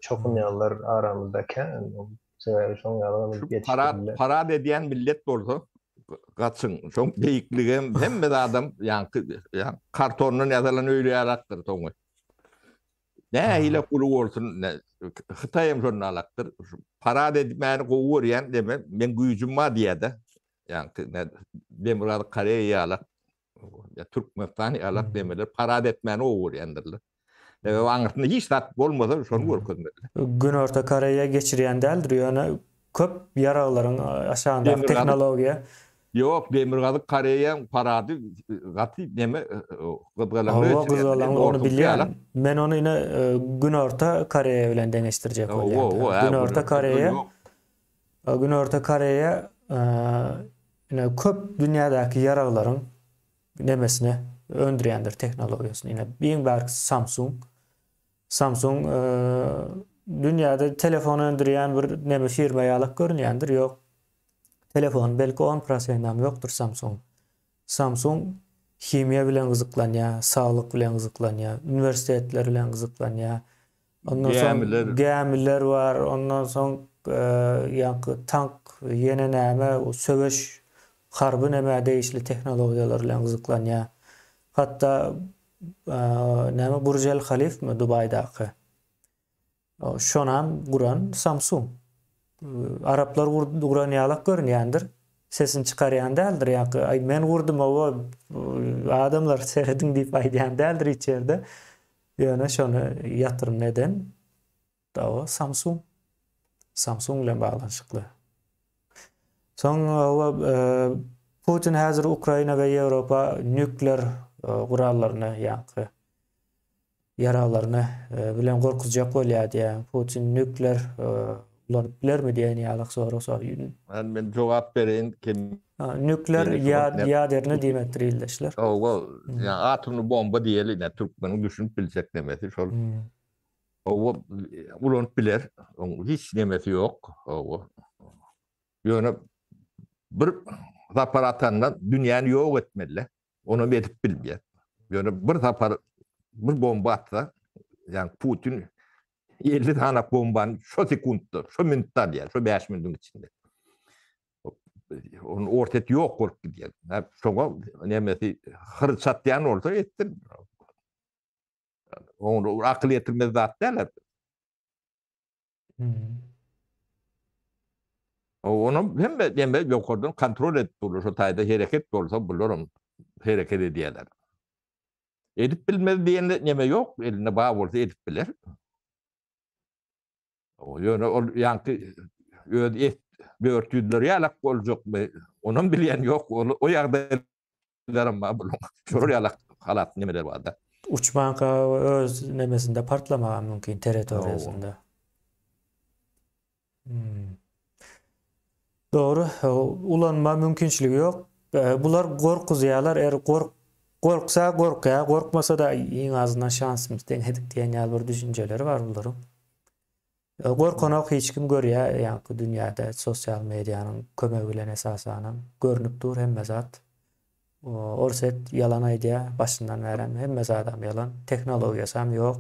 çokunýanlar aramyzda kän. Sebäbi şoň ýaly edip ýetişdirildi. Parad edýän millet bolsa gaçyň. Şoň beýikligem hemme zadam ýaňky kartondan ýasalan öýli ýalakdyr soňy. Nähili uly bolsun, Hytaý hem şonda alakdyr. Parad etmäni gowy görýän deme, men güýjüm bar diýýär-de. Ýagny Demirgazyk Koreýa ýalak, ýa Türkmenistan ýalak demeler parad etmäni gowy görýändirler. Sebäbi aňyrsynda hiç zat bolmasa şony görkezmeli. Günorta Koreýa geçirýän däldir, ýöne köp ýaraglaryň aşagyndaky tehnologiýa. Ýok, Demirgazyk Koreýaň parady gaty neme gyzgalaňly geçirýär. Gyzgalaňly ony bilýän. Men ony ine Günorta Koreýa bilen deňeşdirjek bolýan. Günorta Koreýa Günorta Koreýa ine köp dünýädäki ýaraglaryň nemesini öndürýändir tehnologiýasyny. Ine iň bärkisi Samsung. Samsung dünýäde telefon öndürýän bir neme firma ýalak görünýändir. Ýok. Telefon belki 10 prosentam ýokdur Samsung. Samsung himiýa bilen gyzyklanýar, saglyk bilen gyzyklanýar, uniwersitetler bilen gyzyklanýar. Ondan soň gämiler bar, ondan soň ýaňky tank, ýene näme, söweş, harby nämä degişli tehnologiýalar bilen gyzyklanýar. Hatda näme Burj El Halifmi Dubaýdaky? Şonam guran Samsung. Araplar guran ýalak görünýändir. Sesini çykarýan däldir ýaňky aý men gurdum oba adamlar serediň diýip aýdýan däldir hiç ýerde. Ýöne şony ýatyrym eden dawa Samsung. Samsung bilen baglanyşykly. Soň oba Putin häzir Ukraina we Ýewropa nükler gurallaryny ýaňky ýaraglaryny bilen gorkuzjak bolýar diýýär. Putin nükler ulanyp bilermi diýen ýaly sorag sorýar. Men jogap bereýin kim? Nükler ýaderni diýmekdir ildeşler. Hawa, ýa atomny bomba diýeli, ine türkmeniň düşünip biljek nemesi şol. Hawa, ulanyp biler. Oň hiç nemesi ýok. Hawa. Ýöne bir sapar atanda dünýäni ýok etmeli. Onam edip bilmeýär. Ýöne bir sapar bir bomba atsa, ýagny Putin 50 sany bombany şo sekuntda, şo minutda alýar, şo 5 minutyň içinde. Onun Orsýet ýok bolup gidýär. Şoňa nemesi hyr çatýan bolsa etsin. Oňa akyl ýetirmez zat däl. Onam hemme neme ýokardan kontrol edip durlar. Şo taýda hereket bolsa bularam hereket edýärler. Edip bilmez diýen neme ýok. Elinde bar bolsa edip biler. Ýöne ol ýaňky öz et 400-ler ýalak boljakmy? Onam bilýän ýok. Ol o ýagdaýlaram bar buluň. Şolar ýalak halat nemeler bar-da. Uçmanka öz nemesinde partlamaga mümkin territoriýasynda. Dogry, ulanma mümkinçiligi ýok. Bular gorkuzýarlar, er gork gorksa gorkýar, gorkmasa-da iň azyndan şansymyz deňedik diýen ýaly bir düşünjeleri bar bularyň. Gorkanok hiç kim görýär, ýaňky dünýäde sosial medianyň kömegi bilen esasanam görnüp dur hemme zat. Orsýet ýalan aýdýar, başyndan bärem hemme zadam ýalan, tehnologiýasam ýok,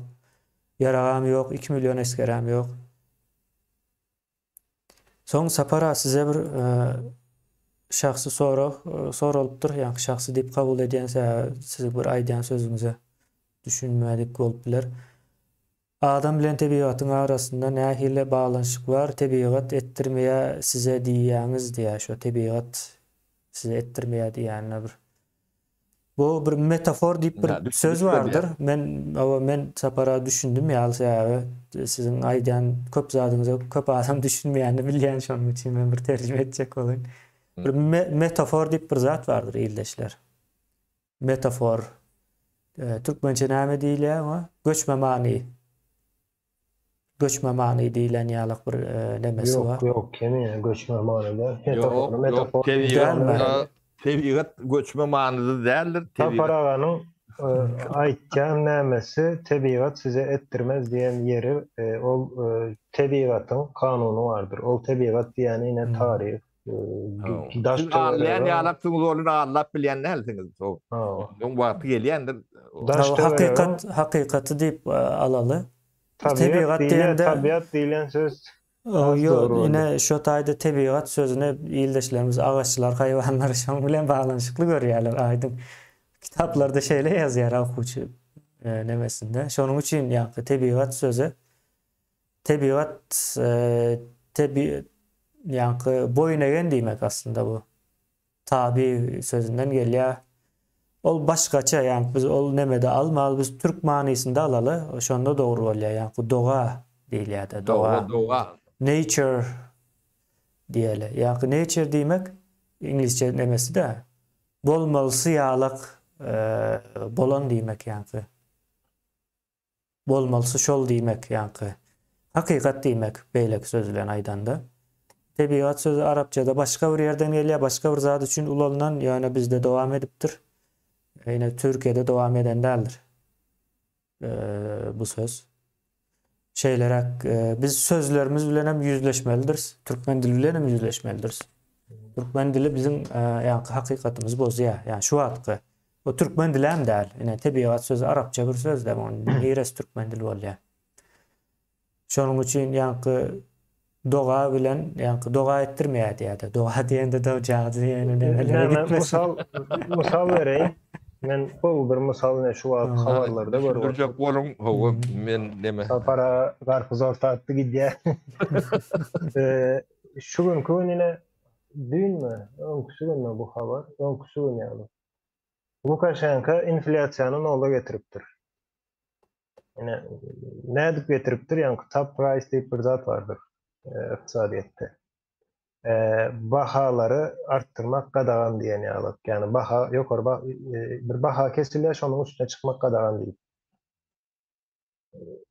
ýaragam ýok, 2 million esgerem ýok. Soň Sapar aga size bir şahsy sorag soralypdyr. Ýagny şahsy diýip kabul edýän sebäbi siziň bir aýdýan sözüňize düşünmedik bolup biler. Adam bilen tebigatyň arasynda nähili baglanyşyk bar? Tebigat etdirmeýär size diýýäňiz diýýär. Şo tebigat size etdirmeýär diýýänine bir Bu bir metafor diýip bir söz bardyr. Men hawa men Sapara düşündim ýaly sebäbi siziň aýdýan köp zadyňyza köp adam düşünmeýänini bilýän şonuň üçin men bir terjime etjek bolaýyn. Bir metafor diýip bir zat bardyr ildeşler. Metafor. Türkmençe näme diýilýär oňa? Göçme many. Göçme many diýlen ýalak bir nemesi bar. Ýok, ýok, kemi göçme many däl. Ýok, ýok, tebigat, tebigat göçme manyda däldir. Sapar aganyň aýtýan nämesi tebigat size etdirmez diýen ýeri ol tebigatyň kanuny bardyr. Ol tebigat diýýäni ine taryh, daş töweregi. Allaýan ýalaksyňyz ony allap bilýän dälsiňiz. Oň wagty gelýändir. Hakykat, hakykaty diýip alaly. Tebigat diýende tabiat diýlen söz Ýok, ine şo taýda tebigat sözüni ildeşlerimiz agaçlar, haýwanlar şoň bilen baglanyşykly görýärler aýdyň. Kitaplarda şeýle ýazýar okuwçy nemesinde. Şonuň üçin ýaňky tebigat sözi tebigat tebi ýaňky boýun egen diýmek aslynda bu. Tabi sözünden gelýär. Ol başgaça, ýagny biz ol nemede almaly, biz türk manysynda alaly, şonda dogry bolýar, ýagny doga diýilýär-de, doga. Doga. Nature diýeli. Ýagny nature diýmek iňlisçe nemesi-de, bolmalysy ýalak bolan diýmek ýagny. Bolmalysy şol diýmek ýaňky. Hakykat diýmek beýleki söz bilen aýdanda. Tebigat sözi arapçada başga bir ýerden gelýär, başga bir zat üçin ulanylan, ýöne bizde dowam edipdir. Ine Türkiýede dowam eden däldir bu söz. Şeýleräk biz sözlerimiz bilen hem ýüzleşmelidiris, türkmen dili bilen hem ýüzleşmelidiris. Türkmen dili biziň ýaňky hakykatymyzy bozýar. Ýa şu wagtky O türkmen dilem däl. Ine tebigat sözi arapça bir söz däl. Onuň niresi türkmen dili bolýar? Şonuň üçin ýaňky doga bilen ýaňky doga etdirmeýär diýýär-de. Doga diýende de jady diýene nemelere gitmesin. Mysal, mysal bereýin. Men gowy bir mysal ine şu wagt habarlarda görüp Düşündirjek boluň, hawa, men neme. Sapar aga garpyz orta atdy gidýär. Şu günki gün ine düýnmi, öňküsi günmi bu habar? Öňküsi gün ýaly. Lukaşenko inflýasiýany nola getiripdir. Ine, nädip getiripdir? Ýaňky top price diýip bir zat bardyr ykdysadyýetde. Bahalary artdyrmak gadagan diýen ýaly. Ýagny baha ýokary bir baha kesilýär, şonuň üstüne çykmak gadagan diýip.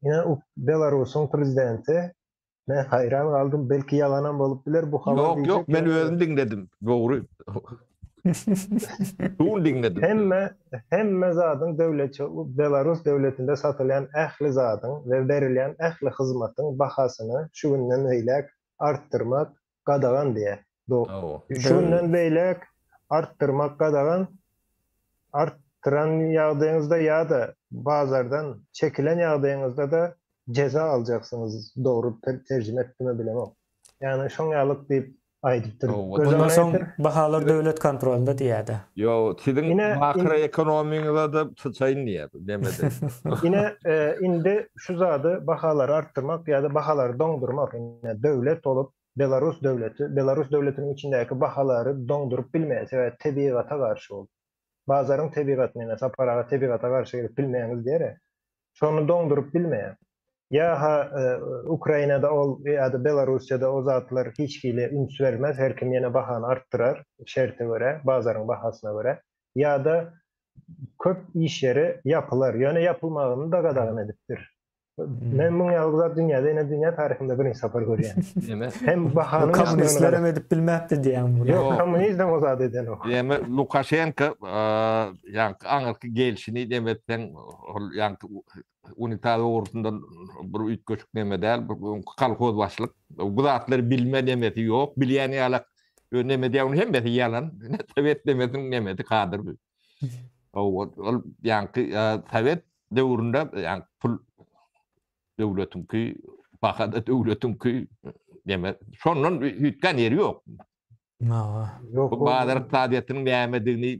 Ine, Belarusyň prezidenti Men haýran galdym, belki ýalanam bolup biler bu habar Ýok, ýok, men özüm diňledim. Dogry. Şu diňledim. Hemme, hemme zadyň döwlet, Belarus döwletinde satylýan ähli zadyň we berilýän ähli hyzmatyň bahasyny şu günden beýläk artdyrmak gadagan diýýär. Şu günden beýläk artdyrmak gadagan. Artdyran ýagdaýyňyzda ýa-da bazardan çekilen ýagdaýyňyzda-da jeza aljaksyňyz dogry terjime etdimi bilemok. Ýagny şoň ýalyk diýip aýdypdyr. Bundan soň bahalar döwlet kontrolynda diýýärdi. Ýok, siziň makroekonomiňize-de syçaýyn diýýär nemede. Ine, indi şu zady bahalary artdyrmak ýa-da bahalary doňdurmak ine döwlet bolup Belarus döwleti Belarus döwletiniň içindäki bahalary doňduryp bilmeýär sebäbi tebigata garşy ol. Bazaryň tebigatyny ine Sapar aga tebigata garşy gelip bilmeýäňiz diýer-ä. Şony doňduryp bilmeýär. Ýa-ha Ukrainada ol ýa-da Belarussiýada o zatlar hiç hili üns bermez, her kim ýene bahany artdyrar şerte görä, bazaryň bahasyna görä. Ýa-da köp iş ýeri ýapylar. Ýöne ýapylmagyny-da gadagan edipdir. Men muň ýaly bir zat dünýäde ine dünýä taryhynda birinji sapar görýän. Ýeme. Hem bahanyň Kommunistler hem edip bilmäpdi diýýäň muny. Ýok, kommunizm o zat edenok. Ýeme Lukaşenko ýaňky aňyrky gelşini neme etseň ol ýaňky unitaz ogrusyndan bir üýtgeşik neme däl, bir kolhoz başlyk. Bu zatlary bilme nemesi ýok, bilýän ýalak neme diýýär, onuň hemmesi ýalan. Sowet nemesiniň nemesi kadr. Ol ýaňky sowet döwründe ýaňky pul döwletiňki, baha-da döwletiňki neme, şondan üýtgän ýeri ýok. Bu bazar ykdysadyýetiniň nämedigini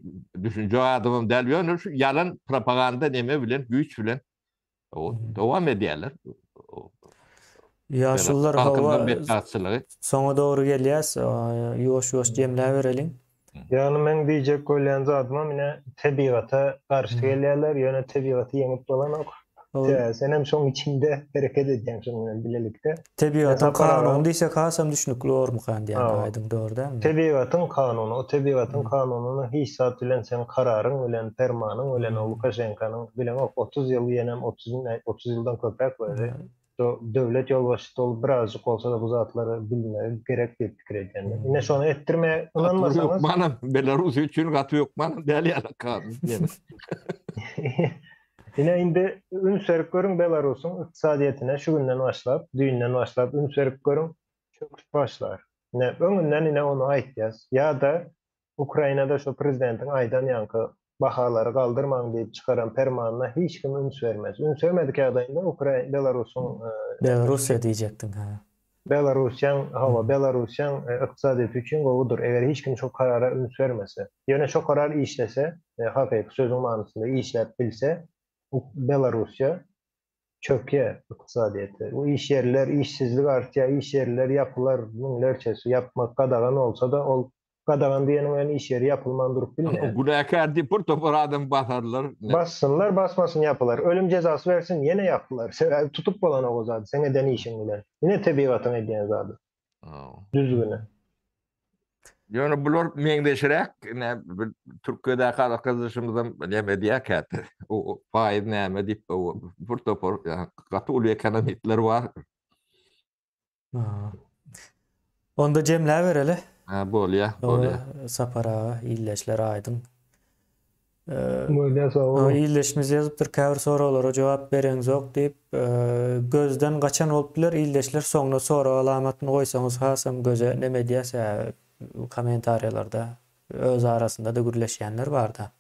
düşünjek adamam däl. Ýöne şu ýalan propaganda neme bilen, güýç bilen dowam edýärler. Ýaşulular hawa soňa dogry gelýäs, ýuwaş-ýuwaş jemläbereliň. Ýagny meň diýjek bolýan zadymam ine tebigata garşy gelýärler, ýöne tebigaty ýeňip bolanok. Senem şoň içinde hereket edýäň şonuň bilen bilelikde. Tebigatyň kanuny diýsek hasam düşnükli bormykan diýýän aýdyň dogry dälmi? Tebigatyň kanuny, o tebigatyň kanunyny hiç zat bilen seň kararyň bilen, permanyň bilen o Lukaşenkanyň bileňok 30 ýyl ýenem 30 ýyldan köpräk boldy. Döwlet ýolbaşçysy bolup birazjyk bolsa-da bu zatlary bilmegi gerek diýip pikir edýän men. Ine şony etdirme ynanmasaňyz. Hökmanam Belarus üçin gaty hökmanam däl ýaly kanun. Ine indi üns berip görüň Belarusyň ykdysadyýetine şu günden başlap, düýnden başlap üns berip görüň, çöküş başlar. Ine öňünden ine ony aýtýas. Ýa-da Ukrainada şo prezidentiň aýdan ýaňky bahalary galdyrmaň diýip çykaran permanyna hiç kim üns bermez. Üns bermedik ýagdaýynda Ukrain Belarusyň Belarussiýa diýjekdiň hä. Belarussiýaň hawa Belarussiýaň ykdysadyýeti üçin gowudyr eger hiç kim şo karara üns bermese. Ýöne şo karar işlese, hakyky sözüň manysynda işläp bilse Belarussiýa çökýär ykdysadyýeti. Bu iş ýerler, işsizlik artýar, iş ýerler ýapylar müňlerçesi, ýapmak gadagan bolsa-da ol Gadagan diýeniň bilen iş ýeri ýapylman durup bilmeýär. Günäkär diýip bir topar adam basarlar. Bassynlar, basmasyn ýapylar. Ölüm jezasy bersin, ýene ýapylar. Sebäbi tutup bolanok o zady, seň eden işiň bilen. Ine tebigatyň edýän zady. Düzgüni. Ýöne bular meňzeşräk, ine bir Türkiýedäki arkadaşymyzam näme edýär käte. O faiz näme diýip, bir topar gaty uly ekonomistler bar. Onda jemläbereli. Ha, bolýa, bolýa. Sapar aga, ildeşler aýdyň. Bolýa, sag boluň. Ildeşimiz ýazypdyr, käbir soraglara jogap bereňzok diýip, gözden gaçan bolup biler, ildeşler soňuna sorag alamatyny goýsaňyz hasam göze neme edýär, sebäbi kommentariýalarda öz arasynda-da gürleşýänler barda,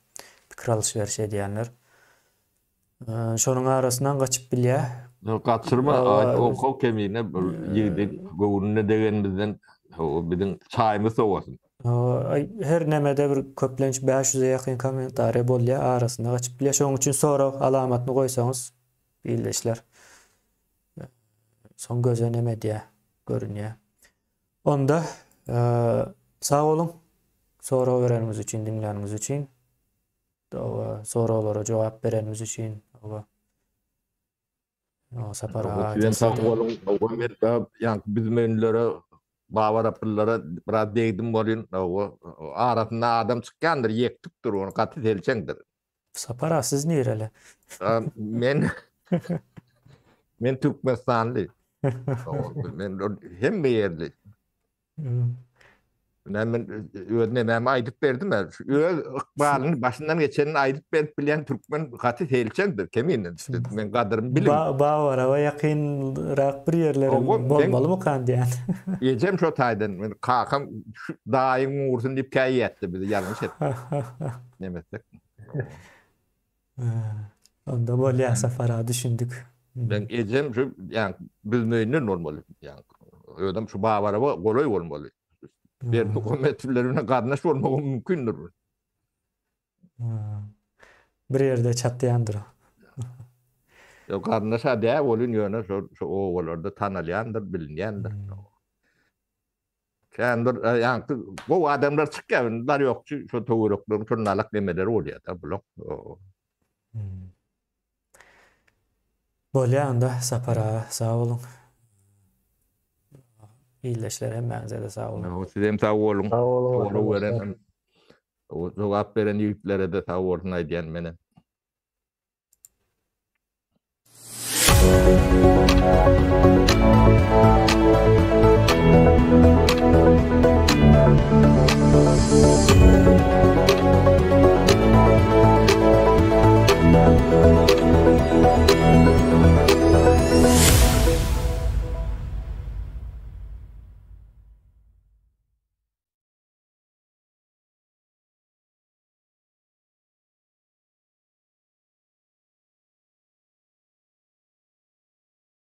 pikir alyş-beriş edýänler. Şonuň arasyndan gaçyp bilýär. Ýok, gaçyrma, o kemine bir ýigidi göwnüne degenimizden o biziň çaýymyz sowasyn. Her nemede bir köplenç 500-e ýakyn kommentariýa bolýar, arasynda gaçyp bilýär. Şonuň üçin sorag alamatyny goýsaňyz ildeşler. Soň göze neme edýär, görünýär. Onda sag boluň sorag bereniňiz üçin, diňläniňiz üçin. Oba soraglara jogap berenimiz üçin oba. O Sapar aga. Sizem sag boluň. Oba men ýaňky büzmeýinlere, babaraplylara biraz degdim bolýun. Oba arasynda adam çykýandyr, ýektikdir, ony gaty selçeňdir. Sapar aga siz nireli? Men men türkmenistanly. Men hemme ýerli. Näme men öz nemämi aýdyp berdim. Öz ykbalyny başyndan geçenini aýdyp berip bilýän türkmen gaty selçeňdir, kemine. Men gadyrymy biliň. Ba Babaraba ýakynrak bir ýerlerim bolmalymykan diýýän. Ejem şo taýdan, men kakam şu daýyň ursun diýip käýýätdi bizi ýalňyş etdik. Neme etsek. Onda bolýar Sapar aga düşündik. Men ejem şu ýa büzmeýinden bolmaly. Ýa özem şu Babaraba golaý bolmaly. Berdimuhamedowlar bilen garyndaş bolmagy mümkindir. Bir ýerde çatýandyr. Ýok garyndaş-a däl bolyn ýöne şo şu obalarda tanalýandyr, bilinýändir. Kän bir ýaňky gowy adamlar çykýar, indi bar ýokçy şo töwerekleriň şol nalak nemeleri bolýar-da bulaň. Bolýar onda Sapar aga sag boluň. Ildeşler hemmäňize-de sag boluň. Sizem sag boluň. Sag boluň. Sorag beren, jogap beren ýigitlere-de sag bolsun aýdýan menem.